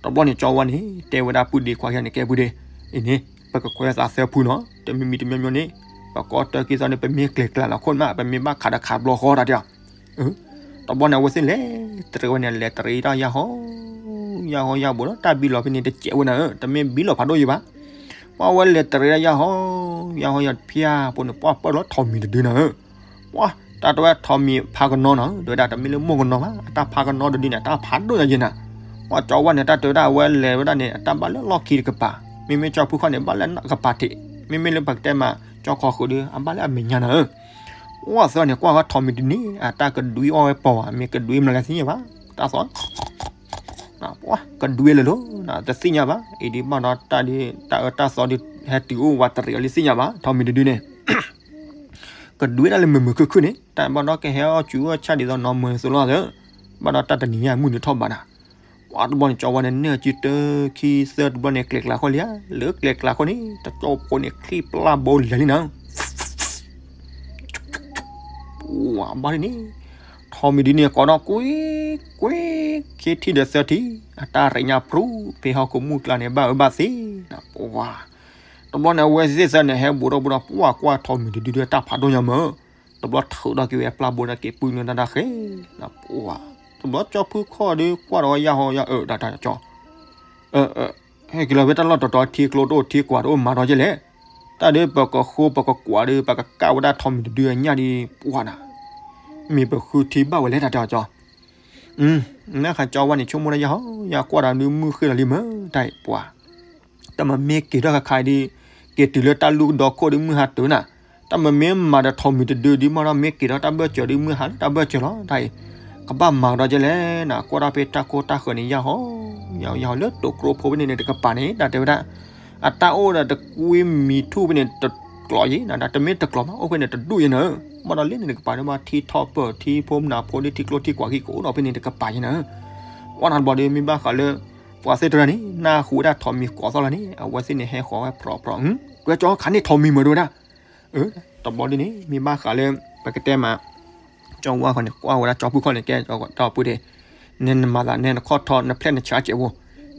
တဘျီန့ၣ် ကၠီဝါန့ၣ် တဲဝဲဒၣ်ပုၢ်ဒ့ခွါခဲန့ၣ် ကဲပုၢ်ဒ့, အံၤန့ၣ် ပကခွဲးသးသၢဖုနီၤ, တမံၤမံၤတမံၤမံၤန့ၣ် ပကီတၢ်က့ၤသီန့ၣ် ပမ့ၢ်ကျဲၤကျါလီၤခိၣ်နၢ် ပမ့ၢ်ဘၣ်ခးဒီးခးဘျီဃီတၢ်တဲအီၤ, တဘျီန့ၣ် အဝဲသ့ၣ်လဲၤတရံးဝဲန့ၣ် လဲၤတရံးတၢ်ယၢ်ဟီ, ယၢ်ဟီယၢ်ဘိဒီး တၢ်ဘံလီၤဖဲန့ၣ်တစဲးဝဲနၤဧၢ, တမ့ၢ်ဘံလီၤဖးဒိၣ်ယံၤဘၣ်. ပှၢ်ဝဲလဲၤတရံးတၢ်ယၢ်ဟီ, ယၢ်ဟီယၢ်တဖျၢၣ်ဖိန့ၣ် ပှၢ်ပၢၢ်လီၤထိးမံၤတဒုနၤဧၢ. ပှၢ် တၢ်တဲဝဲထိးမံၤဖးကနီၤနၤဧၢ, တဲဝဲဒၣ်တမ့ၢ်လၢမိၢ်ကနီၤဘၣ်, အတၢ်ဖးကနီၤတဒုန့ၣ် အတၢ်ဖးဒိၣ်ညါယဲနၤ. ပှၢ်ကၠီဝါန့ၣ် တၢ်တဲဝဲဒၣ်အဝဲလဲၤဝဲဒၣ်န့ၣ် အတၢ်ဘၣ်လၢလီၢ်ခံတကပၤ, မ့မ့ၢ်ကၠီဖုခီၣ်န့ၣ် ဘၣ်လၢကပၤထံး, မ့မ့ၢ်လၢပကတဲမး ကၠီခီဃုာ်ဒီး အဘၣ်လၢအမဲာ်ညါနၤဧၢ. ပှၢ်သၢန့ၣ် ကွၢ်ဝဲထိးမံၤတဒုန့ၣ် အတၢ်ကဒွံအီၣ်ဝဲပီၤဧါ, မ့ၢ်ကဒွံမနုၤလဲၣ်သ့ၣ်ညါဘၣ်, တၢ်သီ ကဒွံလၢၤလီၤ, တသ့ၣ်ညါဘၣ်. အံၤဒုးဘၣ်ဒီးတၢ်ဒုး တၢ်အၢတၢ်သီဒုး ဟဲတုၤအိၣ်ဝးတရံးအီၤလံသ့ၣ်ညါဘၣ်, ထိးမံၤတဒုန့ၣ် ကဒွံဒၣ်လၢမုာ်မုာ်ခုၣ်ခုၣ်န့ၣ် တၢ်ဘၣ်ဒီးကဟဲအီၣ်ကူအီၣ်ဆၣ်ဒ်သိးနီၢ်မုာ်သိးလီၤသၢ, ဘၣ်ဒီးတၢ်တနံၤညါမုၢ်နုာ်ထီၣ်ဘးနၤ. ပှၢ်တဘျီန့ၣ် ကၠီဝါန့ၣ် နၢၣ်ကၠုတၢခံသၢတဘျီန့ၣ် ကျဲၤကျါဃီလံဧါ, လၢကျဲၤကျါဃီန့ၣ် တကၠီဖိန့ၣ် ချံပျၢ်ဘိလဲၤလံနၤ ပှၢ်ဘၣ်ဒ်န့ၣ် ထိးမံၤဒုန့ၣ် ကိးဒီးကွ့ ကွ့ ခံထံၣ်ဒီးသၢထံၣ်, အတၢ်ရ့ညါပြူ ဖဲဟီၣ်ခိၣ်မုၢ်ကျါန့ၣ် ဘၣ်အၢဘၣ်သီနၤ ပှၢ်. တဘျီန့ၣ် အဝဲသ့ၣ်သၢန့ၣ် ဟဲဘူးထီၣ်ဘူးဒီး ပှၢ်ကွၢ်ထိးမံၤတဒုဒီး တၢ်ဖးဒိၣ်ညါမး, တဘျီထုးထီၣ်က့ၤဝဲပျၢ်ဘိဒီးက့ၤပုၢ်န့ၢ်တၢ်တၢ်ဃဲနၤ ပှၢ်. တဘျီကၠီဖုခီၣ်ဒီး ကွၢ်ဒီးဝဲယၢ်ဟီယၢ်အၢ တၢ်တၢ်ကၠီ ဟဲက့ၤလီၤဖဲတၢ်လီၢ်တတီၤ ထံကျိတအိၣ် ထံကွၢ်တအိၣ် မၤဒီးကဲလဲၣ်. တၢ်ဒုးပကဃိပကကွၢ်ဒီး ပကကၣ်ဝဲဒၣ်ထိးမံၤတဒုအညၣ်ဒီး ပှၢ်နၤ, မ့ၢ်ပဃုထံဘၣ်ဝဲလဲၣ် တၢ်တဲအီၤကၠီ. နခါကၠီဝါန့ၣ် ဆိကမိၣ်တၢ်ယၢ်ဟီယၢ် ကွၢ်ဒီးဒုးမုၢ်ဃ့လီၤလံမး တၢ်အံၤပှၢ်. တၢ်မ့မ့ၢ်က့ၤထီၣ်ခါခါအံၤဒီး က့ၤတုၤလၢတၢ်လူၢ်ဒီခိၣ်ဒီးမုၢ်ဟါတုၤနၤ, တၢ်မ့မ့ၢ်မၤဒီးထိးမံၤတဒုဒုးမးဒီး မ့ၢ်က့ၤထီၣ်တၢ်ဘၢၣ်စၢၤဒီးမုၢ်ဟါလၢတၢ်ဘၢၣ်စၢၤလီၤ တၢ်အံၤ. ကဘၣ်မၤကဒီးကဲလဲၣ်နၤ ကွၢ်တၢ်ဖဲတၢ်ခိၣ်တၢ်ဃၢၤန့ၣ် ယၢ်ဟီ ယၢ်ဟီလၢတိၤကျိဖိဖဲန့ၣ်န့ၣ်တကပၤန့ၣ် တၢ်တဲဝဲဒၣ် အတၢ်အိၣ်ဒီးတကွံမံၤထူၣ်ဖဲန့ၣ်တကျိၤယံၤနၤ တမ့ၢ်တကျိၤမး အိၣ်ဖဲန့ၣ်တဒူၣ်ယံၤနၤ, ဘၣ်ဒီးလၢန့ၣ်တကပၤန့ၣ် ဘၣ်ထံထီၣ်ပၢၢ်ထံဖိမနၤဖိဒီးထံကျိထံကွၢ်ခံကအိၣ်ဒီးဖဲန့ၣ်တကပၤယံၤနၤ. ပှၢ်နၤတဘျီဒီး မ့ၢ်ဘၣ်ဃးလၢ ပှၤသ့ၣ်တဖၣ်န့ၣ် နၢ်ဟူဝဲဒၣ်ထိးမံၤကိးသီၣ်လီၤန့ၣ် အဝဲသ့ၣ်န့ၣ်ဟဲဃီၤဝဲဖြီဖြီ ကွဲကၠီခါန့ၣ်ထိးမံၤမုာ်ဒိၣ်ဝဲဒၣ် တဘျီဒ်န့ၣ် မ့ၢ်ဘၣ်ဃးလၢ ပကတဲမး ကၠီဝါခီန့ၣ် ကွၢ်ဝဲဒၣ်ကၠီဖုခီၣ်န့ၣ် ကဲတၢ်ပုၢ်ဒ့ၣ်, နနမၤသး နနခီၣ်ထီ နဖျဲၣ်နဆါစဲးဖိ,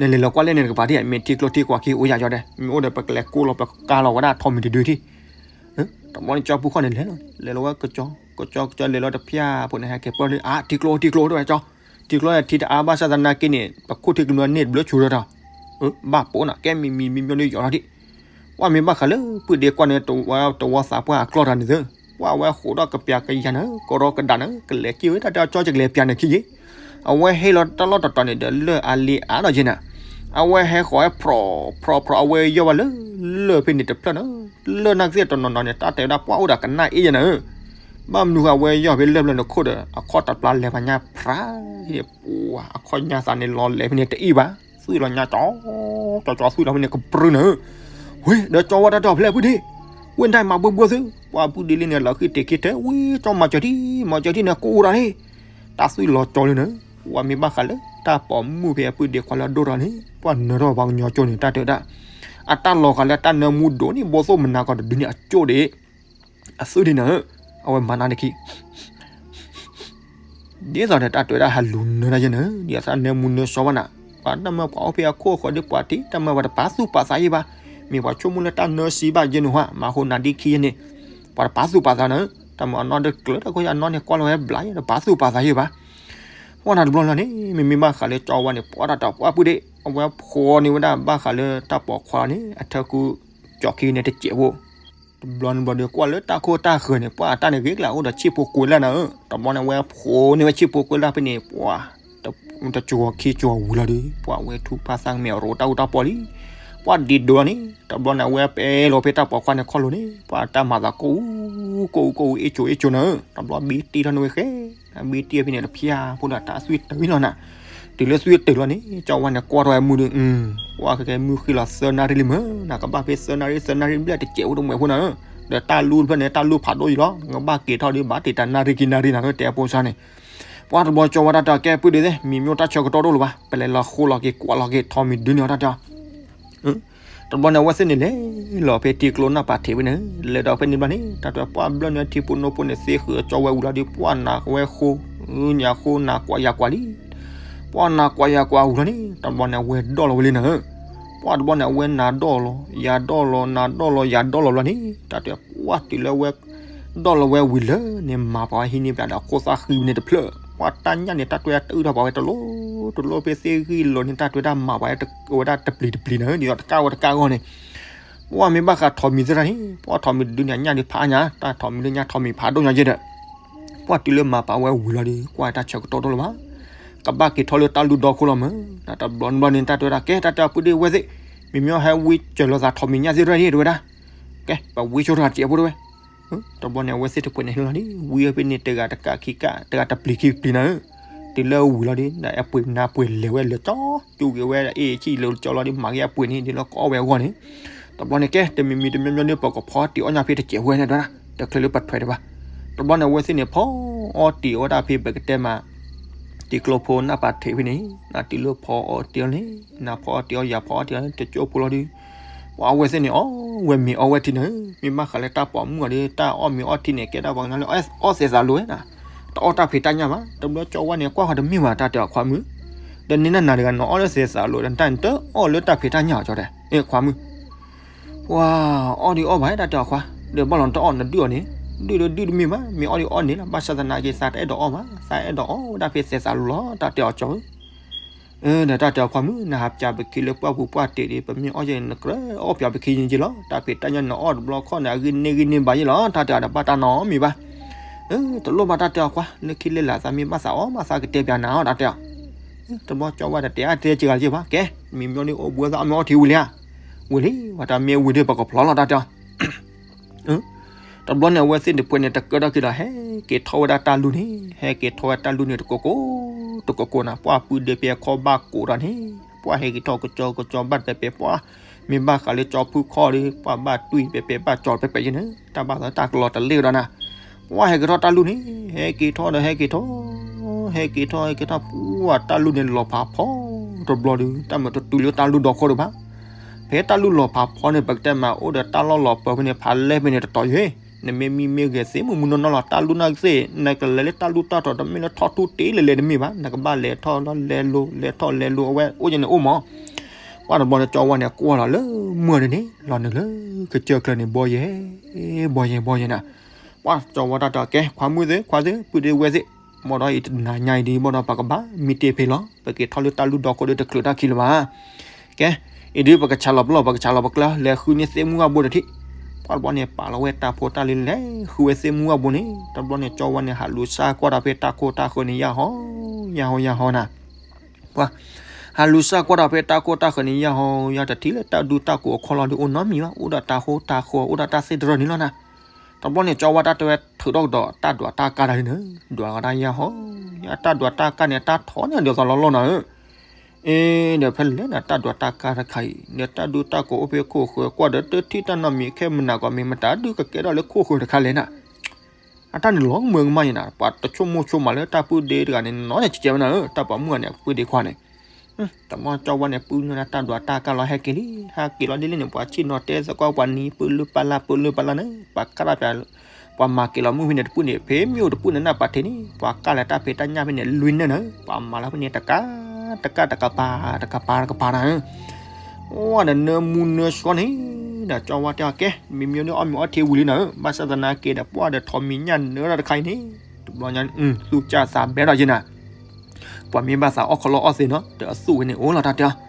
နလဲၤလီၤကွၢ်လၢန့ၣ်တကပၤဒ် မ့ၢ်ထံကျိထံကွၢ်ခံအိၣ်ယၤယီၤဒဲး မ့ၢ်အိၣ်ဒီးပကလဲၤကိးလီၤ ပကကါလီၤဝဲဒၣ်ထိးမံၤတဒုထံၣ်. တဘျီန့ၣ်ကၠီဖုခီၣ်န့ၣ်လဲၤလီၤ လဲၤလီၤဝဲကၠီ ကၠီကၠီလဲၤလီၤတဖျၢၣ်ဖိန့ၣ် ဟဲက့ၤပၢၢ်လၢ အါ ထံကျိထံကျိတဝဲကၠီ, ထံကျိထံတအါဘၣ်ဆၣ်သနာ်က့န့ၣ် ပခိၣ်ထံကနွံန့ၢ်တဘျုးဆူၣ်ဒီး ဘၣ်ပိာ်နၤ ကဲမံၤမံၤမံၤမံၤဒီးယီၤထီၣ်ဒံး ပှၢ်မ့ၢ်ဘၣ်ဃးလၢ ပုၢ်ဒ့ခွါန့ၣ် တဝီသးပှၢ်အကျီၢ်တၢ်န့ၣ်သၢ, ပှၢ်ဝဲဃိးဒီးကပျးကယၤန့ၣ် ကရီကဒးန့ၣ် ကလဲၤက့ၤဝဲတၢ်တဲအီၤကၠီကလဲၤပျးန့ၣ်ခံယ့ၣ်, အဝဲဟ့ၣ်လီၤတၢ်လီၢ်တတီၤန့ၣ်ဒီးလၢအလံအါဒီးယဲနၤ, အဝဲဟဲဃီၤဝဲဖြီဖြီဖြီ အဝဲယီၢ်ဝဲလၢ လၢၢ်ဖဲန့ၣ်တဖျၢၣ်န့ၣ်, လၢၢ်နာ်က့တနီၤနီၤန့ၣ် တၢ်တဲဝဲဒၣ်ပှၢ်အိၣ်ဒီးကနၣ်အ့ၣ်ယဲနၤဧၢ, ဘၣ်မနုၤဃိအဝဲယီၢ်ဖဲလၢၢ်ဖျၢၣ်န့ၣ်ခိၣ်ဒီး အခီၣ်တပျၢ်လဲၤပှၤညါဖြး ဟ့ၣ်ပှၤ အခီၣ်ညါသးန့ၣ်လီၤလဲၤဖဲန့ၣ်တအံၣ်ဘၣ်, သွံၣ်လီၤညါကၠီ ကၠီကၠီသွံၣ်လီၤဖဲန့ၣ်ကပြုၢ်နၤဧၢ, ဝ့ ဒီးကၠီဝဲတၢ်တီၤဖဲလဲၣ်ပုၢ်ဒ့ၣ်, ဝ့ၢ်ဒၣ်မၤဘှီဘှီသု, ပှၢ်ပုၢ်ဒ့ၣ်လံန့ၣ် လီၤဃံတ့ၢ်ခံထဲ ဝ့ၢ်ကၠီမၤစၢၤထံ မၤစၢၤထံန့ၣ် ကိၢ်အိၣ်ဒီးန့ၣ်, တၢ်သွံၣ်လီၤကၠီလံနၤ, ပှၢ်မ့ၢ်ဘၣ်ဃးလၢ တၢ်ပိာ်မုၣ်ဖဲအပုၢ်ဒ့ခွါလၢအဒိၣ်ထီၣ်န့ၣ် ပှၢ်နၢထီၣ်ပှၤကညီကၠိန့ၣ် တၢ်တဲဝဲဒၣ်, အတၢ်လီၤဂာ်လၢတၢ်နၢမူဒိၣ်န့ၣ် ဘိသိၣ်မနၤကီၢ်တဒုန့ၣ်အကၠိဒ့ၣ်, အသွံၣ်ဒ့ၣ်နၤဧၢ, အဝဲမၤနၤန့ၣ်ခံ ဒ်သိးဒီးတၢ်တဲဝဲဒၣ်ဟးလူၤနၢတၢ်ယဲနၤဧၢ, ဒ်သိးတၢ်နၢမူနၢဆှီဘၣ်နၤ, ပှၤတၢ်မၢပှၤအိၣ်ဖဲအခိၣ်အဃၢၤဒီးပှၤထံၣ်တၢ်မၢပှၤတပာ်သူၣ်ပာ်သးယဲဘၣ်, မ့ၢ်ပှၤဆိကမိၣ်လၢတၢ်နၢစံဘၣ်ယဲန့ၣ်ဟါ, မၤဃိနၤဒ်ခံယဲန့ၣ်, ပှၤတပာ်သူၣ်ပာ်သးနၤဧၢ, တၢ်မၢအနီၢ်ဒုးကျၢၤတၢ်ခိၣ်ယါအနီၢ်န့ၣ်ကွၢ်လီၤဝဲဘျးယဲ တပာ်သူၣ်ပာ်သးယဲဘၣ် ပှၢ်နၤတဘျီလီၤန့ၣ် မ့မ့ၢ်ဘၣ်ဃးလၢကၠီဝါန့ၣ် ပှၢ်တၢ်တီၤပှၢ်ပုၢ်ဒ့ၣ် အဝဲဖိန့ၢ်ဝဲဒၣ်ဘၣ်ဃးလၢတၢ်ပိာ်ခွါန့ၣ် အထၢကူကၠီခံန့ၣ်တစဲးဖိ, တဘျီန့ၣ်ဘျီဒီးကွၢ်လၢတၢ်ခိၣ်တၢ်ဃၢၤန့ၣ် ပှၢ်အတၢ်န့ၣ်ဂ့ၤကျၢ်အိၣ်ဒီးဆံၣ်ဖိကွဲလၢ်နၤဧၢ, တဘျီန့ၣ် အဝဲဖိန့ၢ်ဝဲဆံၣ်ဖိကွဲလၢ်ဖဲန့ၣ် ပှၢ် တကၠီခံကၠီဝံၤလီၤဒီး ပှၢ်အဝဲထူၣ်ဖးသၣ်မ့ၢ်အရိတၢ်အူတၢ်ပီလံ, ပှၢ်ဒံးဒိးလီၤန့ၣ် တဘျီန့ၣ် အဝဲပဲလီၤဖဲတၢ်ပိာ်ခွါန့ၣ်ခီၣ်လိၤန့ၣ် ပှၢ်တၢ်မၤသးကိၢ်အူ ကိၢ်အူကိၢ်အူ အ့ၣ်ကၠိအ့ၣ်ကၠိနၤဧၢ, တဘျီဘံတံၢ်ထီၣ်န့ၢ်ဝဲဃဲ ဘံတံၢ်ဖဲန့ၣ်တဖျၢၣ်ဖိဒီးတၢ်သွံၣ်တုၤလီၤနၤ, တုၤလၢသွံၣ်တုၤလီၤန့ၣ် ကၠီဝါန့ၣ်ကွၢ်ထီၣ်ဝဲမုၢ်ဒီး ပှၢ်ကကဲမုၢ်ဃ့လီၤသၢနၣ်ရံၣ်လံမး, နကဘၣ်ဖဲသၢနၣ်ရံၣ် သၢနၣ်ရံၣ်ဘျဲၣ်တစဲးဖိတမှဲးဖိနၤဧၢ, ဒီးတၢ်လူၢ်တဖျၢၣ်န့ၣ် တၢ်လူၢ်ဖးဒိၣ်အံၤလီၤ, နကဘၣ်က့ၤထီၣ်ဒီးဘၣ်တ့ၢ်တၢ်နၣ်ရံၣ်ခံနၣ်ရံၣ်နၤဧၢ တဲအဖိစါန့ၣ် ပှၢ်တဘျီကၠီဝဲတၢ်တဲကဲပုၢ်ဒ့ၣ်သ့ၣ် မံၤမျိၣ်တၢ်ဆၢကတီၢ်တအိၣ်လၢၤဘၣ်, ပလဲၤလီၤဃိလီၤက့ၤကွၢ်လီၤက့ၤထိးမံၤဒုန့ၣ်အီၤတၢ်တဲအီၤ, တဘျီန့ၣ် အဝဲသ့ၣ်န့ၣ်လဲၤလီၤဖဲထံကျိနၢ်ပၤထံးဝဲန့ၣ်, လဲၤဒီးဖဲန့ၣ်တဘျီန့ၣ် တၢ်တဲပှၢ်ဘျၢၣ်န့ၣ်ထံဖိနိဖိန့ၣ်သ့ဃုာ်ကၠီဝဲဝံၤလီၤဒီး ပှၢ်နၤဝဲဃိ ညါဃိနၤကွၢ်ယၤကွၢ်လံ, ပှၢ်နၤကွၢ်ယၤကွၢ်ဝံၤလီၤန့ၣ် တဘျီန့ၣ် အဝဲဒိၣ်လီၤဝဲလံနၤဧၢ, ပှၢ်တဘျီန့ၣ် အဝဲနၤဒိၣ်လီၤ ယၤဒိၣ်လီၤ နၤဒိၣ်လီၤ ယၤဒိၣ်လီၤဘျီန့ၣ် တၢ်တဲပှၢ်တုၤလၢဝဲ ဒီးလီၤဝဲဝံၤလၢန့ၣ် မၤပာ်ဝဲဟံးန့ၢ်ဘျီဒီး ခိၣ်သၣ်ဃံန့ၣ်တဖျၢၣ်, ပှၤတၢ်ညၣ်န့ၣ် တၢ်တွဲတအုၣ်ထီၣ်ပာ်ဝဲတလိၣ်တလိၣ် ဖဲသ့ၣ်ဂံၢ်လိၤန့ၣ် တၢ်တွဲတၢ်မၤပာ်ဝဲတဝဲဒၣ်တပျံၤတပျံၤနၤ ဒ်သိးတကးဝဲတကးအဂီၢ်န့ၣ် ပှၤမ့ၢ်ဘၣ်ဃးထိးမံၤသ့ၣ်တဖၣ်န့ၣ် ပှၤထိးမံၤတဒုန့ၣ် အညၣ်ဒုးဖးညါ တၢ်ထိးမံၤလၢညါထိးမံၤဖးဒိၣ်ညါယဲဒီး ပှၤတုၤလၢမၤပာ်ဝဲဝံၤလီၤဒီး ကွၢ်တၢ်ဆၢကတီၢ်တအိၣ်လၢၤဘၣ်. ကဘၣ်က့ၤထီၣ်လၢတၢ်လူၢ်ဒီခိၣ်လီၤမး, တဘျီတဘျီန့ၣ် တၢ်တဲဝဲဒၣ် ကဲ တၢ်တဲအီၤပုၢ်ဒ့ဝဲသ့ၣ်, မ့မ့ၢ်ဟဲဝံစၢၤလိာ်သးထိးမံၤညၣ်သ့ၣ်တဖၣ်န့ၣ် တဲဝဲဒၣ်, ကဲ ပဝံဆိထီၣ်စဲးဖိတဝဲ တဘျီန့ၣ် အဝဲသ့ၣ်တဖၣ်န့ၣ်ဟဲလီၤဒီး ဝံအဖဲန့ၣ် တဂၤတကးခံကး တဂၤတပျံၤခံပျံၤနၤဧၢ, တုၤလၢဝံၤလီၤဒီး ဒီးအပှ့ၤမနၤပှ့ၤလဲၤဝဲလဲၤကၠီ ကၠူက့ၤဝဲအ့ၣ်ဆံၣ်လၢကၠီလီၤဒီး မၤက့ၤအပှ့ၤန့ၣ် ဒ်လၢကအီၣ်ဝဲအဂီၢ်န့ၣ်, တဘျီန့ၣ် ကဲ တမံၤမံၤတမံၤမံၤန့ၣ် ပကဖီတံၢ်အီၣ်ညၣ်ဖဲတစဲးဖိန့ၣ်ဒီး တချုးလၢပထွဲးဒံးဘၣ်. တဘျီန့ၣ် အဝဲသ့ၣ်န့ၣ် ဖီအီၣ်တံၢ်အီၣ်တၢ်ဖဲပကတဲမး တံၤကျိဖိနၢ်ပၤထံးဖဲန့ၣ် နတုၤလၢဖီအီၣ်တံၢ်အီၣ်န့ၣ် နဖီအီၣ်တံၢ်အီၣ်ယၤဖီအီၣ်တံၢ်အီၣ်န့ၣ် တကၠိဖိလီၤဒီး ပှၤအဝဲသ့ၣ်န့ၣ် အီၣ်ဝဲမ့ၤအီၣ်ဝဲထံနၤဧၢ, မ့ၢ်ဘၣ်ဃးလၢတၢ်ပိာ်မုၣ်အီၤဒီး တၢ်အီၣ်မ့ၤအီၣ်ထံန့ၣ် ကဲဒၣ်ပှၤကညီလၢအီၣ်သဲးသးလိၤဝဲနၤ, တအီၣ်တၢ်ဖံးတၢ်ညၣ်ဘၣ်. တဘျီကၠီဝါန့ၣ် ကွၢ်ဃီတမ့ၢ်ဘၣ်တၢ်တဲအီၤခွါမုၣ်, ဒီးန့ၢ်နၤနၤတဂၤ နအီၣ်လၢသဲးသးလိၤဒီး နတၢ်န့ၣ်တအီၣ်လၢတၢ်ဖံးတၢ်ညၣ်အီၤကၠီတဲ ခွါမုၣ် ပှၤအီၣ်ဒုးအီၣ်ဘၣ်တၢ်တဲအီၤခွါ, ဒီးဘၣ်လီၤနတအီၣ်နဒုၣ်အီၤန့ၣ်, ဒုၣ်ဒီးဒုၣ်တမ့ၢ်ဘၣ်, မ့ၢ်အီၣ်ဒုးအီၣ်န့ၣ်လီၤ, ဘၣ်ဆၣ်သနာ်က့ သးတအဲၣ်ဒိးအီၣ်ဘၣ်, သးအဲၣ်ဒိးအီၣ်ဝဲဒၣ်ဖဲသဲးသးလိၤလီၤ တၢ်တဲအီၤကၠီဧၢ. ဒီးတၢ်တဲအီၤခွါမုၣ် နဟးပၠးပခံလၢပှၢ်ပူၤပှၢ်တ့ၢ်ဒီး ပမ့ၢ်အီၣ်ယဲန့ၣ် နကြၢးအီၣ်ပၠးပခံယဲလီၤ, တၢ်ဖံးတၢ်ညၣ်နအီၣ်တဘျီခီၣ်န့ၣ် အဂ့ၢ်န့ၢ်ဂ့ၢ်န့ၢ်ဘၣ်ယဲလီၤ, တၢ်တဲအီၤဒီးဘၣ်တၢ်နီတမံၤဘၣ်. တလိၣ်ဘၣ်တၢ်တဲအီၤခွါ, လၢခံလၢလာ်သးမ့ၢ်ဘၣ်သးအီၣ်မး သးကတဲပၠးနၤအီၤ တၢ်တဲအီၤ. တဘျီကၠီဝါဒီးတဲအါတဲစှၤဂၤက့ဘၣ်, ကဲ မ့မ့ၢ်န့ၣ်အိၣ်ဘှံးသးအီၣ်မ့ၢ်အီထံဝံၤလံဧါ, ဝံၤလံ, ဝဲတၢ်မ့ၢ်ဝံၤဒီးပကဖျီလီၤ တၢ်တဲအီၤ. တဘျီန့ၣ် အဝဲသ့ၣ်တဖုန့ၣ် တကၢထီၣ်က့ၤဒီး ဟဲက့ၤထီၣ်ဝဲဒၣ်တၢ်လူၢ်န့ၣ်, ဟဲက့ၤထီၣ်ဝဲတၢ်လူၢ်န့ၣ် တကိးကိး တကိးကိးနၤ, ပှၢ်ပုၢ်ဒ့ဖဲခီၣ်ဘၣ်ကိးဒီးန့ၣ်, ပှၢ်ဟဲက့ၤထီၣ်ကကၠီကကၠီဘၣ်တပဲာ်ပဲာ်ပှၢ်, မ့ၢ်ဘၣ်ဃးလၢကၠီဖုခီၣ်ဒီး ပှၢ်ဘၣ်တွံၢ်ပဲာ်ပဲာ်ဘၣ်ကၠီတပဲာ်ပဲာ်ယဲန့ၣ်, တၢ်ဘၣ်သးတၢ်ကလီၤတလဲာ်ဒီးနၤ, ပှၢ်ဟဲက့ၤထီၣ်တၢ်လူၢ်န့ၣ်, ဟဲက့ၤထီၣ်ဒီးဟဲက့ၤထီၣ်, ဟဲက့ၤထီၣ်ဟဲက့ၤထီၣ် ပှၢ်တၢ်လူၢ်န့ၣ်လီၤဖးဖီတဘျီဒီး တၢ်မၤတတုၤလၢတၢ်လူၢ်ဒီခိၣ်ဒံးဘၣ်. ဖဲတၢ်လူၢ်လီၤဖးဖီန့ၣ် ပကတဲမးအိၣ်ဒီးတၢ်လီၢ်လီၤပၢၤဖဲန့ၣ် ဖးလဲၢ်ဖဲန့ၣ်တတီၤယဲ, နမ့ၢ်မံမ့ၢ်ဂဲၤသ့မုၢ်မုၢ်နီၢ်နီၢ်လီၤ, တၢ်လူၢ်နာ်က့သ့ၣ် နကလဲၤလၢတၢ်လူၢ်တၢ်တီၤ တမ့ၢ်လၢထီၣ်ထူၣ်တ့လဲၤလဲၤတမ့ၢ်ဘၣ်, နကဘၣ်လဲၤထီၣ်လီၤလဲၤလိၤ လဲၤထီၣ်လဲၤလိၤ အဝဲအိၣ်ယဲန့ၣ်အိၣ်မး. ပှၢ်တဘျီန့ၣ် ကၠီဝါန့ၣ် ကွၢ်လီၤလၢမုၢ်ဒ်န့ၣ် လီၤနုာ်လၢကစၢၢ်ချၢန့ၣ် ဘီယဲ ဘီယဲ ဘီယဲနၤ, ပှၢ်ကၠီဝါတၢ်တဲအီၤ ကဲ ခွါမုၣ်သ့ၣ် ခွါသ့ၣ် ပုၢ်ဒ့ဝဲၢ်သ့ၣ်, ဘၣ်ဒီးအံၤတနၤညါအံၤဒ် ဘၣ်ဒီးပကဘၣ်မံတ့ၢ်ဖဲလီၤ, ပက့ၤထီၣ်လၢတၢ်လူၢ်ဒီခိၣ်ဒီးတချုးတၢ်ခံလၢၤဘၣ်. ကဲ, အံၤဒ်ပကဆးလီၤပလီၢ် ပကဆးလီၤပကျဲ လဲၤဃုန့ၢ်သ့ၣ်မုၢ်ဂၢ်ဘိတထံၣ်, ပှၢ်တဘျီန့ၣ် ပာ်လီၤဝဲတၢ်ဖိတၢ်လံၤလဲၤဃုဝဲသ့ၣ်မုၢ်ဂၢ်ဘိန့ၣ်, တဘျီန့ၣ် ကၠီဝါန့ၣ် ဟးလူၤစၢ်ကွၢ်ဒီးဖဲတၢ်ခိၣ်တၢ်ဃၢၤန့ၣ် ယၢ်ဟီ ယၢ်ဟီ ယၢ်ဟီနၤ ပှၤ ဟးလူၤစၢ်ကွၢ်ဒီးဖဲတၢ်ခိၣ်တၢ်ဃၢၤန့ၣ် ယၢ်ဟီ ယၢ်တထံၣ်လၢတၢ်ဒူတၢ်ကိးအခီၣ်လီၤဒီး အိၣ်နီတမံၤဘၣ်, အိၣ်ဒီးတၢ်ဃိတၢ်ဃီ အိၣ်ဒီးတၢ်သ့ၣ်တရၢန့ၣ်လီၤနၤ. တဘျီန့ၣ် ကၠီဝါတၢ်တဲဝဲထုးထီၣ်ကဒီးတၢ်ဒွးတၢ်ကါတၢ်လံန့ၣ်, ဒွးကဒီးယၢ်ဟီ, ယၢ်တၢ်ဒွးတၢ်ကါန့ၣ် တၢ်ထီၣ်န့ၢ်ဒ်သိးလီၤလီၤနၤဧၢ. အ့ ဒီးဖဲလဲၣ်နၤ တၢ်ဒွးတၢ်ကါတခါအံၤ ဒီးတၢ်ဒူတၢ်ကိးအိၣ်ဖဲခိၣ်ဃၢၤ ကွၢ်ဒီးတထံၣ်တၢ်နီတမံၤ ခဲမုၢ်နၤကီး မ့ၢ်မတၤဒုးကကဲထီၣ်လၢခိၣ်ဃၢၤတခါလဲၣ်နၤ. အတၢ်န့ၣ်လီၤမုၢ်ကမၣ်ယဲနၤ, ပှၤတဆိကမိၣ်ဆိကမးလၢတၢ်ပုၢ်ဒ့တဂၤန့ၣ် နီၢ်န့ၣ်ကဲဝဲနၤဧၢ, တၢ်ပိာ်မုၣ်ဂၤန့ၣ် ပုၢ်ဒ့ခွါန့ၣ်. တဘျီကၠီဝါန့ၣ် ပုၢ်နၢ်တၢ်ဒွးတၢ်ကါလီၤ ဟဲက့ၤလံ, ဟဲက့ၤလီၤဒ်လဲၣ်န့ၣ် ပှၤဆ့ၣ်နီၤတဲသကိးပှၤနံၤ ပၢၢ်လၢပၢ်လၢ် ပၢၢ်လၢပၢ်လၢ်န့ၣ် ပှၤကါတၢ်ပျး ပှၤမၤက့ၤလီၤမုၢ်ဖဲန့ၣ်တပုၢ်န့ၣ် ဖဲမ့ၢ်အိၣ်တပုၢ်န့ၣ် နၢ်ပာ်ထံးန့ၣ် ပှၤကါလၢတၢ်ဖံးတၢ်ညၣ်ဖဲန့ၣ် လွံၢ်နၢၣ်နၤ, ပှၤမၤလီၤဖဲန့ၣ် တကး တကး တကးပၤ တကးပၤ တကးပၤနၤဧၢ. အိၣ်ဒီးနၢမူနၢဆှီန့ၣ်, ဒီးကၠီဝါတဲအီၤ ကဲ မ့မ့ၢ်န့ၣ်အီၣ်မ့ၤအီထံဝံၤလံနၤဧၢ, ဘၣ်ဆၣ်သနာ်က့ဒီး ပှၢ်ဒီးထိးမံၤညၣ်နၢတၢ်တခါအံၤန့ၣ်, တဘျီညါ သူၣ်စၢ်သးဘဲထီၣ်ယဲနၤ ပှၤမ့ၢ်ဘၣ်သးအီၣ်ခီလီအီၣ်သ့နီၤ ဒီးအသူၣ်ဝဲန့ၣ်အိၣ်လီၤတၢ်တဲအီၤ,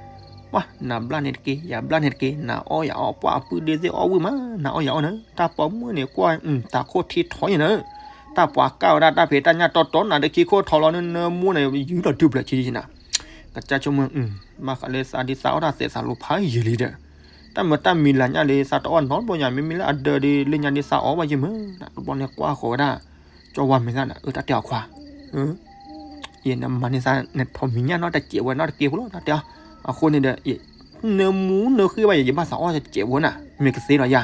ပှၤ နၤဘျါန့ၣ်တက့ၢ် ယၤဘျါန့ၣ်တက့ၢ် နၤအီၣ်ယၤအီၣ် ပှၤအပုၢ်ဒ့သ့ၣ်အီၣ်ဝံၣ်မး နၤအီၣ်ယၤအီၣ်နၤ တၢ်ပိာ်မုၣ်န့ၣ်ကွၢ် တၢ်ခိၣ်ထံထီယဲနၤ, တၢ်ပှၤကၢ်ဝဲဒၣ်တၢ်ဖံးတၢ်ညၣ်တီတီနၤ တခံခိၣ်ထီလီၤနၢမူန့ၣ် ယုၢ်လီၤတုၤဖျၢၣ်ဆံယဲနၤ, ကစၢ်ဆိကမိၣ် ဘၣ်ဃးလၢသးဒ်သးအီၣ်တၢ်သဲးသးလိၤဖးယံာ်လံဒီး, တၢ်မၤတၢ်မံၤလၢညါဒီး သးတအီၣ်နီတဘျီညါ မ့မ့ၢ်လၢအဒၢဒီး လၢညါဒီးသးအီၣ်ဘၣ်ယံာ်မး, တဘျီန့ၣ်ကွၢ်ဃီၤဝဲဒၣ် ကၠီဝါမဲာ်သၣ်န့ၣ် အၢ တၢ်တဲအီၤခွါ ယနမၤန့ၢ်သး နထိးမံၤညၣ်နီတစဲးဝဲနီတက့ၢ်ဖိလီၤ တၢ်တဲအီၤ, အဃိန့ၣ်ဒီး နၢမူနၢဃ့ဘၣ်ယဲ ယဘၣ်သးအီၣ်တစဲးဖိနၤ မ့ၢ်ကသ့ဒီးယၤ,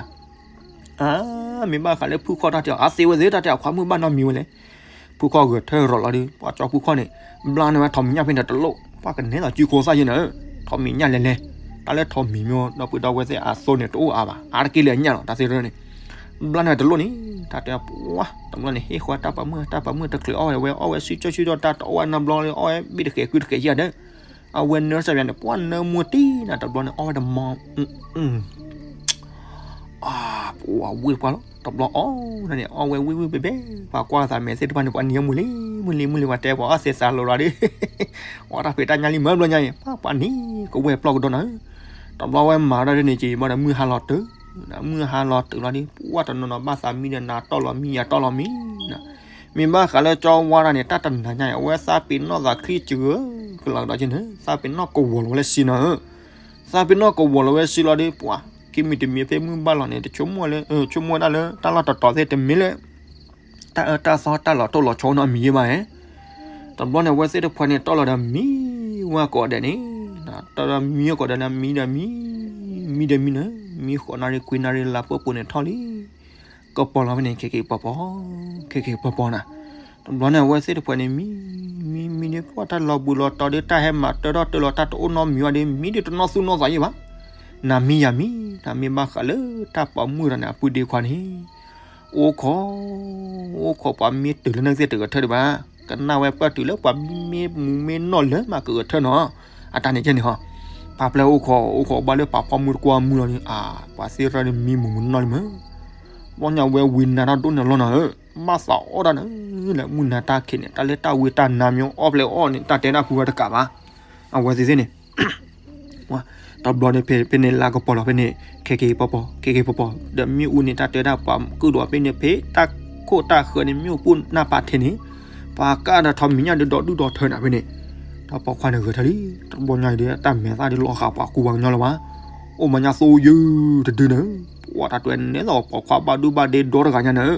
အါ မ့ၢ်ဘၣ်ဃးလၢဖုခီၣ်တၢ်တဲအီၤ အသ့ဝဲသ့ၣ် တၢ်တဲအီၤခွါမုၣ်ဘၣ်နီတမံၤဝဲလဲၣ်, ဖုခီၣ်ဂဲၤထၢၣ်ရီၤလီၤဒီး ပှၤကၠီဖုခီၣ်န့ၣ် ဘျါန့ၢ်ဝဲထိးမံၤညၣ်ဖဲန့ၣ်တလိၣ် ပှၤကနဲလီၤစုခိၣ်သၣ်ယဲနၤ, ထိးမံၤညၣ်လဲၤလဲၤ, တၢ်လၢထိးမံၤမ့ၢ်ဒီပုၢ်ဒီဝဲၢ်သ့ၣ်အသိန့ၣ် တအိၣ်အါဘၣ် အါတက့ၢ်လၢအညၣ်လီၤ တၢ်သ့ၣ်တရၢန့ၣ် ဘျါန့ၢ်ဝဲတလိၣ်န့ၣ် တၢ်တဲပှၤ တဘျီန့ၣ် ဟ့ၣ်ဃီတၢ်ပာ်မုၣ် တၢ်ပာ်မုၣ်တချုးအီၣ်ဝဲ အီၣ်ဝဲစုကၠီစုဒီး တၢ်တအီၣ်ဝဲနီတဘျီလၢ အီၣ်ဝဲဘ့ၣ်တဃဲးကုတဃဲးယဲဒီး အဝဲနၢစၢ်ယၤန့ၣ် ပှၤနၢမူတံၢ်နၤ တဘျီန့ၣ် အီၣ်ဝဲတမီၤ အါ ပှၤဝံၣ်တပှၢ်လီၤ. တဘျီအီၣ်န့ၣ် အီၣ်ဝဲဝံၣ်ဝံၣ်ဘဲဘဲ, ပှၤကွၢ်သးမဲာ်သ့ၣ်တဖၣ်န့ၣ် ပှၤနံၤအမုာ်လံ မုာ်လံမုာ်လံ ပှၤတဲပှၤအီၣ်သဲးသးလိၤလီၤဒီး အီၣ်တၢ်ဖံးတၢ်ညၣ်လံမ့ၢ်ဘျီညါအံၤ ပှၤပှၤနံၤကဝဲၢ်ပျီၢ်ကဒီးနၤဧၢ. တဘျီဝဲမၤတၢ်ဒ်န့ၣ်က့ၤ ဘၣ်ဒီးမုၢ်ဟါလီၤတုၤ, မုၢ်ဟါလီၤတုၤလီၤဒီး ပှၤတနီၤနီၤဘၣ်သးမံဒီးနၤတီၢ်လီၤမံ ယၤတီၢ်လီၤမံ, မ့ၢ်ဘၣ်ဃးလၢကၠီဝါတၢ်န့ၣ် တၢ်တနၤညါအံၤ အဝဲသးပ့ၤနီၣ်သးချံစှၤ ကလီၤကဒီးက့ၤန့ၣ် သးပ့ၤနီၣ်ကဝီၤလီၤဝဲလၢစံနီၤဧၢ. သးပ့ၤနီၣ်ကဝီၤလီၤဝဲစံလီၤဒီး ပှၤ ခံမံၤတမံၤဖဲမုၢ်ဘၣ်လီၤန့ၣ် တဆိကမိၣ်လၢ ဆိကမိၣ်ဝဲဒၣ်လၢတၢ်လီၢ်တတီၤသ့ၣ်တမ့ၢ်လၢ တၢ်အၢတၢ်သီတၢ်လီၤတိၢ်လီၤဆီနီတမံၤယဲဘၣ်ဧါ. တဘျီန့ၣ် အဝဲသ့ၣ်တဖၣ်န့ၣ် တီၢ်လီၤဒီးမံဝဲကိးဂၤဒဲးန့ၣ်, တီၢ်လီၤမံဝဲကိးဂၤဒဲးန့ၣ် မံဒီးမံ, မံဒီးမံန့ၣ်, မံဃိးနၣ်ရံၣ်ခွံနၣ်ရံၣ်လၢပှဲၤပူၤန့ၣ်ထီၣ်လံ ကပီၤလီၤဖဲန့ၣ် ခဲက့ၤပီၤပီၤ, ခဲက့ၤပီၤပီၤနၤ. တဘျီန့ၣ် အဝဲသ့ၣ်တဖၣ်န့ၣ် မံ, မံမံဒီး ပှၤတၢ်လီၤဘှံးလီၤတီၤဒီး တၢ်ဟဲမၤတၢထီၣ်တၢလီၤ တၢ်တအိၣ်နီတမံၤဘၣ်ဒီး မံဒီးတနီၣ်သူၣ်နီၣ်သးယဲဘၣ်. နၤမံယၤမံ, နမ့ၢ်ဘၣ်ဃးလၢတၢ်ပိာ်မုၣ်တဂၤန့ၣ် အပုၢ်ဒ့ခွါန့ၣ် အိၣ်ခိး, အိၣ်ခိးပှၤမ့ၢ်တုၤလၢနသ့ၣ်တဂဲၤထၢၣ်ဒံးဘၣ်. ကနၣ်ဝဲပၢၢ်တုၤလၢပှၤမ့ၢ်မူမ့ၢ်နီၢ်လၢမးကဂဲၤထၢၣ်နီၤ. အတၢ်န့ၣ်ကဲန့ၣ်ဟီ, ပာ်ပျဲအိၣ်ခိး အိၣ်ခိးဘၣ်လၢပာ်ဖီမုၢ်တကွၢ်မုၢ်လီၤန့ၣ် အါ ပှၤသ့ၣ်ရၢန့ၣ်မံမူမူနီၢ်လံမး. ဘျီညါဝဲဝံနၤတၢ်ဒိၣ်န့ၣ်လီၤနၤဧၢ, ဘၣ်သးအီၣ်တၢ်န့ၣ် လၢမုၢ်နၤတၢ်ခံးန့ၣ် တၢ်လၢတၢ်ဝံတၢ်နါမ့ၢ်အီၣ်ဖျဲးအီၣ်န့ၣ် တၢ်တဲတၢ်ဖုဝဲတကးဘၣ်. အဝဲသ့ၣ်သ့ၣ်န့ၣ် တဘျီန့ၣ် ဖဲန့ၣ်လါကပီၤလီၤဖဲန့ၣ် ခဲက့ၤပီၤပီၤ ခဲက့ၤပီၤပီၤ ဒီးမ့ၣ်အူန့ၣ် တၢ်တဲဒၣ်ပှၤကုၢ်ဒိးဖဲန့ၣ် ဖဲတၢ်ခိၣ်တၢ်ဃၢၤန့ၣ် မ့ၣ်အူပူၤနၢ်ပာ်ထဲန့ၣ် ပှၤကၢ်ဒီးထီးမံၤညၣ်ဒုးဒီးဒူၣ်ဒီးထၢနၤဖဲန့ၣ် တၢ်ပိာ်ခွါန့ၣ်ဂဲၤထၢၣ်လံ. တဘျီညါအံၤဒီး တၢ်မဲာ်သၣ်ဒုးလီၤဃာ်ပှၤကူပှၤကညီလၢၤဘၣ်. အိၣ်မၤညါသိယုၢ်တဒုန့ၣ် ပှၤတၢ်တဲနဲသိးပိာ်ခွါဘၣ်ဒူဘၣ်ဒ့ဒီတဂၤညါန့ၣ်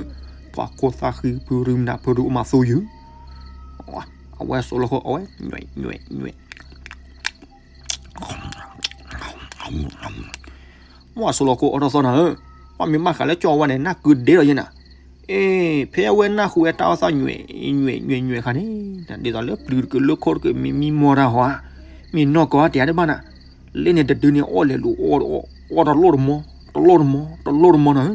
ပှၤခိၣ်သၣ်ဃံဖုရူမနၤဖုရူအိၣ်မၤသိယုၢ် အဝဲဆိးလီၤခိၣ်အီၣ်ဝဲ ညွဲၣ်ညွဲၣ်ညွဲၣ် မ့ၢ်ဆိးလီၤခိၣ်အီၣ်တၢ်သီနၤဧၢ, ပှၤမ့ၢ်မၤဃးလၢကၠီဝါန့ၣ် နၢ်ကုဒဲလီၤယဲနၤ, အ့ ဖဲအဝဲနၢ်ဟူဝဲတၢ်အီၣ်သီ ညွဲၣ်ညွဲၣ်ညွဲၣ်ညွဲၣ်ခါန့ၣ် ဒ်သိးလၢပျုၤတကလုာ်ခိၣ်တကလုာ်မံမံမီၢ်တၢ်ဟီဧါ, မ့ၢ်နီၢ်ကီၢ်တယၤတဘၣ်နၤ, လၢန့ၣ်တဒုန့ၣ် အီၣ်လဲၤလူၤအီၣ် အီၣ်တလိၣ်တမီ တလိၣ်တမီ တလိၣ်တမီနၤဧၢ.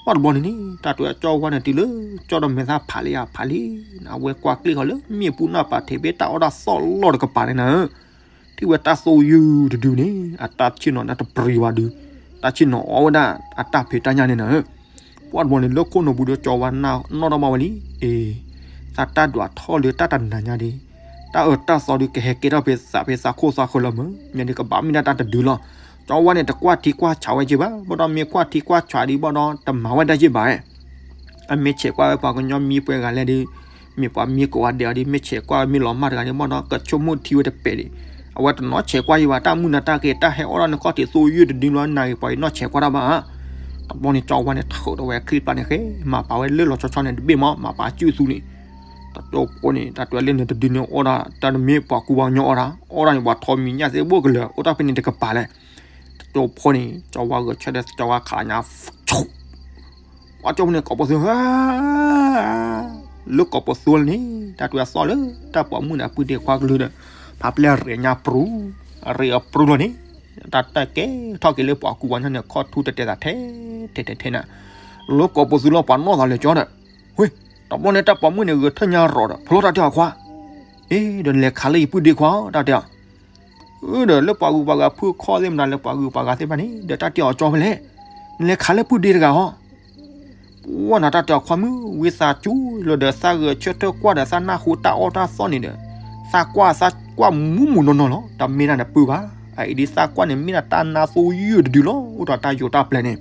ပှၤတဘျီန့ၣ်န့ၣ် တၢ်တဲကၠီဝါန့ၣ်တုၤလၢ ကၠီဒီးမဲာ်သၣ်ဖးလံဧါ ဖးလံ, အဝဲကွၢ်ကျ့ၣ်ဃီလၢမ့ၣ်အူပူၤနၢ်ပာ်ထဲဖဲတၢ်အီၣ်တၢ်သီလီၢ်တကပၤန့ၣ်နၤဧၢ ထံၣ်ဝဲတၢ်သိယုၢ်တဒုန့ၣ် အတၢ်ဆ့ၣ်နီၤန့ၣ်တပရံၤဘၣ်ဒုး, တၢ်ဆ့ၣ်နီၤအီၣ်ဝဲဒၣ်အတၢ်ဖံးတၢ်ညၣ်န့ၣ်နၤဧၢ. ပှၤတဘျီန့ၣ် လၢခိၣ်နူာ်ပူၤဒီးကၠီဝါနၢ်နီၣ်ထီၣ်ဘၣ်ဝဲလံ, အ့ သးတၢ်ဒွးထီၣ်လၢတၢ်တနၤညါဒံး, တၢ်အၢတၢ်သီဒုးကဟဲကဲထီၣ်ဖဲသးဖဲသးခိၣ်သးဃၢၤလီၤမး, မ့ၢ်ဒုးကဘၣ်မ့ၢ်ဒၣ်တၢ်တဒုလီၤ. ကၠီဝါန့ၣ် တကွၢ်ထံကွၢ်ဆးဝဲက့ၤဘၣ်, ဘၣ်ဒီးမ့ၢ်ကွၢ်ထံကွၢ်ဆးဒံးဘၣ်ဒီး တမၤဝဲဒၣ်က့ၤဘၣ် အမ့ၢ်ဆဲးကွၢ်ဝဲပှၤကညီမံပှဲၤဂၤလဲၣ်ဒီး, မ့ၢ်ပှၤမံကိးဂၤဒဲးအီၤဒီး မ့ၢ်ဆဲးကွၢ်ဝဲမ့ၢ်လီၤမၢ်တဂၤန့ၣ် ဘၣ်ဒီးကဆိကမိၣ်ထံဝဲတပဲာ်ဒံး, အဝဲတနီၣ်ဆဲးကွၢ်ယံၤဘၣ်, တၢ်မုၢ်နၤတၢ်က့ၤ တၢ်ဟဲအီၣ်ဒီးနခီၣ်ထံးသိယုၢ်တဒုလီၤ နၤဂ့ၤပှၤအံၤနီၣ်ဆဲးကွၢ်တၢ်ဘၣ်ဧါ. တဘျီန့ၣ် ကၠီဝါန့ၣ် ထုးထီၣ်ဝဲချံပျၢ်န့ၣ်ဃဲ, မၤပာ်ဝဲလၢလီၤဆီဆီန့ၣ်တဘ့ၣ်မး, မၤပာ်စုသူန့ၣ် တၢ်တဲဖိန့ၣ် တၢ်တဲလၢန့ၣ်တဒုန့ၣ်အီၣ်ဒၣ် တၢ်တမ့ၢ်ပှၤကူပှၤကညီအီၣ်ဒၣ်, အီၣ်ဒၣ်န့ၣ် ပှၤထီးမံၤညၣ်သ့ၣ်ဘိၣ်ကလၢာ် အိၣ်တၢ်ဖဲန့ၣ်တကပၤလဲၣ်. တၢ်တဲဖိန့ၣ် ကၠီဝါဂဲၤဆၢထၢၣ် ကၠီဝါခးညါ ပှၤကၠီဖိန့ၣ် ကိးပသူ လၢကိးပသူလၢန့ၣ် တၢ်တဲအသီၣ်လၢ တၢ်ပိာ်မုၣ်န့ၣ် အပုၢ်ဒ့ခွါကလုာ်ဒီး ဖးပျဲၢ်ရ့ၣ်ညါပြူၤ, အရ့ၣ်အပြူၤလီၤန့ၣ် တၢ်တၢ်ကဲထီၣ်က့ၤလၢပှၤကူပှၤကညီန့ၣ် ခီၣ်ထူတတဲသးထဲ ထဲထဲထဲနၤ, လၢကိးပသူလၢပှၤနီၣ်သးလဲၤကၠီဒီး, ဝ့ၢ် တဘျီန့ၣ် တၢ်ပိာ်မုၣ်န့ၣ် ဂဲၤထၢၣ်ညါရီၤဒီး ဖျိတၢ်တဲအီၤခွါ, အ့ ဒီးနလဲၤခးလၢယပုၢ်ဒ့ခွါ တၢ်တဲအီၤ အၢ ဒီးလၢပှၤဂုၤပှၤဂၤဖုၣ်ခီၣ်သ့ၣ်မတၤ လၢပှၤဂုၤပှၤဂၤသ့ၣ်တဖၣ်န့ၣ် ဒီးတၢ်တဲအီၤကၠီဖဲလဲၣ်, နလဲၤခးလၢပုၢ်ဒ့တဂၤဟီ, ပှၤနၤတၢ်တဲအီၤခွါမုၣ် ဝံသးစူၤလီၤဒီး သးဂဲၤဆၢထၢၣ်ကွၢ်ဒီး သးနၢ်ဟူတၢ်အီၣ်တၢ်သီၣ်န့ၣ်ဒီး သးကွၢ် သးကွၢ်မူမူနီၢ်နီၢ်လီၤ, တၢ်မ့ၢ်တၢ်နပုၢ်ဘၣ်, အအံၤဒ်သးကွၢ်န့ၣ် မ့ၢ်ဒၣ်တၢ်နါသိယုၢ်တဒုလီၤ, အိၣ်ဒီးတၢ်ယိာ်တၢ်ပျဲၤန့ၣ်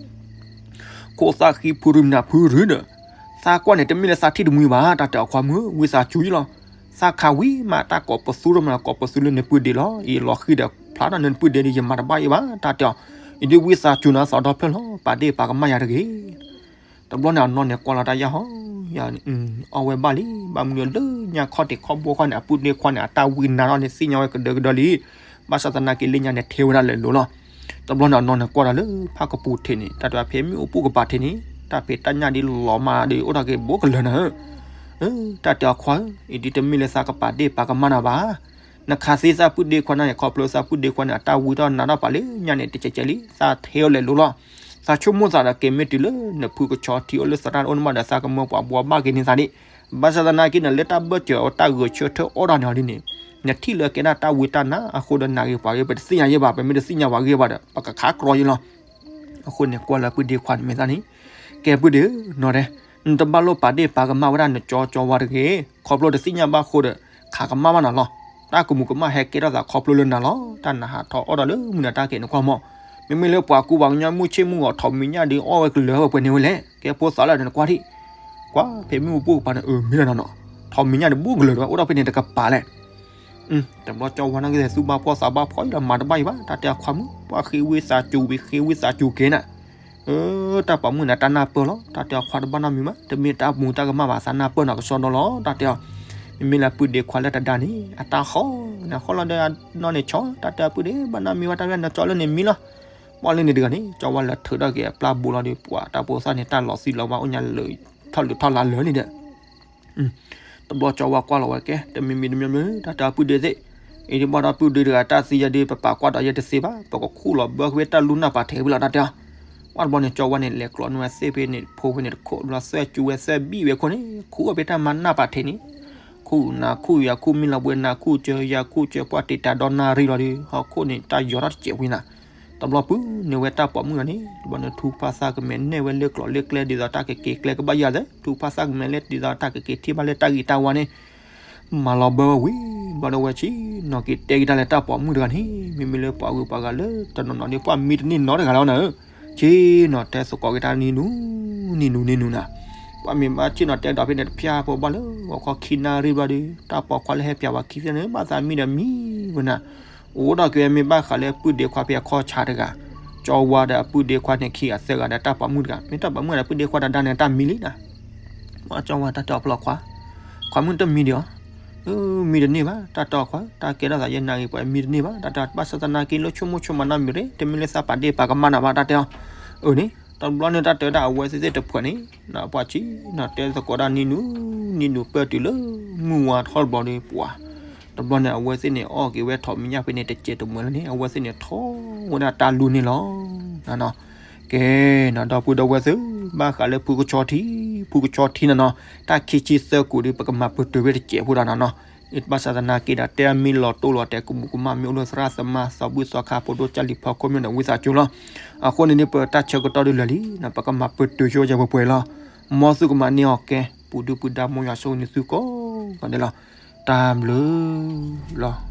ခိၣ်သၣ်ဃံဖုရူမနၤဖုရူဒီး သးကွၢ်န့ၣ် တမ့ၢ်လၢသးထံၣ်တမှံဘၣ်, တၢ်တဲအီၤခွါမုၣ် ဝံသးစူၤလီၤ, သးခးဝံၤမး တၢ်ကိးပသူထီၣ်မး ကိးပသူလၢနပုၢ်ဒ့လီၤ, အံၤလီၤဃံၤဒီး ဖျါထီၣ်နပုၢ်ဒ့ဒီး ယမၤတဘၣ်အံၤဘၣ်, တၢ်တဲအီၤ, အံၤဒ်ဝံသးစူၤနၤသးဒီဖျၢၣ်လီၤ, ပာ်ဒ့ၣ်ပာ်ကမၣ်ယၤတဂ့ၤ တဘျီန့ၣ် အနီၢ်န့ၣ်ကွၢ်လီၤတၢ်ယၢ်ဟီ, ယၤ အီၣ်ဝဲဘၣ်လံ, ဘၣ်မနုၤလၢညါခီၣ်ထံးခီၣ်ဘိခီၣ်န့ၣ် အပုၢ်ဒ့ခွါန့ၣ် အတၢ်ဝံနၤထီၣ်န့ၣ် သ့ၣ်ညါဝဲကဒၢကဒၢလံ, ဘၣ်ဆၣ်သနာ်က့လၢညါန့ၣ် ထဲဝဲဒၣ်လဲၤလိၤလီၤ. တဘျီန့ၣ် အနီၢ်န့ၣ်ကွၢ်ဒီးလၢဖးကပူၤထံးန့ၣ် တၢ်တဲဖဲမ့ၣ်အူပူၤကပၤထံးန့ၣ် တၢ်ဖံးတၢ်ညၣ်ဒ်လီၤမးဒီး အိၣ်ထီၣ်က့ၤဘိကလၢာ်နၤဧၢ, တၢ်တဲအီၤခွါဧၢ, အံၤဒ်တမ့ၢ်လၢသးကပာ်ဒ့ၣ်ပာ်ကမၣ်နၤဘၣ် နခးသ့သးပုၢ်ဒ့ခွါန့ၣ် ခီဖျိသးပုၢ်ဒ့ခွါန့ၣ် အတၢ်ဝံထီၣ်နၤထီၣ်ပာ်လၢညါန့ၣ် တကဲးကဲးလံ, သးထဲအီၤလဲၤလိၤလီၤ. သးဆိကမိၣ်သးဒီးက့ၤမ့ၢ်တုၤလၢနဖုကဆီထံအိၣ်လၢသရၣ်အိၣ်န့ၣ်မးဒီး သးကမၢပှၤဘှီဘၣ်က့ၤန့ၢ်သးဒံး, ဘၣ်ဆၣ်သနာ်က့န့ၣ် လၢတၢ်ဘၢၣ်စၢၤအတၢ်ဂဲၤဆၢထၢၣ်အီၣ်ဒၣ်န့ၣ်အီၤဒ်န့ၣ်, နထံၣ်လၢကဲဒၣ်တၢ်ဝံတၢ်နါအဃိဒီးနၤဂ့ၤပှၤဂ့ၤ ပတသ့ၣ်ညါယဲဘၣ်, ပမ့ၢ်တသ့ၣ်ညါပှၤဂ့ၤဘၣ်ဒီး ပကခးကြီယဲလီၤ. အဃိန့ၣ် ကွၢ်လၢပုၢ်ဒ့ခွါန့ၣ်မ့ၢ်သးန့ၣ်, ကဲပုၢ်ဒ့ဧၢ နီၤဒဲး, နတဘၣ်လိၣ်ပာ်ဒ့ၣ်ပာ်ကမၣ်ဝဲဒၣ်နကၠီကၠီဝါတဂ့ၤ, ခီဖျိတသ့ၣ်ညါဘၣ်ဃိဒီး ခးကမၣ်ဘၣ်နၤလီၤ. တၢ်ကမူးကမၣ်ဟဲကဲထီၣ်သးခီဖျိလၢနၤလီၤ. တၢ်နဟးထီၣ်အီၣ်ဒီးလၢမုၢ်နၤတၢ်ကဲန့ၣ်ကွၢ်မီၢ်, မ့မ့ၢ်လၢပှၤကူပှၤကညီမုၢ်ဆ့ၣ်မုၢ်ဂီၤ ထိးမံၤညၣ်ဒုးအီၣ်ဝဲကလၢၤဝဲပှဲၤန့ၣ်ဝဲလဲၣ်, ကဲဖိသၣ်လၢနကွၢ်ထံၣ် ကွၢ်ဖဲမ့ၣ်အူပိၢ်ကပၤန့ၣ် အမ့ၢ်လီၤနီၤနီၤ, ထိးမံၤညၣ်ဒုးဘူးကလၢၤဒီး အိၣ်ဒီးဖဲန့ၣ်တကပၤလဲၣ်. တဘျီကၠီဝါန့ၣ်က့ၤသူၣ်ဘၣ်ဖှီၣ်သးဘၣ်ဖှီၣ်လီၤ မၤတဘၣ်အံၤဘၣ် တၢ်တဲအီၤခွါမုၣ်, ပှၤဃ့ဝံသးစူၤဝံၤ ဃ့ဝံသးစူၤက့ၤနၤ, တၢ်ပိာ်မုၣ်န့ၣ် တၢ်နၢ်ပၢၢ်လီၤ. တၢ်တဲအီၤခွါတဘၣ်နီတမံၤဘၣ်, တမ့ၢ်တၢ်မူးတၢ်ကမၣ်ဘၣ် သးနၢ်ပၢၢ်နီၤကစီဒီလီၤ တၢ်တဲအီၤ. မ့မ့ၢ်လၢပုၢ်ဒ့ခွါလၢတဒါန့ၣ် အတၢ်ဃီန့ၣ်ဃီလီၤဒီး အနီၢ်န့ၣ်ဆီ တၢ်တဲအီၤပုၢ်ဒ့ဘၣ်နီတမံၤဘၣ် တၢ်ဝဲနကၠီလၢန့ၣ်မံလီၤ. ပှၤလၢန့ၣ်တဂၤန့ၣ် ကၠီဝါလဲၤထုးထီၣ်က့ၤအပျၢ်ဘိလီၤဒီး ပှၤတၢ်ဖိသၣ်န့ၣ် တၢ်လီၤသံလီၤဝါအိၣ်ညါလၢာ် ထီၣ်လုၢ်ထီၣ်လါလၢာ်န့ၣ်ဒီး တဘျီကၠီဝါကွၢ်လီၤဝဲကဲ တမံၤမံၤတမံၤမံၤ တၢ်တဲအီၤပုၢ်ဒ့သ့ၣ်, အံၤဒ်ဘၣ်ဒီးပုၢ်ဒ့တဂၤ တၢ်သံယဲဒုး ပပာ်ကွၢ်ဒီးယဲတသ့ဘၣ်, ပကခူၣ်လီၤဘၢက့ၤဝဲတၢ်လူနၢ်ပာ်ထဲဝံၤလီၤ တၢ်တဲအီၤ. ပှၤတဘျီန့ၣ် ကၠီဝါန့ၣ် လဲၤကျီန့ၢ်ဝဲသ့ၣ်ဖဲန့ၣ် ဖိဖဲန့ၣ်တခိၣ် လီၤသၢစူဝဲသၢဘံၣ်ဝဲခိၣ်န့ၣ် ခူၣ်အီၣ်ဖဲတၢ်မၤနၢ်ပာ်ထဲန့ၣ်, ခူၣ်နၤခူၣ်ယၤ ခူၣ်မံလီၤဘှဲနၤ ခူၣ်စၢၤယၤ ခူၣ်စၢၤပှၢ်တံာ်တာ်ဒီးနၣ်ရံၣ်လီၤဒီး ဟီၣ်ခိၣ်န့ၣ် တၢ်ယီၤထီၣ်တစဲးဝံၤနၤ. တဘျီပုၢ်န့ၢ်ဝဲတၢ်ပိာ်မုၣ်လီၤန့ၣ် တဘျီန့ၣ် ထူဖၣ်သၣ်ကမဲာ်နဲၣ်ဝဲလၢကျိးလၢကျဲ ဒ်သိးတၢ်ကက့ၤကျဲကဘၣ်ယၤသ့, ထူဖၣ်သၣ်ကမဲာ်လၢဒ်သိးတၢ်ကက့ၤထံၣ်ဘၣ်လၢတၢ်ဂ့ၤတၢ်ဝါန့ၣ် မၤလီၤဘၢဝဲဝံၤ ဘျီဒီးဝဲဆ့ၣ်နီၤက့ၤတဲက့ၤတၢ်လၢတၢ်ပိာ်မုၣ်တဂၤန့ၣ် မ့မ့ၢ်လၢပှၤဂုၤပှၤဂၤလၢတနီၤနီၤန့ၣ် ပှၤမံတန့ၢ်နီတဂၤလီၤနၤဧၢ, ဆ့ၣ်နီၤတဲသကိးက့ၤတၢ်နံၤနူ နံၤနူနံၤနူနၤ, ပှၤမ့ၢ်ဘၣ်ဆ့ၣ်နီၤတဲဒီးဖဲန့ၣ်တဖျၢၣ်ဖိဘၣ်လၢ ဂီၤခီခံနၣ်ရံၣ်ဘျီဒီး တၢ်ပိာ်ခွါလၢဟဲပၠးဝဲခံသ့ၣ်န့ၣ် ဘၣ်သးမံဒီးမံဝဲနၤ, အိၣ်ဒီးက့ၤဝဲမ့ၢ်ဘၣ်ဃးလၢပုၢ်ဒ့ခွါဖဲအခီၣ်ဆါတဂၤ, ကၠီဝါဒီးအပုၢ်ဒ့ခွါန့ၣ်ခံဂၤသၢဂၤဒီးတၢ်ပိာ်မုၣ်တဂၤ, မ့ၢ်တၢ်ပိာ်မုၣ်ဒီးပုၢ်ဒ့ခွါတဒါန့ၣ် တၢ်မံလံနၤ ကၠီဝါတၢ်တဲအီၤပျီခွါ, ခွါမုၣ်တမံဒံးအီၤ, မံတန့ၢ်ဘၣ် တၢ်တဲအီၤခွါ, တၢ်ကဲထီၣ်သးယဲနၤဂ့ၤပှဲၤမံတန့ၢ်ဘၣ် တၢ်တဲအီၤ ဘၣ်ဆၣ်သနာ်က့လၢဆိကမိၣ်ဆိကမးနီတမံၤရ့ၣ် တမ့ၢ်လၢသးပာ်ဒ့ၣ်ပာ်ကမၣ်နၤဘၣ် တၢ်တဲအီၤ, အၢန့ၣ် တဘျီန့ၣ်တၢ်တဲဝဲဒၣ်အဝဲသ့ၣ်သ့ၣ်တဖုန့ၣ် ပှၤဆ့ၣ်နီၤတဲသကိးဒၣ်နံၤနူ နံၤနူပၢၢ်တုၤလၢ မုၢ်ဝါထီၣ်တဘျီဒီးပှၤ တဘျီန့ၣ် အဝဲသ့ၣ်န့ၣ် အီၣ်က့ၤဝဲထိးမံၤညၣ်ဖဲန့ၣ် တစဲးတမှဲၤလၢန့ၣ် အဝဲသ့ၣ်န့ၣ် ထီၣ်ဝဲဒၣ်တၢ်လူန့ၣ်လီၤ. ကဲနီၤ ဒီပုၢ်ဒီဝဲၢ်သ့ၣ် ဘၣ်ဃးလၢဖုကဆီထံ ဖုကဆီထံနီၤနီၤ တၢ်ခံဆံသၢကူာ်ဒီး ပကမၤပတုာ်ဝဲတစဲးဖိဒီးနီၤနီၤ ဘၣ်ဆၣ်သနာ်က့ဒီး တဲမ့ၢ်လီၤတိၢ်လီၤတဲာ် ကမူးကမၣ်မ့ၢ်အိၣ်လၢသရၣ်သမါ သီဘူၣ်သီခါ ဖိဒိၣ်ကၢ်လံၤဖီခိၣ်မ့ၢ်ဒီးဝံသးစူၤလီၤ. အဃိန့ၣ်န့ၣ် ပတၢ်ဆၢကတီၢ်ဒုးလၢာ်လံနီၤ ပကမၤပတုာ်ဆိယဲပှဲၤပှဲၤလီၤ. မ်သုကမၤန့ၢ်အီၤကဲ ပူၤဒုၣ်ပူၤဒါ မ်ယွၤဆိၣ်ဂ့ၤန့ၢ်သုကိးဂၤဒဲးလီၤ. တၢ်ဘျုးလီၤ.